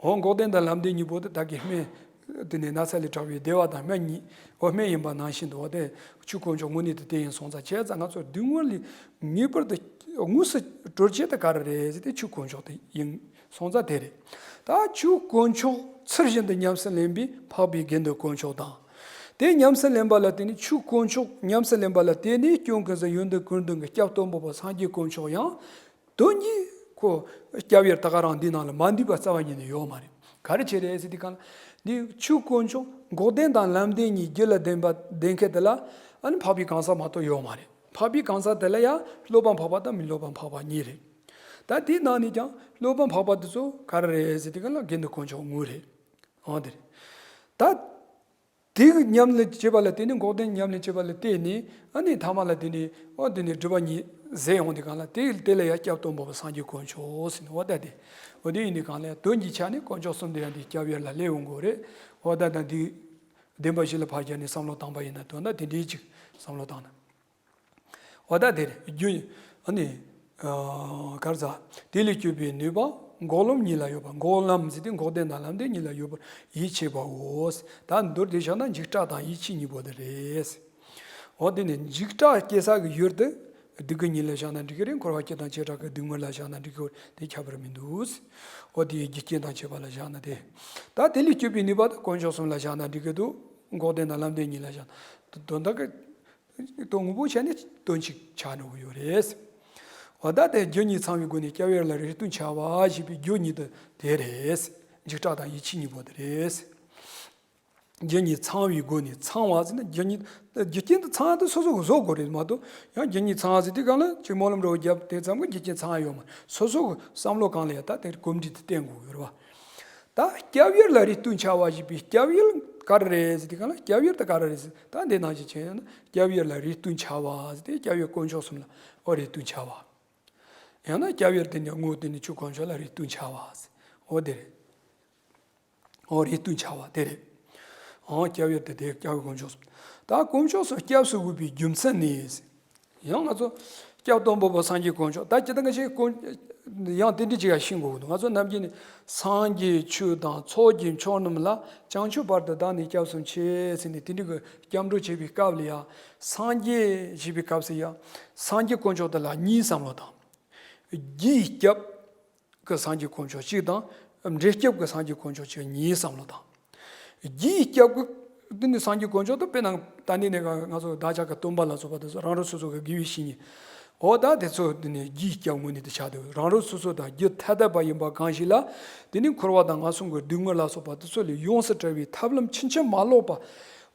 འོ་འགོག་བདེན་དང་ལམ་བདེན་གཉིས་པོ་དེ་ད་གིན་སྨན་དེ་ནས་ན་ཚ་ལས་དྲག་པའི་བདེ་བ་དང་སྨན་གཉིས། འོ་སྨན་ཡིན་པ་ནང་བཞིན་དུ། འོ་དེ་ཆོས་དཀོན་མཆོག་དངོས་གནས་དེ་དེ་ཡིན་སོང་ཙང་། བྱས་ཙང་ང་ཚོ་སྡུག་བསྔལ་ལས་ངེས་པར་དུ་དངོས་སུ་གྲོལ་བྱེད་དེ་ག་རེ་རེད་ཟེར་ཏེ་ཆོས་དཀོན་མཆོག་དེ་ཡིན་སོང་ཙང་དེ་རེད། ད་ཆོས་དཀོན་མཆོག་ཚུལ་བཞིན་དུ་ཉམས་སུ་ལེན་པའི་འཕགས་པའི་དགེ་འདུན་དཀོན་མཆོག་དང་། དེ་ཉམས་སུ་ལེན་པ་ལ་བརྟེན་ནས། ཆོས་དཀོན་མཆོག་ཉམས་སུ་ལེན་པ་ལ་བརྟེན་ནས་སྐྱོན་ཀུན་ཟད་ཡོན་ཏན་ཀུན་ལྡན་གྱི་སྐྱབས་སྟོན་པ་སངས་རྒྱས་དཀོན་མཆོག་ཡང་དོན་གྱིས་ཁོ་སྐྱབས་ཡུལ་ད་ག་རང་འདི་ནང་ལ་མ་འདུས་པ་རྩ་བ་ཉིད་ནས་ཡོད་མ་རེད། ག་རེ་བྱས་རེད་ཟེར་དུས་སྒང་ལ། འདི་ཆོས་དཀོན་མཆོག་འགོག་བདེན་དང་ལམ་བདེན་གཉིས་རྒྱུད་ལ་ལྡན་པ་ལྡན་མཁན་དེ་ལ་ཨ་ནི་འཕགས་པའི་གང་ཟག་མ་གཏོགས་ཡོད་མ་རེད། འཕགས་པའི་གང་ཟག་དེ་ལ་ཡང་སློབ་པ་འཕགས་པ་དང་མི་སློབ་པ་འཕགས་པ་གཉིས་རེད། ད་དེའི་ནང་ནས་ཀྱང་སློབ་པ་འཕགས་པ་དེ་ཚོ་ག་རེ་རེད་ཟེར་དུས་སྒང་ལ་དགེ་འདུན་དཀོན་མཆོག་དངོས་རེད། འོ་དེ་རེད། ད། དེ་གི་ཉམས་ལེན་བྱེད་པ་ལ་བརྟེན་ནས། འགོག་བདེན་ཉམས་ལེན་བྱེད་པ་ལ་བརྟེན་ནས། ཨ་ནི་ཐ་མ་ལ་དེ་ནི་འོ་དེ་ནི་སྒྲིབ་པ་གཉིས་ཟད་ཡོང་དུས་སྒང་ལ། དེ་དེ་ལ་ཡང་སྐྱབས་སྟོན་པ་སངས་རྒྱས་དཀོན་མཆོག་ཟེར་ནས། འོ་ད་དེ་འོ་དེ་ཡིན་དུས་སྒང་ལ་དོན་གྱི་ཆ་ནས་དཀོན་མཆོག་གསུམ་དེ་ཡང་དེ་སྐྱབས་ཡུལ་ལ་སླེབས་ཡོང་གི་རེད། འོ་ད་ད་འདི་བདེན་པ་བཞི་ལ་ཕར་བཞག་ནས་བསམ་བློ་བཏང་པ་ཡིན་ན། དོན་དག་དེ་འདྲའི་ཅིག་བསམ་བློ་བཏང་ན། འོ་ད་དེ་རེད། རྒྱུ་ཨ་ནི། ཨ། གར་ཟ། དེ་ལས་སྐྱོབ་པའི་ནུས་པ་འགོག་ལམ་གཉིས་ལ་ཡོད་པ། འགོག་ལམ་ཟེར་དུས་འགོག་བདེན་དང་ལམ་བདེན་གཉིས་ལ་ཡོད་པར་ཡིད་ཆེས་པའོ། ད་མདོར་བསྡུས་བཞག་ན་འཇིགས་སྐྲག་དང་ཡིད་ཆེས་གཉིས་པོ་དེ་རེད། འོ་དེ་ནི་འཇིགས་སྐྲག་སྐྱེ་ས་གི་ཡུལ་དེ་སྡུག་བསྔལ་གཉིས་ལ་བཞག་ན་འགྲིག་གི་རེད། འཁོར་བ་སྐྱེ་དང་བྱེ་བྲག་གི་སྡུག་བསྔལ་ལ་བཞག་ན་འགྲིག་གི་རེད། དེ་ཁྱད་པར་མི་འདུག་འོ་དེ་རྒྱུ་རྐྱེན་དང་བཅས་པ་ལ་བཞག་ན་དེ། ད་དེ་ལས་སྐྱོབ་པའི་ནུས་པ་དེ་དཀོན་མཆོག་གསུམ་ལ་བཞག་ན་འགྲིག་གི་འདུག་འགོག་བདེན་དང་ལམ་བདེན་གཉིས་ལ་བཞག་ན། དོན་དག་གི་དོན་དངོས་པོ་བྱས་ནས་དོན་གཅིག་ཆགས་འགྲོ་གི་ཡོད་རེད། འོ་ད་དེ་རྒྱུ་གཉིས་ཚང་བའི་སྒོ་ནས་སྐྱབས་ཡུལ་ལ་རེ་ལྟོས་འཆའ་བ་ཞེས་པའི་རྒྱུ་གཉིས་དེ་དེ་རེད། འཇིགས་སྐྲག་དང་ཡིད་ཆེས་གཉིས་པོ་དེ་རེད། རྒྱུ་གཉིས་ཚང་བའི་སྒོ་ནས། ཚང་བ་ཟེར་ན་རྒྱུ་གཉིས། རྒྱུ་རྐྱེན་དེ་ཚང་དེ་སོ་སོ་གིས་བཟོ་དགོས་རེད་མ་གཏོགས། ཡང་རྒྱུ་གཉིས་ཚང་ཟེར་དུས་སྒང་ལ་ཅིག་སྨོན་ལམ་འདྲ་བོ་བརྒྱབ་དེ་ཙམ་གྱིས་རྒྱུ་རྐྱེན་ཚང་ཡོད་མ་རེད། སོ་སོ་གི་བསམ་བློ་སྒང་ལ་ཡང་ད་དེ་གོམས་འདྲིས་དེ་བསྟེན་དགོས་ཀྱི་རེད་བ། ད་སྐྱབས་ཡུལ་ལ་རེ་ལྟོས་འཆའ་བ་ཞེས་པའི་སྐྱབས་ཡུལ་ག་རེ་རེད་ཟེར་དུས་སྒང་ལ། སྐྱབས་ཡུལ་དེ་ག་རེ་རེད་ཟེར། ད་འདི་ནང་བཞིན་བྱས་ན་སྐྱབས་ཡུལ་ལ་རེ་ལྟོས་འཆའ་བ་ཟེར་དུས་སྐྱབས་ཡུལ་དཀོན་མཆོག་གསུམ་ལ་འོ་རེ་ལྟོས་འཆའ་བ། ཡང་ན་སྐྱབས་ཡུལ་དེ་ནི་དངོས་དེ་ནི་ཆོས་དཀོན་མཆོག་ལ་རེ་ལྟོས་འཆའ་བ་ཟེར། འོ་དེ་རེད། འོ་རེ་ལྟོས་འཆའ་བ་དེ་རེད། འོ་སྐྱབས་ཡུལ་དེ་དེ་སྐྱབས་ཡུལ་དཀོན་མཆོག་གསུམ། ད་དཀོན་མཆོག་གསུམ་སྐྱབས་སུ་དགོས་པའི་རྒྱུ་མཚན་ནི། ཡང་ང་ཚོ་སྐྱབས་སྟོན་པ་པོ་སངས་རྒྱས་དཀོན་མཆོག་ད་ཇི་ལྟར་ང་ཞིག་དཀོན། ཡང་དེ་འདྲ་ཅིག་ཡང་ཤེས་དགོས་ཀྱི་འདུག་ང་ཚོ་ནམ་རྒྱུན་ནས་སངས་རྒྱས་ཆོས་དང་ཚོགས་ཀྱི་མཆོག་རྣམས་ལ། བྱང་ཆུབ་བར་དུ་བདག་ནི་སྐྱབས་སུ་མཆི་ཟེར་ནས་དེ་འདྲ་གི་སྐྱབས་འགྲོ་བྱེད་པའི་སྐབས་ལ་ཡང་། སངས་རྒྱས་ཞེས་པའི་སྐབས་སུ་ཡང་སངས་རྒྱས་དཀོན་མཆོག་དེ་ལ་གཉིས་བསམ་བློ་བཏང་། རྒྱུའི་སྐྱབས་ཀྱི་སངས་རྒྱས་དཀོན་མཆོག་གཅིག་དང་། འབྲས་སྐྱབས་ཀྱི་སངས་རྒྱས་དཀོན་མཆོག་གཅིག་གཉིས་བསམ་བློ་བཏང་། རྒྱུའི་སྐྱབས་ཀྱི་དེ་ནི་སངས་རྒྱས་དཀོན་མཆོག་དེ་དཔེར་ན་ད་ནི་ནས་ང་ཚོ་བདག་ཅག་གི་སྟོན་པ་ལ་སོགས་པ་དེ་ཚོ་རང་རང་སོ་སོ་གི་དགེ་བའི་བཤེས་གཉེན། འོ་ད་དེ་ཚོ་དེ་ནི་རྒྱུའི་སྐྱབས་ངོས་ནས་དེ་ཆགས་འདུག་རང་རང་སོ་སོ་དང་རྒྱུ་ཐ་དད་པ་ཡིན་པ་གང་ཞིག་ལ། དེ་ནི་འཁོར་བ་དང་ངན་སོང་གི་སྡུག་བསྔལ་ལ་སོགས་པ་དེ་ཚོ་ལས་ཡོངས་སུ་གྲོལ་བའི་ཐབས་ལམ་ཕྱིན་ཅི་མ་ལོག་པ།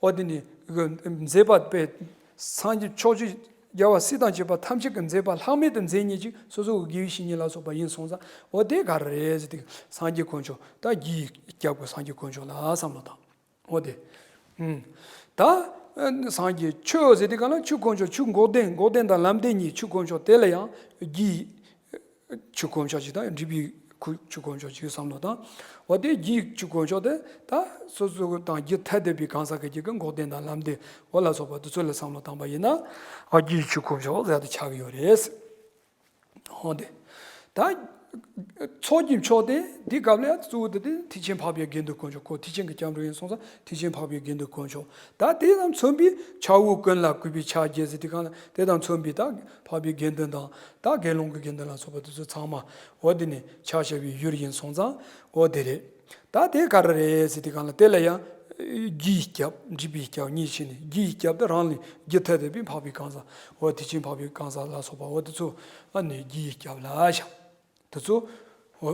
འོ་དེ་ནི་མཛད་པ་དཔེ། སངས་རྒྱས་ཕྱོགས་བཅུའི་རྒྱལ་བ་སྲས་དང་བཅས་པ་ཐམས་ཅད་ཀྱིས་མཛད་པ་ལྷག་མེད་དུ་མཛད་མཁན་ཅིག་སོ་སོ་གི་དགེ་བའི་བཤེས་གཉེན་ལ་སོགས་པ་ཡིན་སོང་ཙང་། འོ་དེ་ག་རེ་རེད་ཟེར་དུས་སངས་རྒྱས་དཀོན་མཆོག་ད་རྒྱུའི་སྐྱབས་ཀྱི་སངས་རྒྱས་དཀོན་མཆོག་ལ་བསམ་བློ་བཏང་། འོ་དེ། ཨུམ། ད་སངས་རྒྱས་ཆོས་ཟེར་དུས་གང་ལ་ཆོས་དཀོན་མཆོག་ཆོས་འགོག་བདེན། འགོག་བདེན་དང་ལམ་བདེན་གཉིས། ཆོས་དཀོན་མཆོག་དེ་ལ་ཡང་རྒྱུའི་ཆོས་དཀོན་མཆོག་ཅིག་དང་འབྲས་བུའི་ཁུ་ཆོས་དཀོན་མཆོག་ཅིག་བསམ་བློ་བཏང་། འོ་དེ་རྒྱུའི་ཆོས་དཀོན་མཆོག་དེ་ད་སོ་སོ་དང་རྒྱུ་ཐ་དད་པའི་གང་ཟག་གི་རྒྱུད་ཀྱི་འགོག་བདེན་དང་ལམ་བདེན་འོ་ལ་སོགས་པ་དེ་ཚོ་ལ་བསམ་བློ་བཏང་པ་ཡིན་ན། འོ་རྒྱུའི་ཆོས་དཀོན་མཆོག་ཟེར་དུ་ཆགས་ཀྱི་ཡོད་རེད། འོ་དེ། ད་ཚོགས་ཀྱི་མཆོག་དེ་འདི་སྐབས་ལ་གཙོ་བོ་དེ་དེ་ཐེག་ཆེན་འཕགས་པའི་དགེ་འདུན་དཀོན་མཆོག་ཁོ་ཐེག་ཆེན་གྱི་སྐྱབས་འགྲོ་ཡིན་སོང་ཙང་ཐེག་ཆེན་འཕགས་པའི་དགེ་འདུན་དཀོན་མཆོག་ད་དེ་དང་མཚོན་པའི་ཕྱྭ་འོ་ཀུན་ལ་གུས་པས་ཕྱག་བགྱི་ཟེར་དུས་གང་ལ་དེ་དང་མཚོན་པའི་ད་འཕགས་པའི་དགེ་འདུན་དང་ད་དགེ་སློང་གི་དགེ་འདུན་ལ་སོགས་པ་དེ་ཚོ་ཚང་མ་འོ་དེ་ནི་ཕྱག་བྱ་བའི་ཡུལ་ཡིན་སོང་ཙང་འོ་དེ་རེད། ད་དེ་ག་རེ་རེད་ཟེར་དུས་གང་ལ་དེ་ལ་ཡང་རྒྱུའི་སྐྱབས་འབྲས་བུའི་སྐྱབས་གཉིས་ཕྱེ་ནས་རྒྱུའི་སྐྱབས་དེ་རང་ལས་རྒྱུ་ཐ་དད་པའི་འཕགས་པའི་གང་ཟག་འོ་ཐེག་ཆེན་འཕགས་པའི་གང་ཟག་ལ་སོགས་པ་འོ་དེ་ཚོ་ཨ་ནི་རྒྱུའི་སྐྱབས་ལ་བཞག་དེ་ཚོ་འོ་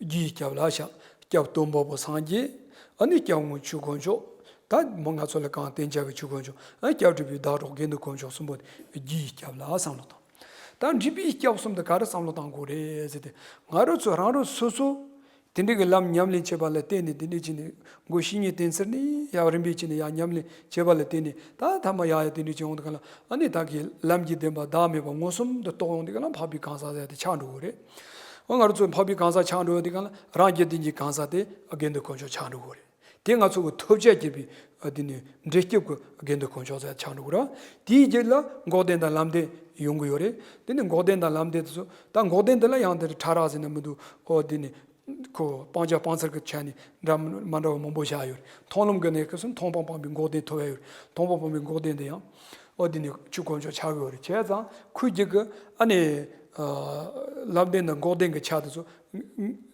རྒྱུའི་སྐྱབས་ལ་བཞག་སྐྱབས་སྟོན་པ་པོ་སངས་རྒྱས། ཨ་ནི་སྐྱབས་དངོས་ཆོས་དཀོན་མཆོག་ད་མོ་ང་ཚོ་ལ་གང་བསྟན་བྱ་གི་ཆོས་དཀོན་མཆོག་ཨ་སྐྱབས་སྒྲུབ་པའི་བདག་སྒྲོག་དགེ་འདུན་དཀོན་མཆོག་གསུམ་པོ་དེ་རྒྱུའི་སྐྱབས་ལ་བསམ་བློ་བཏང་། ད་འབྲས་བུའི་སྐྱབས་གསུམ་དེ་ག་རེ་བསམ་བློ་བཏང་དགོས་རེད་ཟེར་ཏེ། ང་རང་ཚོ་རང་རང་སོ་སོ། དེ་འདྲ་གི་ལམ་ཉམས་ལེན་བྱེད་པ་ལ་བརྟེན་ནས་དེ་འདྲ་བྱས་ནས་སྒོ་བཤེས་གཉེན་བསྟེན་ཚར་ནས་ཡར་རིམ་པས་བྱས་ནས་ཡར་ཉམས་ལེན་བྱེད་པ་ལ་བརྟེན་ནས་ད་ཐ་མ་ཡར་ཡར་དེ་འདྲ་བྱས་འོང་དུས་ག་ལ་ཨ་ནི་ད་གི་ལམ་གྱི་བདེན་པ་བདག་མེད་པ་མངོན་སུམ་དུ་རྟོགས་ཡོང་དུས་ག་ལ་འཕགས་པའི་གང་ཟག་ཟེར་ཡ་དེ་ཆགས་འགྲོ་གི་རེད། འོ་ང་རང་ཚོ་འཕགས་པའི་གང་ཟག་ཆགས་འགྲོ་ཡོང་དུས་ག་ལ་རང་རྒྱུད་ལྡན་གྱི་གང་ཟག་དེ་དགེ་འདུན་དཀོན་མཆོག་ཆགས་འགྲོ་གི་རེད། དེ་ང་ཚོ་གི་ཐོབ་བྱ་བགྱིས་པའི་ཨ་དེ་ནི་འབྲས་སྐྱབས་ཀྱི་དགེ་འདུན་དཀོན་མཆོག་ཟེར་ཆགས་འགྲོ་གི་རེད། དེའི་རྗེས་ལ་འགོག་བདེན་དང་ལམ་བདེན་ཡོང་གི་ཡོད་རེད། དེ་ནི་འགོག་བདེན་དང་ལམ་བདེན་དེ་ཚོ་ད་འགོག་བདེན་དེ་ལ་ཡང་དེ་ཕྲ་རགས་ཟེར་ན་མི་འདུག་འོ་དེ་ནི་ཁོ་སྤང་བྱ་སྤང་ཚར་གྱི་ཆ་ནས་འདྲ་མི་མ་འདྲ་བ་མང་པོ་བཞག་ཡོད་རེད། མཐོང་ལམ་གྱི་གནས་སྐབས་སུ་མཐོང་སྤང་སྤངས་པའི་འགོག་བདེན་ཐོབ་ཡ་ཡོད་རེད། མཐོང་སྤང་སྤངས་པའི་འགོག་བདེན་དེ་ཡང་འོ་དེ་ནི་ཆོས་དཀོན་མཆོག་ཆགས་ཀྱི་ཡོད་རེད། བྱས་ཙང་ཁོའི་རྒྱུད་ཀྱི་ཨ་ནི་ལམ་བདེན་དང་འགོག་བདེན་གྱི་ཆ་དེ་ཚོ་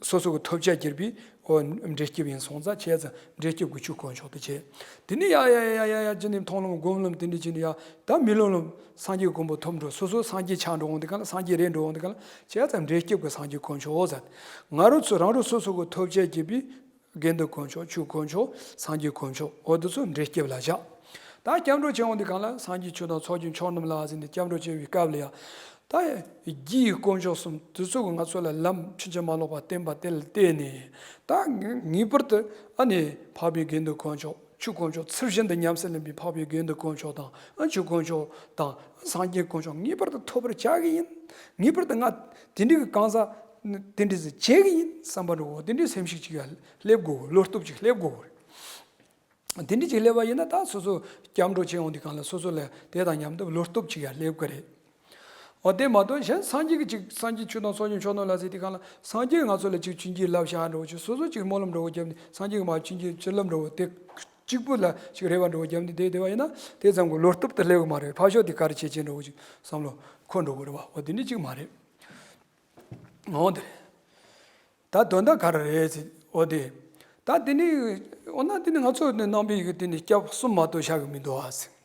སོ་སོ་གི་ཐོབ་བྱ་བགྱིས་པའི་འོ་འབྲས་སྐྱབས་ཡིན་སོང་ཙང་བྱས་ཙང་འབྲས་སྐྱབས་ཀྱི་ཆོས་དཀོན་མཆོག་དེ་བྱས། དེ་ནས་ཡ་ཡ་ཡ་ཡ་ཡ་ཅི་ནས་མཐོང་ལམ་སྒོམ་ལམ་དེ་འདྲ་ཅི་ནས་ཡ་ད་མི་སློབ་ལམ་སངས་རྒྱས་གོ་འཕང་ཐོབ་འགྲོ་སོ་སོ་སངས་རྒྱས་ཆགས་འགྲོ་འོང་དེ་ག་ལ་སངས་རྒྱས་རེད་འགྲོ་འོང་དེ་ག་ལ་བྱས་ཙང་འབྲས་སྐྱབས་ཀྱི་སངས་རྒྱས་དཀོན་མཆོག་ཟེར། ང་རང་ཚོ་རང་རང་སོ་སོ་གི་ཐོབ་བྱ་བགྱིས་པའི་དགེ་འདུན་དཀོན་མཆོག་ཆོས་དཀོན་མཆོག་སངས་རྒྱས་དཀོན་མཆོག་འོ་དེ་ཚོ་འབྲས་སྐྱབས་ལ་བཞག་ད་སྐྱབས་འགྲོ་བྱེད་འོང་དེ་ག་ལ་སངས་རྒྱས་ཆོས་དང་ཚོགས་ཀྱི་མཆོག་རྣམས་ལ་ཟེར་ནས་སྐྱབས་འགྲོ་བྱེད་པའི་སྐབས་ལ་ཡ། ད་རྒྱུའི་དཀོན་མཆོག་གསུམ་དེ་ཚོ་གིས་ང་ཚོ་ལ་ལམ་ཕྱིན་ཅི་མ་ལོག་པ་བསྟན་པ་དེ་ལ་བརྟེན་ནས་ད་ངེས་པར་དུ་ཨ་ནི་འཕགས་པའི་དགེ་འདུན་དཀོན་མཆོག་ཆོས་དཀོན་མཆོག་ཚུལ་བཞིན་དུ་ཉམས་སུ་ལེན་པའི་འཕགས་པའི་དགེ་འདུན་དཀོན་མཆོག་དང་ཨ་ཆོས་དཀོན་མཆོག་དང་སངས་རྒྱས་དཀོན་མཆོག་ངེས་པར་དུ་ཐོབ་པར་བྱ་གི་ཡིན། ངེས་པར་དུ་ང་དེ་འདྲའི་གི་གང་ཟག་དེ་འདྲ་ཟིག་བྱེད་གི་ཡིན་བསམ་པ་འདྲ་བོ་དེ་འདྲའི་སེམས་ཤུགས་ཅིག་ཡར་སླེབས་དགོས་བློ་སྟོབས་ཅིག་སླེབས་དགོས་རེད། དེ་འདྲ་ཅིག་སླེབས་པ་ཡིན་ན་ད་སོ་སོ་སྐྱབས་འགྲོ་བྱེད་འོང་དུས་གང་ལ་སོ་སོ་ལ་དེ་དང་མཉམ་དུ་བློ་སྟོབས་ཅིག་ཡར་སླེབས་ཀྱི་རེད། འོ་དེ་མ་གཏོགས་གཞན་སངས་རྒྱས་ཀྱི་ཅིག་སངས་རྒྱས་ཆོས་དང་སངས་རྒྱས་ཆོས་རྣམས་ལ་ཟེར་དུས་སྒང་ལ། སངས་རྒྱས་ང་ཚོ་ལ་ཅིག་བྱིན་གྱིས་བརླབས་བཞག་འདྲ་བོ་ཅིག་སོ་སོ་ཅིག་སྨོན་ལམ་འདྲ་བོ་བརྒྱབ་ནས། སངས་རྒྱས་ཀྱིས་མར་བྱིན་གྱིས་བརླབས་འདྲ་བོ་དེ་གཅིག་པུ་ལ་ཅིག་རེ་བ་འདྲ་བོ་བརྒྱབ་ནས་བསྡད་བསྡད་པ་ཡིན་ན། དེ་ཙམ་གྱི་བློ་སྟོབས་དེ་སླེབས་ཀྱི་མ་རེད། ཕར་ཕྱོགས་དེ་ག་རེ་བྱེད་ཀྱི་འདྲ་བོ་ཅིག་བསམ་བློ་འཁོར་འགྲོ་གི་རེད་བ། འོ་དེ་འདྲ་ཅིག་མ་རེད། འོ་དེ་རེད། ད་དོན་དག་ག་རེ་རེད་ཟེར། འོ་དེ། ད་དེ་ནི། འོ་ན་དེ་ནི་ང་ཚོ་ནི་རྣམ་པའི་གི་དེ་ནི་སྐྱབས་གསུམ་མ་གཏོགས་བཞག་གི་མི་འདུག་ཨ་ཟེར།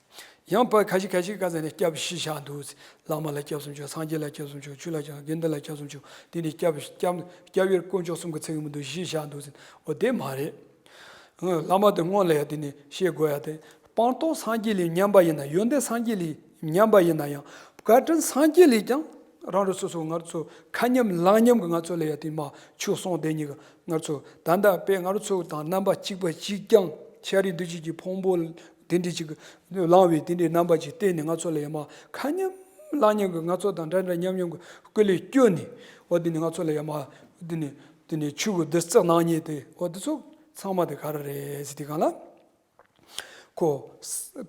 ཡང་ཕར་ཁ་ཤས་ཁ་ཤས་ག་ཟེར་ནས་སྐྱབས་བཞི་བཞག་འདུག་ཟེར། བླ་མ་ལ་སྐྱབས་སུ་མཆིའོ། སངས་རྒྱས་ལ་སྐྱབས་སུ་མཆིའོ། ཆོས་ལ་སྐྱབས། དགེ་འདུན་ལ་སྐྱབས་སུ་མཆིའོ། དེ་ནི་སྐྱབས་སྐྱབས་སྐྱབས་ཡུལ་དཀོན་མཆོག་གསུམ་གྱི་ཚིག་གི་མི་འདུག་བཞི་བཞག་འདུག་ཟེར། འོ་དེ་མ་རེད། ཨང་། བླ་མ་དེ་སྔོན་ལ་ཡ་དེ་ནི་ཤེས་དགོས་ཡ་དེ། སྤངས་རྟོགས་སངས་རྒྱས་ལས་ཉམས་པ་ཡིན་ན། ཡོན་ཏན་སངས་རྒྱས་ལས་ཉམས་པ་ཡིན་ན་ཡང་། བཀའ་དྲིན་སངས་རྒྱས་ལས་ཀྱང་། རང་རང་སོ་སོ་ང་ཚོ་ཁ་ཉམས་ལག་ཉམས་ཀྱི་ང་ཚོ་ལ་ཡ་དེ་མ་ཆོས་གསུངས་བསྡད་མཁན་གྱི་ང་ཚོ། ད་ལྟ་དཔེ་ང་རང་ཚོ་དང་རྣམ་པ་གཅིག་པ་གཅིག་རྐྱང་། ཤཱ་རིའི་འདུས་བྱས་ཀྱི་ཕུང་པོ་དེ་འདྲ་ཅིག་བླངས་པའི་དེ་འདྲའི་རྣམ་པ་ཅིག་བསྟན་ནས། ང་ཚོ་ལ་ཡ་མ་ཁ་ཉམས་ལག་ཉམས་ཀྱི་ང་ཚོ་དང་འདྲ་འདྲ་མཉམ་མཉམ་གྱི་སྐུ་ལས་བསྐྱོན་ནས། འོ་དེ་ནི་ང་ཚོ་ལ་ཡ་མ་དེ་ནི་དེ་ནི་ཆོས་ཀྱི་བདུད་རྩི་གནང་མཁན་དེ། འོ་དེ་ཚོ་ཚང་མ་དེ་ག་རེ་རེད་ཟེར་དུས་སྒང་ལ། ཁོ།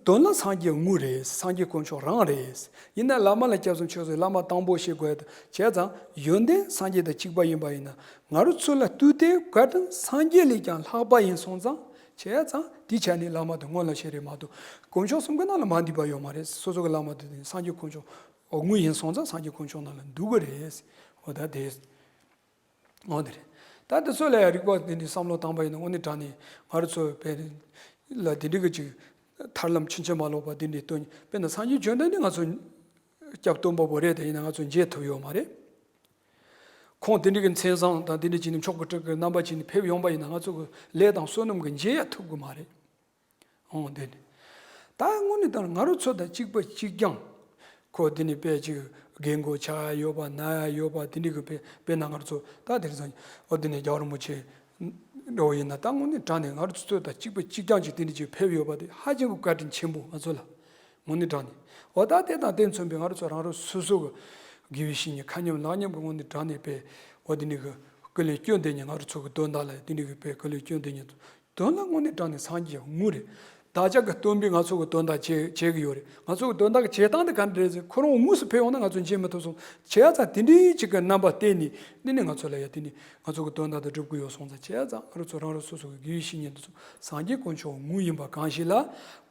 དོན་ལ་སངས་རྒྱས་དངོས་རེད། སངས་རྒྱས་དཀོན་མཆོག་རང་རེད། ཡིན་ན་བླ་མ་ལ་སྐྱབས་སུ་མཆིའོ་ཟེར། བླ་མ་དང་པོ་བྱེད་དགོས་ཡ་དེ། བྱས་ཙང་ཡོན་ཏན་སངས་རྒྱས་དང་གཅིག་པ་ཡིན་པ་ཡིན་ན། ང་རང་ཚོ་ལ་ལྟོས་ཏེ་བཀའ་དྲིན་སངས་རྒྱས་ལས་ཀྱང་ལྷག་པ་ཡིན་སོང་ཙང་། བྱས་ཙང་དེའི་ཆ་ནས་བླ་མ་དེ་སྔོན་ལ་བྱེད་རེད་མ་གཏོགས། དཀོན་མཆོག་གསུམ་གྱི་ནང་ལ་མ་འདུས་པ་ཡོད་མ་རེད། སོ་སོ་གི་བླ་མ་དེ་དེ་སངས་རྒྱས་དཀོན་མཆོག་དངོས་ཡིན་སོང་ཙང་སངས་རྒྱས་དཀོན་མཆོག་ནང་ལ་འདུ་གི་རེད། འོ་ད་དེ། འོ་དེ་རེད། ད་དེ་ཚོ་ལ་ཡང་རིག་པ་དེ་འདྲའི་བསམ་བློ་བཏང་པ་ཡིན་ན། དངོས་གནས་དྲང་གནས་ང་རང་ཚོ་དཔེ་ལ་དེ་འདྲའི་གི་ཅིག་ཐར་ལམ་ཕྱིན་ཅི་མ་ལོག་པ་དེ་འདྲའི་སྟོན། དཔེར་ན་སངས་རྒྱས་བཅོམ་ལྡན་འདས་ང་ཚོ་སྐྱབས་སྟོན་པ་པོ་རེད་དེ། ཡིན་ན་ང་ཚོ་མཇལ་ཐུབ་ཡོད་མ་རེད། ཁོང་དེ་འདྲའི་གི་མཚན་བཟང་དང་དེ་འདྲའི་ཅིག་ནི་མཆོག་གི་སྤྲུལ་སྐུ་རྣམ་པ་ཅིག་ནི་ཕེབས་ཡོང་པ་ཡིན་ན། ང་ཚོ་གི་ལས་དང་བསོད་ནམས་ཀྱིས་མཇལ་ཡ་ཐུབ་གི་མ་རེད། འོང་དེ་ནི། ད་དངོས་གནས་དྲང་ང་རང་ཚོ་དང་གཅིག་པ་གཅིག་རྐྱང་། ཁོ་དེ་ནི་དཔེ་ཅིག་རྒན་གོག་ཆགས་ཡ་ཡོད་པ། ན་ཡ་ཡོད་པ། དེ་འདྲའི་གི་དཔེ་དཔེར་ན་ང་རང་ཚོ་ད་དེང་སང་འོ་དེ་ནི་རྒྱལ་བ་རིན་པོ་ཆེ་འདྲ་བོ་ཡིན་ན། ད་དངོས་གནས་དྲང་གནས་ང་རང་ཚོ་དང་གཅིག་པ་གཅིག་རྐྱང་ཅིག་དེ་འདྲ་ཅིག་ཕེབས་ཡོད་པ་དེ་ཧ་ཅང་གི་བཀའ་དྲིན་ཆེན་པོ་ང་ཚོ་ལ། དངོས་གནས་དྲང་གནས། འོ་ད་དེ་དང་དེ་མཚོན་པའི་ང་རང་ཚོ་རང་རང་སོ་སོ་གི་དགེ་བའི་བཤེས་གཉེན་ཁ་ཉམས་ལག་ཉམས་ཀྱི་དངོས་གནས་དྲང་གནས་དཔེ་འོ་དེ་ནི་གི་སྐུ་ལས་བསྐྱོན་བསྡད་མཁན། ང་རང་ཚོ་གི་དོན་དག་ལ་དེ་འདྲའི་གི་དཔེ་སྐུ་ལས་བསྐྱོན་བསྡད་མཁན་དོན་ལ་དངོས་གནས་དྲང་གནས་སངས་རྒྱས་དངོས་རེད། བདག་ཅག་གི་སྟོན་པས་ང་ཚོ་གི་དོན་དག་བྱེད་བྱེད་ཀྱི་ཡོད་རེད། ང་ཚོ་གི་དོན་དག་གི་བྱེད་སྟངས་དེ་ག་འདྲ་རེད་ཟེར། ཁོ་རང་དངོས་སུ་ཕེབས་ཡོང་ན་ང་ཚོ་མཇལ་མི་ཐུབ་སོང་། བྱས་ཙང་དེ་འདྲའི་ཅིག་གི་རྣམ་པ་བསྟན་ནས་དེ་ནས་ང་ཚོ་ལ་ཡ་དེ་ནས་ང་ཚོ་གི་དོན་དག་དེ་སྒྲུབ་ཀྱི་ཡོད་སོང་ཙང་། བྱས་ཙང་ང་རང་ཚོ་རང་རང་སོ་སོ་གི་དགེ་བའི་བཤེས་གཉེན་དེ་ཚོ་སངས་རྒྱས་དཀོན་མཆོག་དངོས་ཡིན་པ་གང་ཞིག་ལ།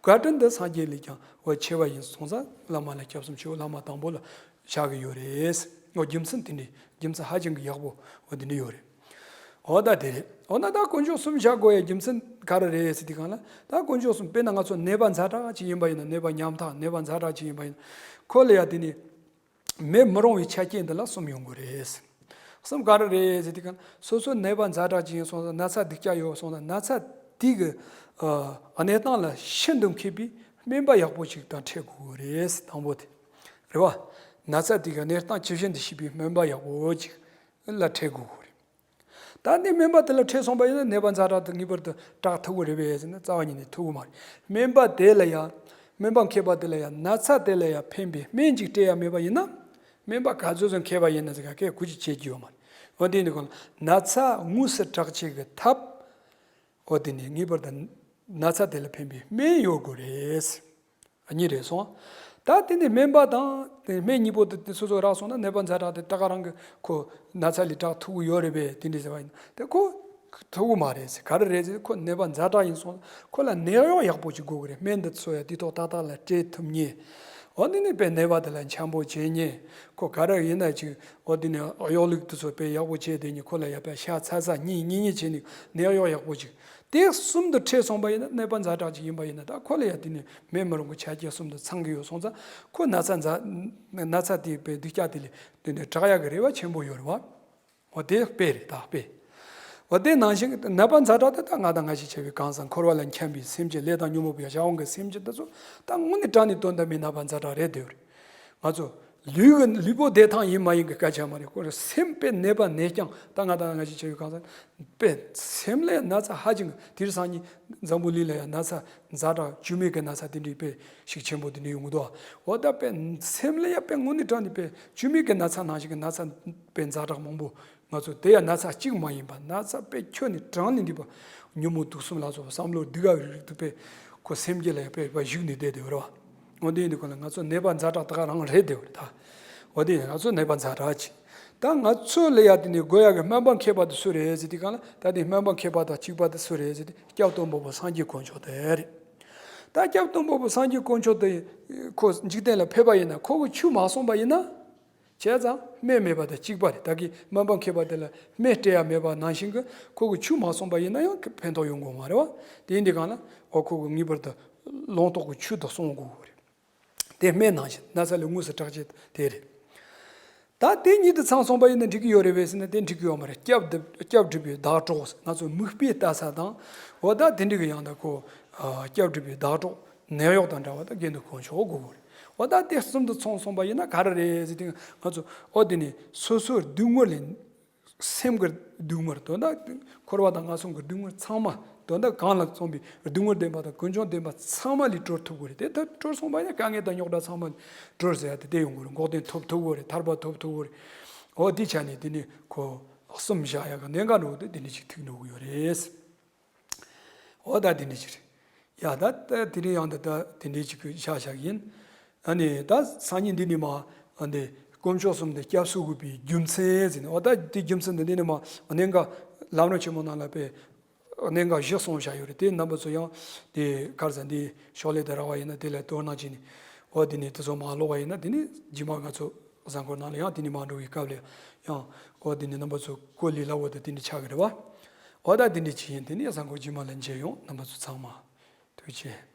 བཀའ་དྲིན་དེ་སངས་རྒྱས་ལས་ཀྱང་འོ་ཆེ་བ་ཡིན་སོང་ཙང་། བླ་མ་ལ་སྐྱབས་སུ་མཆིའོ། བླ་མ་དང་པོ་ལ་བཞག་གི་ཡོད་རེད། འོ་རྒྱུ་མཚན་དེ་འདྲ། རྒྱུ་མཚན་ཧ་ཅང་གི་ཡག་པོ་འོ་དེ་འདྲ་ཡོད་རེད། འོ་ད་དེ་རེད། འོ་ན་ད་དཀོན་མཆོག་གསུམ་བཞག་དགོས་ཡ་རྒྱུ་མཚན་ག་རེ་རེད་ཟེར་དུས་སྒང་ལ། ད་དཀོན་མཆོག་གསུམ་དཔེར་ན་ང་ཚོ་ནད་པ་ཛ་དྲག་ཅིག་ཡིན་པ་ཡིན་ན། ནད་པ་ཉམ་ཐག་ནད་པ་ཛ་དྲག་ཅིག་ཡིན་པ་ཡིན་ན། ཁོ་ལ་ཡ་དེ་ནི་མེད་མི་རུང་བའི་ཆ་རྐྱེན་འདི་ལ་གསུམ་ཡོང་དགོས་རེད། གསུམ་ག་རེ་རེད་ཟེར་དུས་སྒང་ལ། སོ་སོ་ནད་པ་ཛ་དྲག་ཅིག་ཡིན་སོང་ཙང་། ན་ཚ་སྡུག་ཅག་ཡོད་སོང་ཙང་། ན་ཚ་དེ་གི་ཨ་གནས་སྟངས་ལ་ཤིན་ཏུ་མཁས་པའི་སྨན་པ་ཡག་པོ་ཅིག་དང་འཕྲད་དགོས་རེད། དང་པོ་དེ་རེད་བ། ན་ཚ་དེ་གི་གནས་སྟངས་ཇི་བཞིན་དུ་ཤེས་པའི་སྨན་པ་ཡག་པོ་ཅིག་ལ་འཕྲད་དགོས་རེད། ད་ནི་སྨན་པ་དེ་ལ་འཕྲད་སོང་པ་ཡིན་ན། ནད་པ་ཛ་དྲག་དེ་ངེས་པར་དུ་དྲག་ཐུབ་ཀྱི་རེད་པས་ཟེར་ན། རྩ་བ་ཉིད་ནས་ཐུབ་ཀྱི་མ་རེད། སྨན་པ་དེ་ལ་ཡང་། སྨན་པ་མཁས་པ་དེ་ལ་ཡང་ན་ཚ་དེ་ལ་ཡང་ཕན་པའི་སྨན་ཅིག་སྤྲད་ཡ་མེད་པ་ཡིན་ན། སྨན་པ་ག་ཚོད་ཙམ་མཁས་པ་ཡིན་ན་ཟེར་ག་གས་གུ་ཅིག་བྱེད་ཀྱི་ཡོད་མ་རེད། འོ་དེ་ནི་ཁོ་ན་ཚ་དངོས་སུ་དྲག་བྱེད་ཀྱི་ཐབས། འོ་དེ་ནི་ངེས་པར་དུ་ན་ཚ་དེ་ལ་ཕན་པའི་སྨན་ཡོད་དགོས་རེད། གཉིས་རེད་སོང་། ད་དེ་ནས་སྨན་པ་དང་དེ་སྨན་གཉིས་པོ་དེ་དེ་སོ་སོ་རག་སོང་ན། ནད་པ་ཛ་དྲག་དེ་ད་ག་རང་གི་ཁོ་ན་ཚ་ལས་དྲག་ཐུབ་ཀྱི་ཡོད་རེད་པས། དེ་འདྲ་ཟེར་བ་ཡིན་ན། དེ་ཁོ་ཐུབ་ཀྱི་མ་རེད་ཟེར། ག་རེ་རེད་ཟེར། ཁོ་ནད་པ་ཛ་དྲག་ཡིན་སོང་ན། ཁོ་ལ་ནད་གཡོག་ཡག་པོ་ཅིག་དགོས་ཀྱི་རེད། སྨན་འདི་ཚོ་ཡང་དུས་ཐོག་ཏག་ཏག་ལ་སྤྲད་ཐུབ་མཁན། འོ་དེ་ནས་དཔེ་ནད་པ་དེ་ལ་འཆམ་པོ་བྱེད་མཁན། ཁོ་ག་རེ་ཡིན་ན་ཅིག་འོ་དེ་ནས་གཡོག་ལུགས་དེ་ཚོ་དཔེ་ཡག་པོ་བྱས་དེ་ནས་ཁོ་ལ་ཡ་དཔེ་ཤ་ཚ་ཚ་གཉིད་གཉིད་གཉིད་བྱས་ནས་ནད་གཡོག་ཡག་པོ་ཅིག་དེ་གསུམ་དུ་འཕྲད་སོང་པ་ཡིན་ན། ནད་པ་ཛ་དྲག་ཅིག་ཡིན་པ་ཡིན་ན། ད་ཁོ་ལ་ཡ་དེ་ནི་མེད་མི་རུང་གི་ཆ་རྐྱེན་གསུམ་དུ་ཚང་གི་ཡོད་སོང་ཙང་། ཁོ་ན་ཚ་ཛ་ན་ཚ་དེ་དཔེ་སྡུག་ཅག་དེ་ལས་དེ་ནི་དྲག་ཡག་གི་རེ་བ་ཆེན་པོ་ཡོད་རེད་བ། འོ་དེ་དཔེ་རེད། ད་དཔེ། འོ་དེ་ནང་བཞིན་ནད་པ་ཛ་དྲག་དེ་ད་ང་དང་ང་ཞིག་བྱ་བའི་གང་ཟག་འཁོར་བ་ལ་འཁྱམས་པའི་སེམས་ཅན། ལས་དང་ཉོན་མོངས་པའི་གཞན་དབང་གི་སེམས་ཅན་དེ་ཚོ་ད་དངོས་གནས་དྲང་གནས་དོན་དམ་པའི་ནད་པ་ཛ་དྲག་རེད་བསྡད་ཡོད་རེད། ང་ཚོ་ལུས་ཀྱི་ལུས་པོ་བདེ་ཐང་ཡིན་མ་ཡིན་གྱི་སྐད་ཆ་མ་རེད། ཁོ་རང་སེམས་དཔེ་ནད་པ་ནད་རྐྱང་། ད་ང་དང་ང་ཞིག་བྱ་བའི་གང་ཟག་དཔེ་སེམས་ལ་ན་ཚ་ཧ་ཅང་གི། དེང་སང་ཉིན་འཛམ་བུ་གླིང་ལ་ཡང་ན་ཚ་ཛ་དྲག་བཅོས་མའི་གི་ན་ཚ་དེ་འདྲའི་དཔེ་ཤུགས་ཆེན་པོ་དེ་འདྲ་ཡོང་གི་འདུག་འོ་ད་དཔེ་སེམས་ལ་ཡང་དཔེ་དངོས་གནས་དྲང་གནས་དཔེ་བཅོས་མའི་གི་ན་ཚ་ནང་བཞིན་གྱི་ན་ཚ་དཔེ་ཛ་དྲག་མང་པོ། ང་ཚོ་དེ་ཡང་ན་ཚ་གཅིག་མ་ཡིན་པ། ན་ཚ་དཔེ་ཁྱོན་ནས་གྲངས་ལས་འདས་པ། ཉོན་མོངས་དུག་གསུམ་ལ་སོགས་པ་བསམ་བློ་སྡུག་ག་རིགས་དུ་དཔེ་ཁོ་སེམས་རྒྱུད་ལ་ཡང་དཔེ་བཞུགས་ནས་བསྡད་བསྡད་ཡོད་རེད་བ། འོ་དེ་ཡིན་དུས་ཁོ་ལ་ང་ཚོ་ནད་པ་ཛ་དྲག་ད་ག་རང་རེད་བསྡད་ཡོད་རེད་ད། འོ་དེ་ང་ཚོ་ནད་པ་ཛ་དྲག་ཅིག་ད་ང་ཚོ་ལ་ཡ་དེ་ནི་དགོས་ཡ་གི་སྨན་པ་མཁས་པ་དེ་སུ་རེད་ཟེར་དུས་སྒང་ལ། ད་དེ་སྨན་པ་མཁས་པ་དང་གཅིག་པ་དེ་སུ་རེད་ཟེར་དུས་སྐྱབས་སྟོན་པ་པོ་སངས་རྒྱས་དཀོན་མཆོག་དེ་རེད། ད་སྐྱབས་སྟོན་པ་པོ་སངས་རྒྱས་དཀོན་མཆོག་དེ་ཁོ་འཇིག་རྟེན་ལ་ཕེབས་པ་ཡིན་ན། ཁོ་གི་ཆོས་མ་གསུངས་པ་ཡིན་ན། བྱས་ཙང་སྨན་མེད་པ་དང་གཅིག་པ་རེད། ད་གི་སྨན་པ་མཁས་པ་དེ་ལ་སྨན་སྤྲད་ཡ་མེད་པ་ནང་བཞིན་གི། ཁོ་གི་ཆོས་མ་གསུངས་པ་ཡིན་ན་ཡང་ཕན་ཐོགས་ཡོང་དགོས་མ་རེད་བ། དེ་ཡིན་དུས་སྒང་ལ་འོ་ཁོ་གི་ངེས་པར་དུ་ལུང་རྟོགས་ཀྱི་ཆོས་དེ་གསུང་དགོས་རེད། དེ་སྨན་ནང་བཞིན་ན་ཚ་ལས་དངོས་སུ་དྲག་བྱེད་དེ་རེད། ད་དེ་གཉིས་དེ་ཚང་སོང་པ་ཡིན་ན་འགྲིག་གི་ཡོད་རེད་པས་ཟེར་ན། དེ་འགྲིག་གི་ཡོད་མ་རེད། སྐྱབས་འདི་སྐྱབས་སྒྲུབ་པའི་བདག་གྲོགས། ང་ཚོ་མིག་དཔེ་ལྟ་ས་དང་། འོ་ད་དེ་འདྲ་གི་ཡང་ད་ཁོ་ཨ་སྐྱབས་སྒྲུབ་པའི་བདག་གྲོགས་ནད་གཡོག་དང་འདྲ་བ་ད་དགེ་འདུན་དཀོན་མཆོག་དགོས་རེད། འོ་ད་དེ་གསུམ་དུ་ཚང་སོང་པ་ཡིན་ན་ག་རེ་རེད་ཟེར་དུས། ང་ཚོ་འོ་དེ་ནི་སོ་སོའི་སྡུག་བསྔལ་ལས། སེམས་ཀྱི་སྡུག་བསྔལ་དོན་དག་འཁོར་བ་དང་ངན་སོང་གི་སྡུག་བསྔལ་ཚང་མ། དོན་དག་གང་ལ་སོགས་པའི་སྡུག་བསྔལ་ལྡན་པ་དང་ཀུན་འབྱུང་ལྡན་པ་ཚང་མ་ལས་གྲོལ་ཐུབ་དགོས་རེད། དེ་ལྟར་གྲོལ་སོང་པ་ཡིན་ན་དཀའ་ངལ་དང་རྙོག་དྲ་ཚང་མ་གྲོལ་ཟེར་ཡ་དེ་དེ་ཡོང་དགོས་རེད། འགོག་བདེན་ཐོབ་ཐུབ་དགོས་རེད། ཐར་པ་ཐོབ་ཐུབ་དགོས་རེད། འོ་དེ་ཆ་ནས་དེ་ནི་ཁོ་གསུམ་བཞག་ཡ་གི་གནད་འགག་འགྲོ་དེ་དེ་འདྲ་ཞིག་ཐུག་འགྲོ་གི་ཡོད་རེད། འོ་ད་དེ་འདྲ་ཞིག་རེད། ཡ་ད་ད་དེ་རིང་ཡང་ད་ད་དེ་འདྲ་ཞིག་གི་བཞག་བཞག་ཡིན། ཨ་ནི་ད་སང་ཉིན་འདི་ནི་མ་ཨ་འདི་དཀོན་མཆོག་གསུམ་དེ་སྐྱབས་སུ་དགོས་པའི་རྒྱུ་མཚན་ཟེར་ནས། འོ་ད་དེ་རྒྱུ་མཚན་དེ་འདི་ནི་མ་གནད་འགག་ལམ་རིམ་ཆེན་མོ་ནང་ལ་དཔེ་གནད་འགག་བཞི་གསུངས་བཞག་ཡོད་རེད། དེ་རྣམ་པ་ཚོ་ཡང་དེ་ག་རེ་ཟེར། འདི་ཤོག་ལྷེ་དེ་རག་པ་ཡིན་ན་དེ་ལ་དོ་སྣང་བྱས་ནས། འོ་དེ་ནས་དེ་ཚོ་མ་ཀློག་པ་ཡིན་ན། དེ་ནས་རྗེས་མ་ང་ཚོ་གཟའ་འཁོར་ནང་ལ་ཡང་དེ་ནས་མ་འགྲོ་བའི་སྐབས་ལ་ཡང་། འོ་དེ་ནས་རྣམ་པ་ཚོ་གོ་ལས་སླ་བོ་དེ་དེ་ནས་ཆགས་ཀྱི་རེད་བ། འོ་ད་དེ་འདྲ་ཅིག་ཡིན། དེ་ནས་གཟའ་འཁོར་རྗེས་མ་ལ་མཇལ་ཡོང་། རྣམ་པ་ཚོ་ཚང་མ་ཐུགས་རྗེ་ཆེ།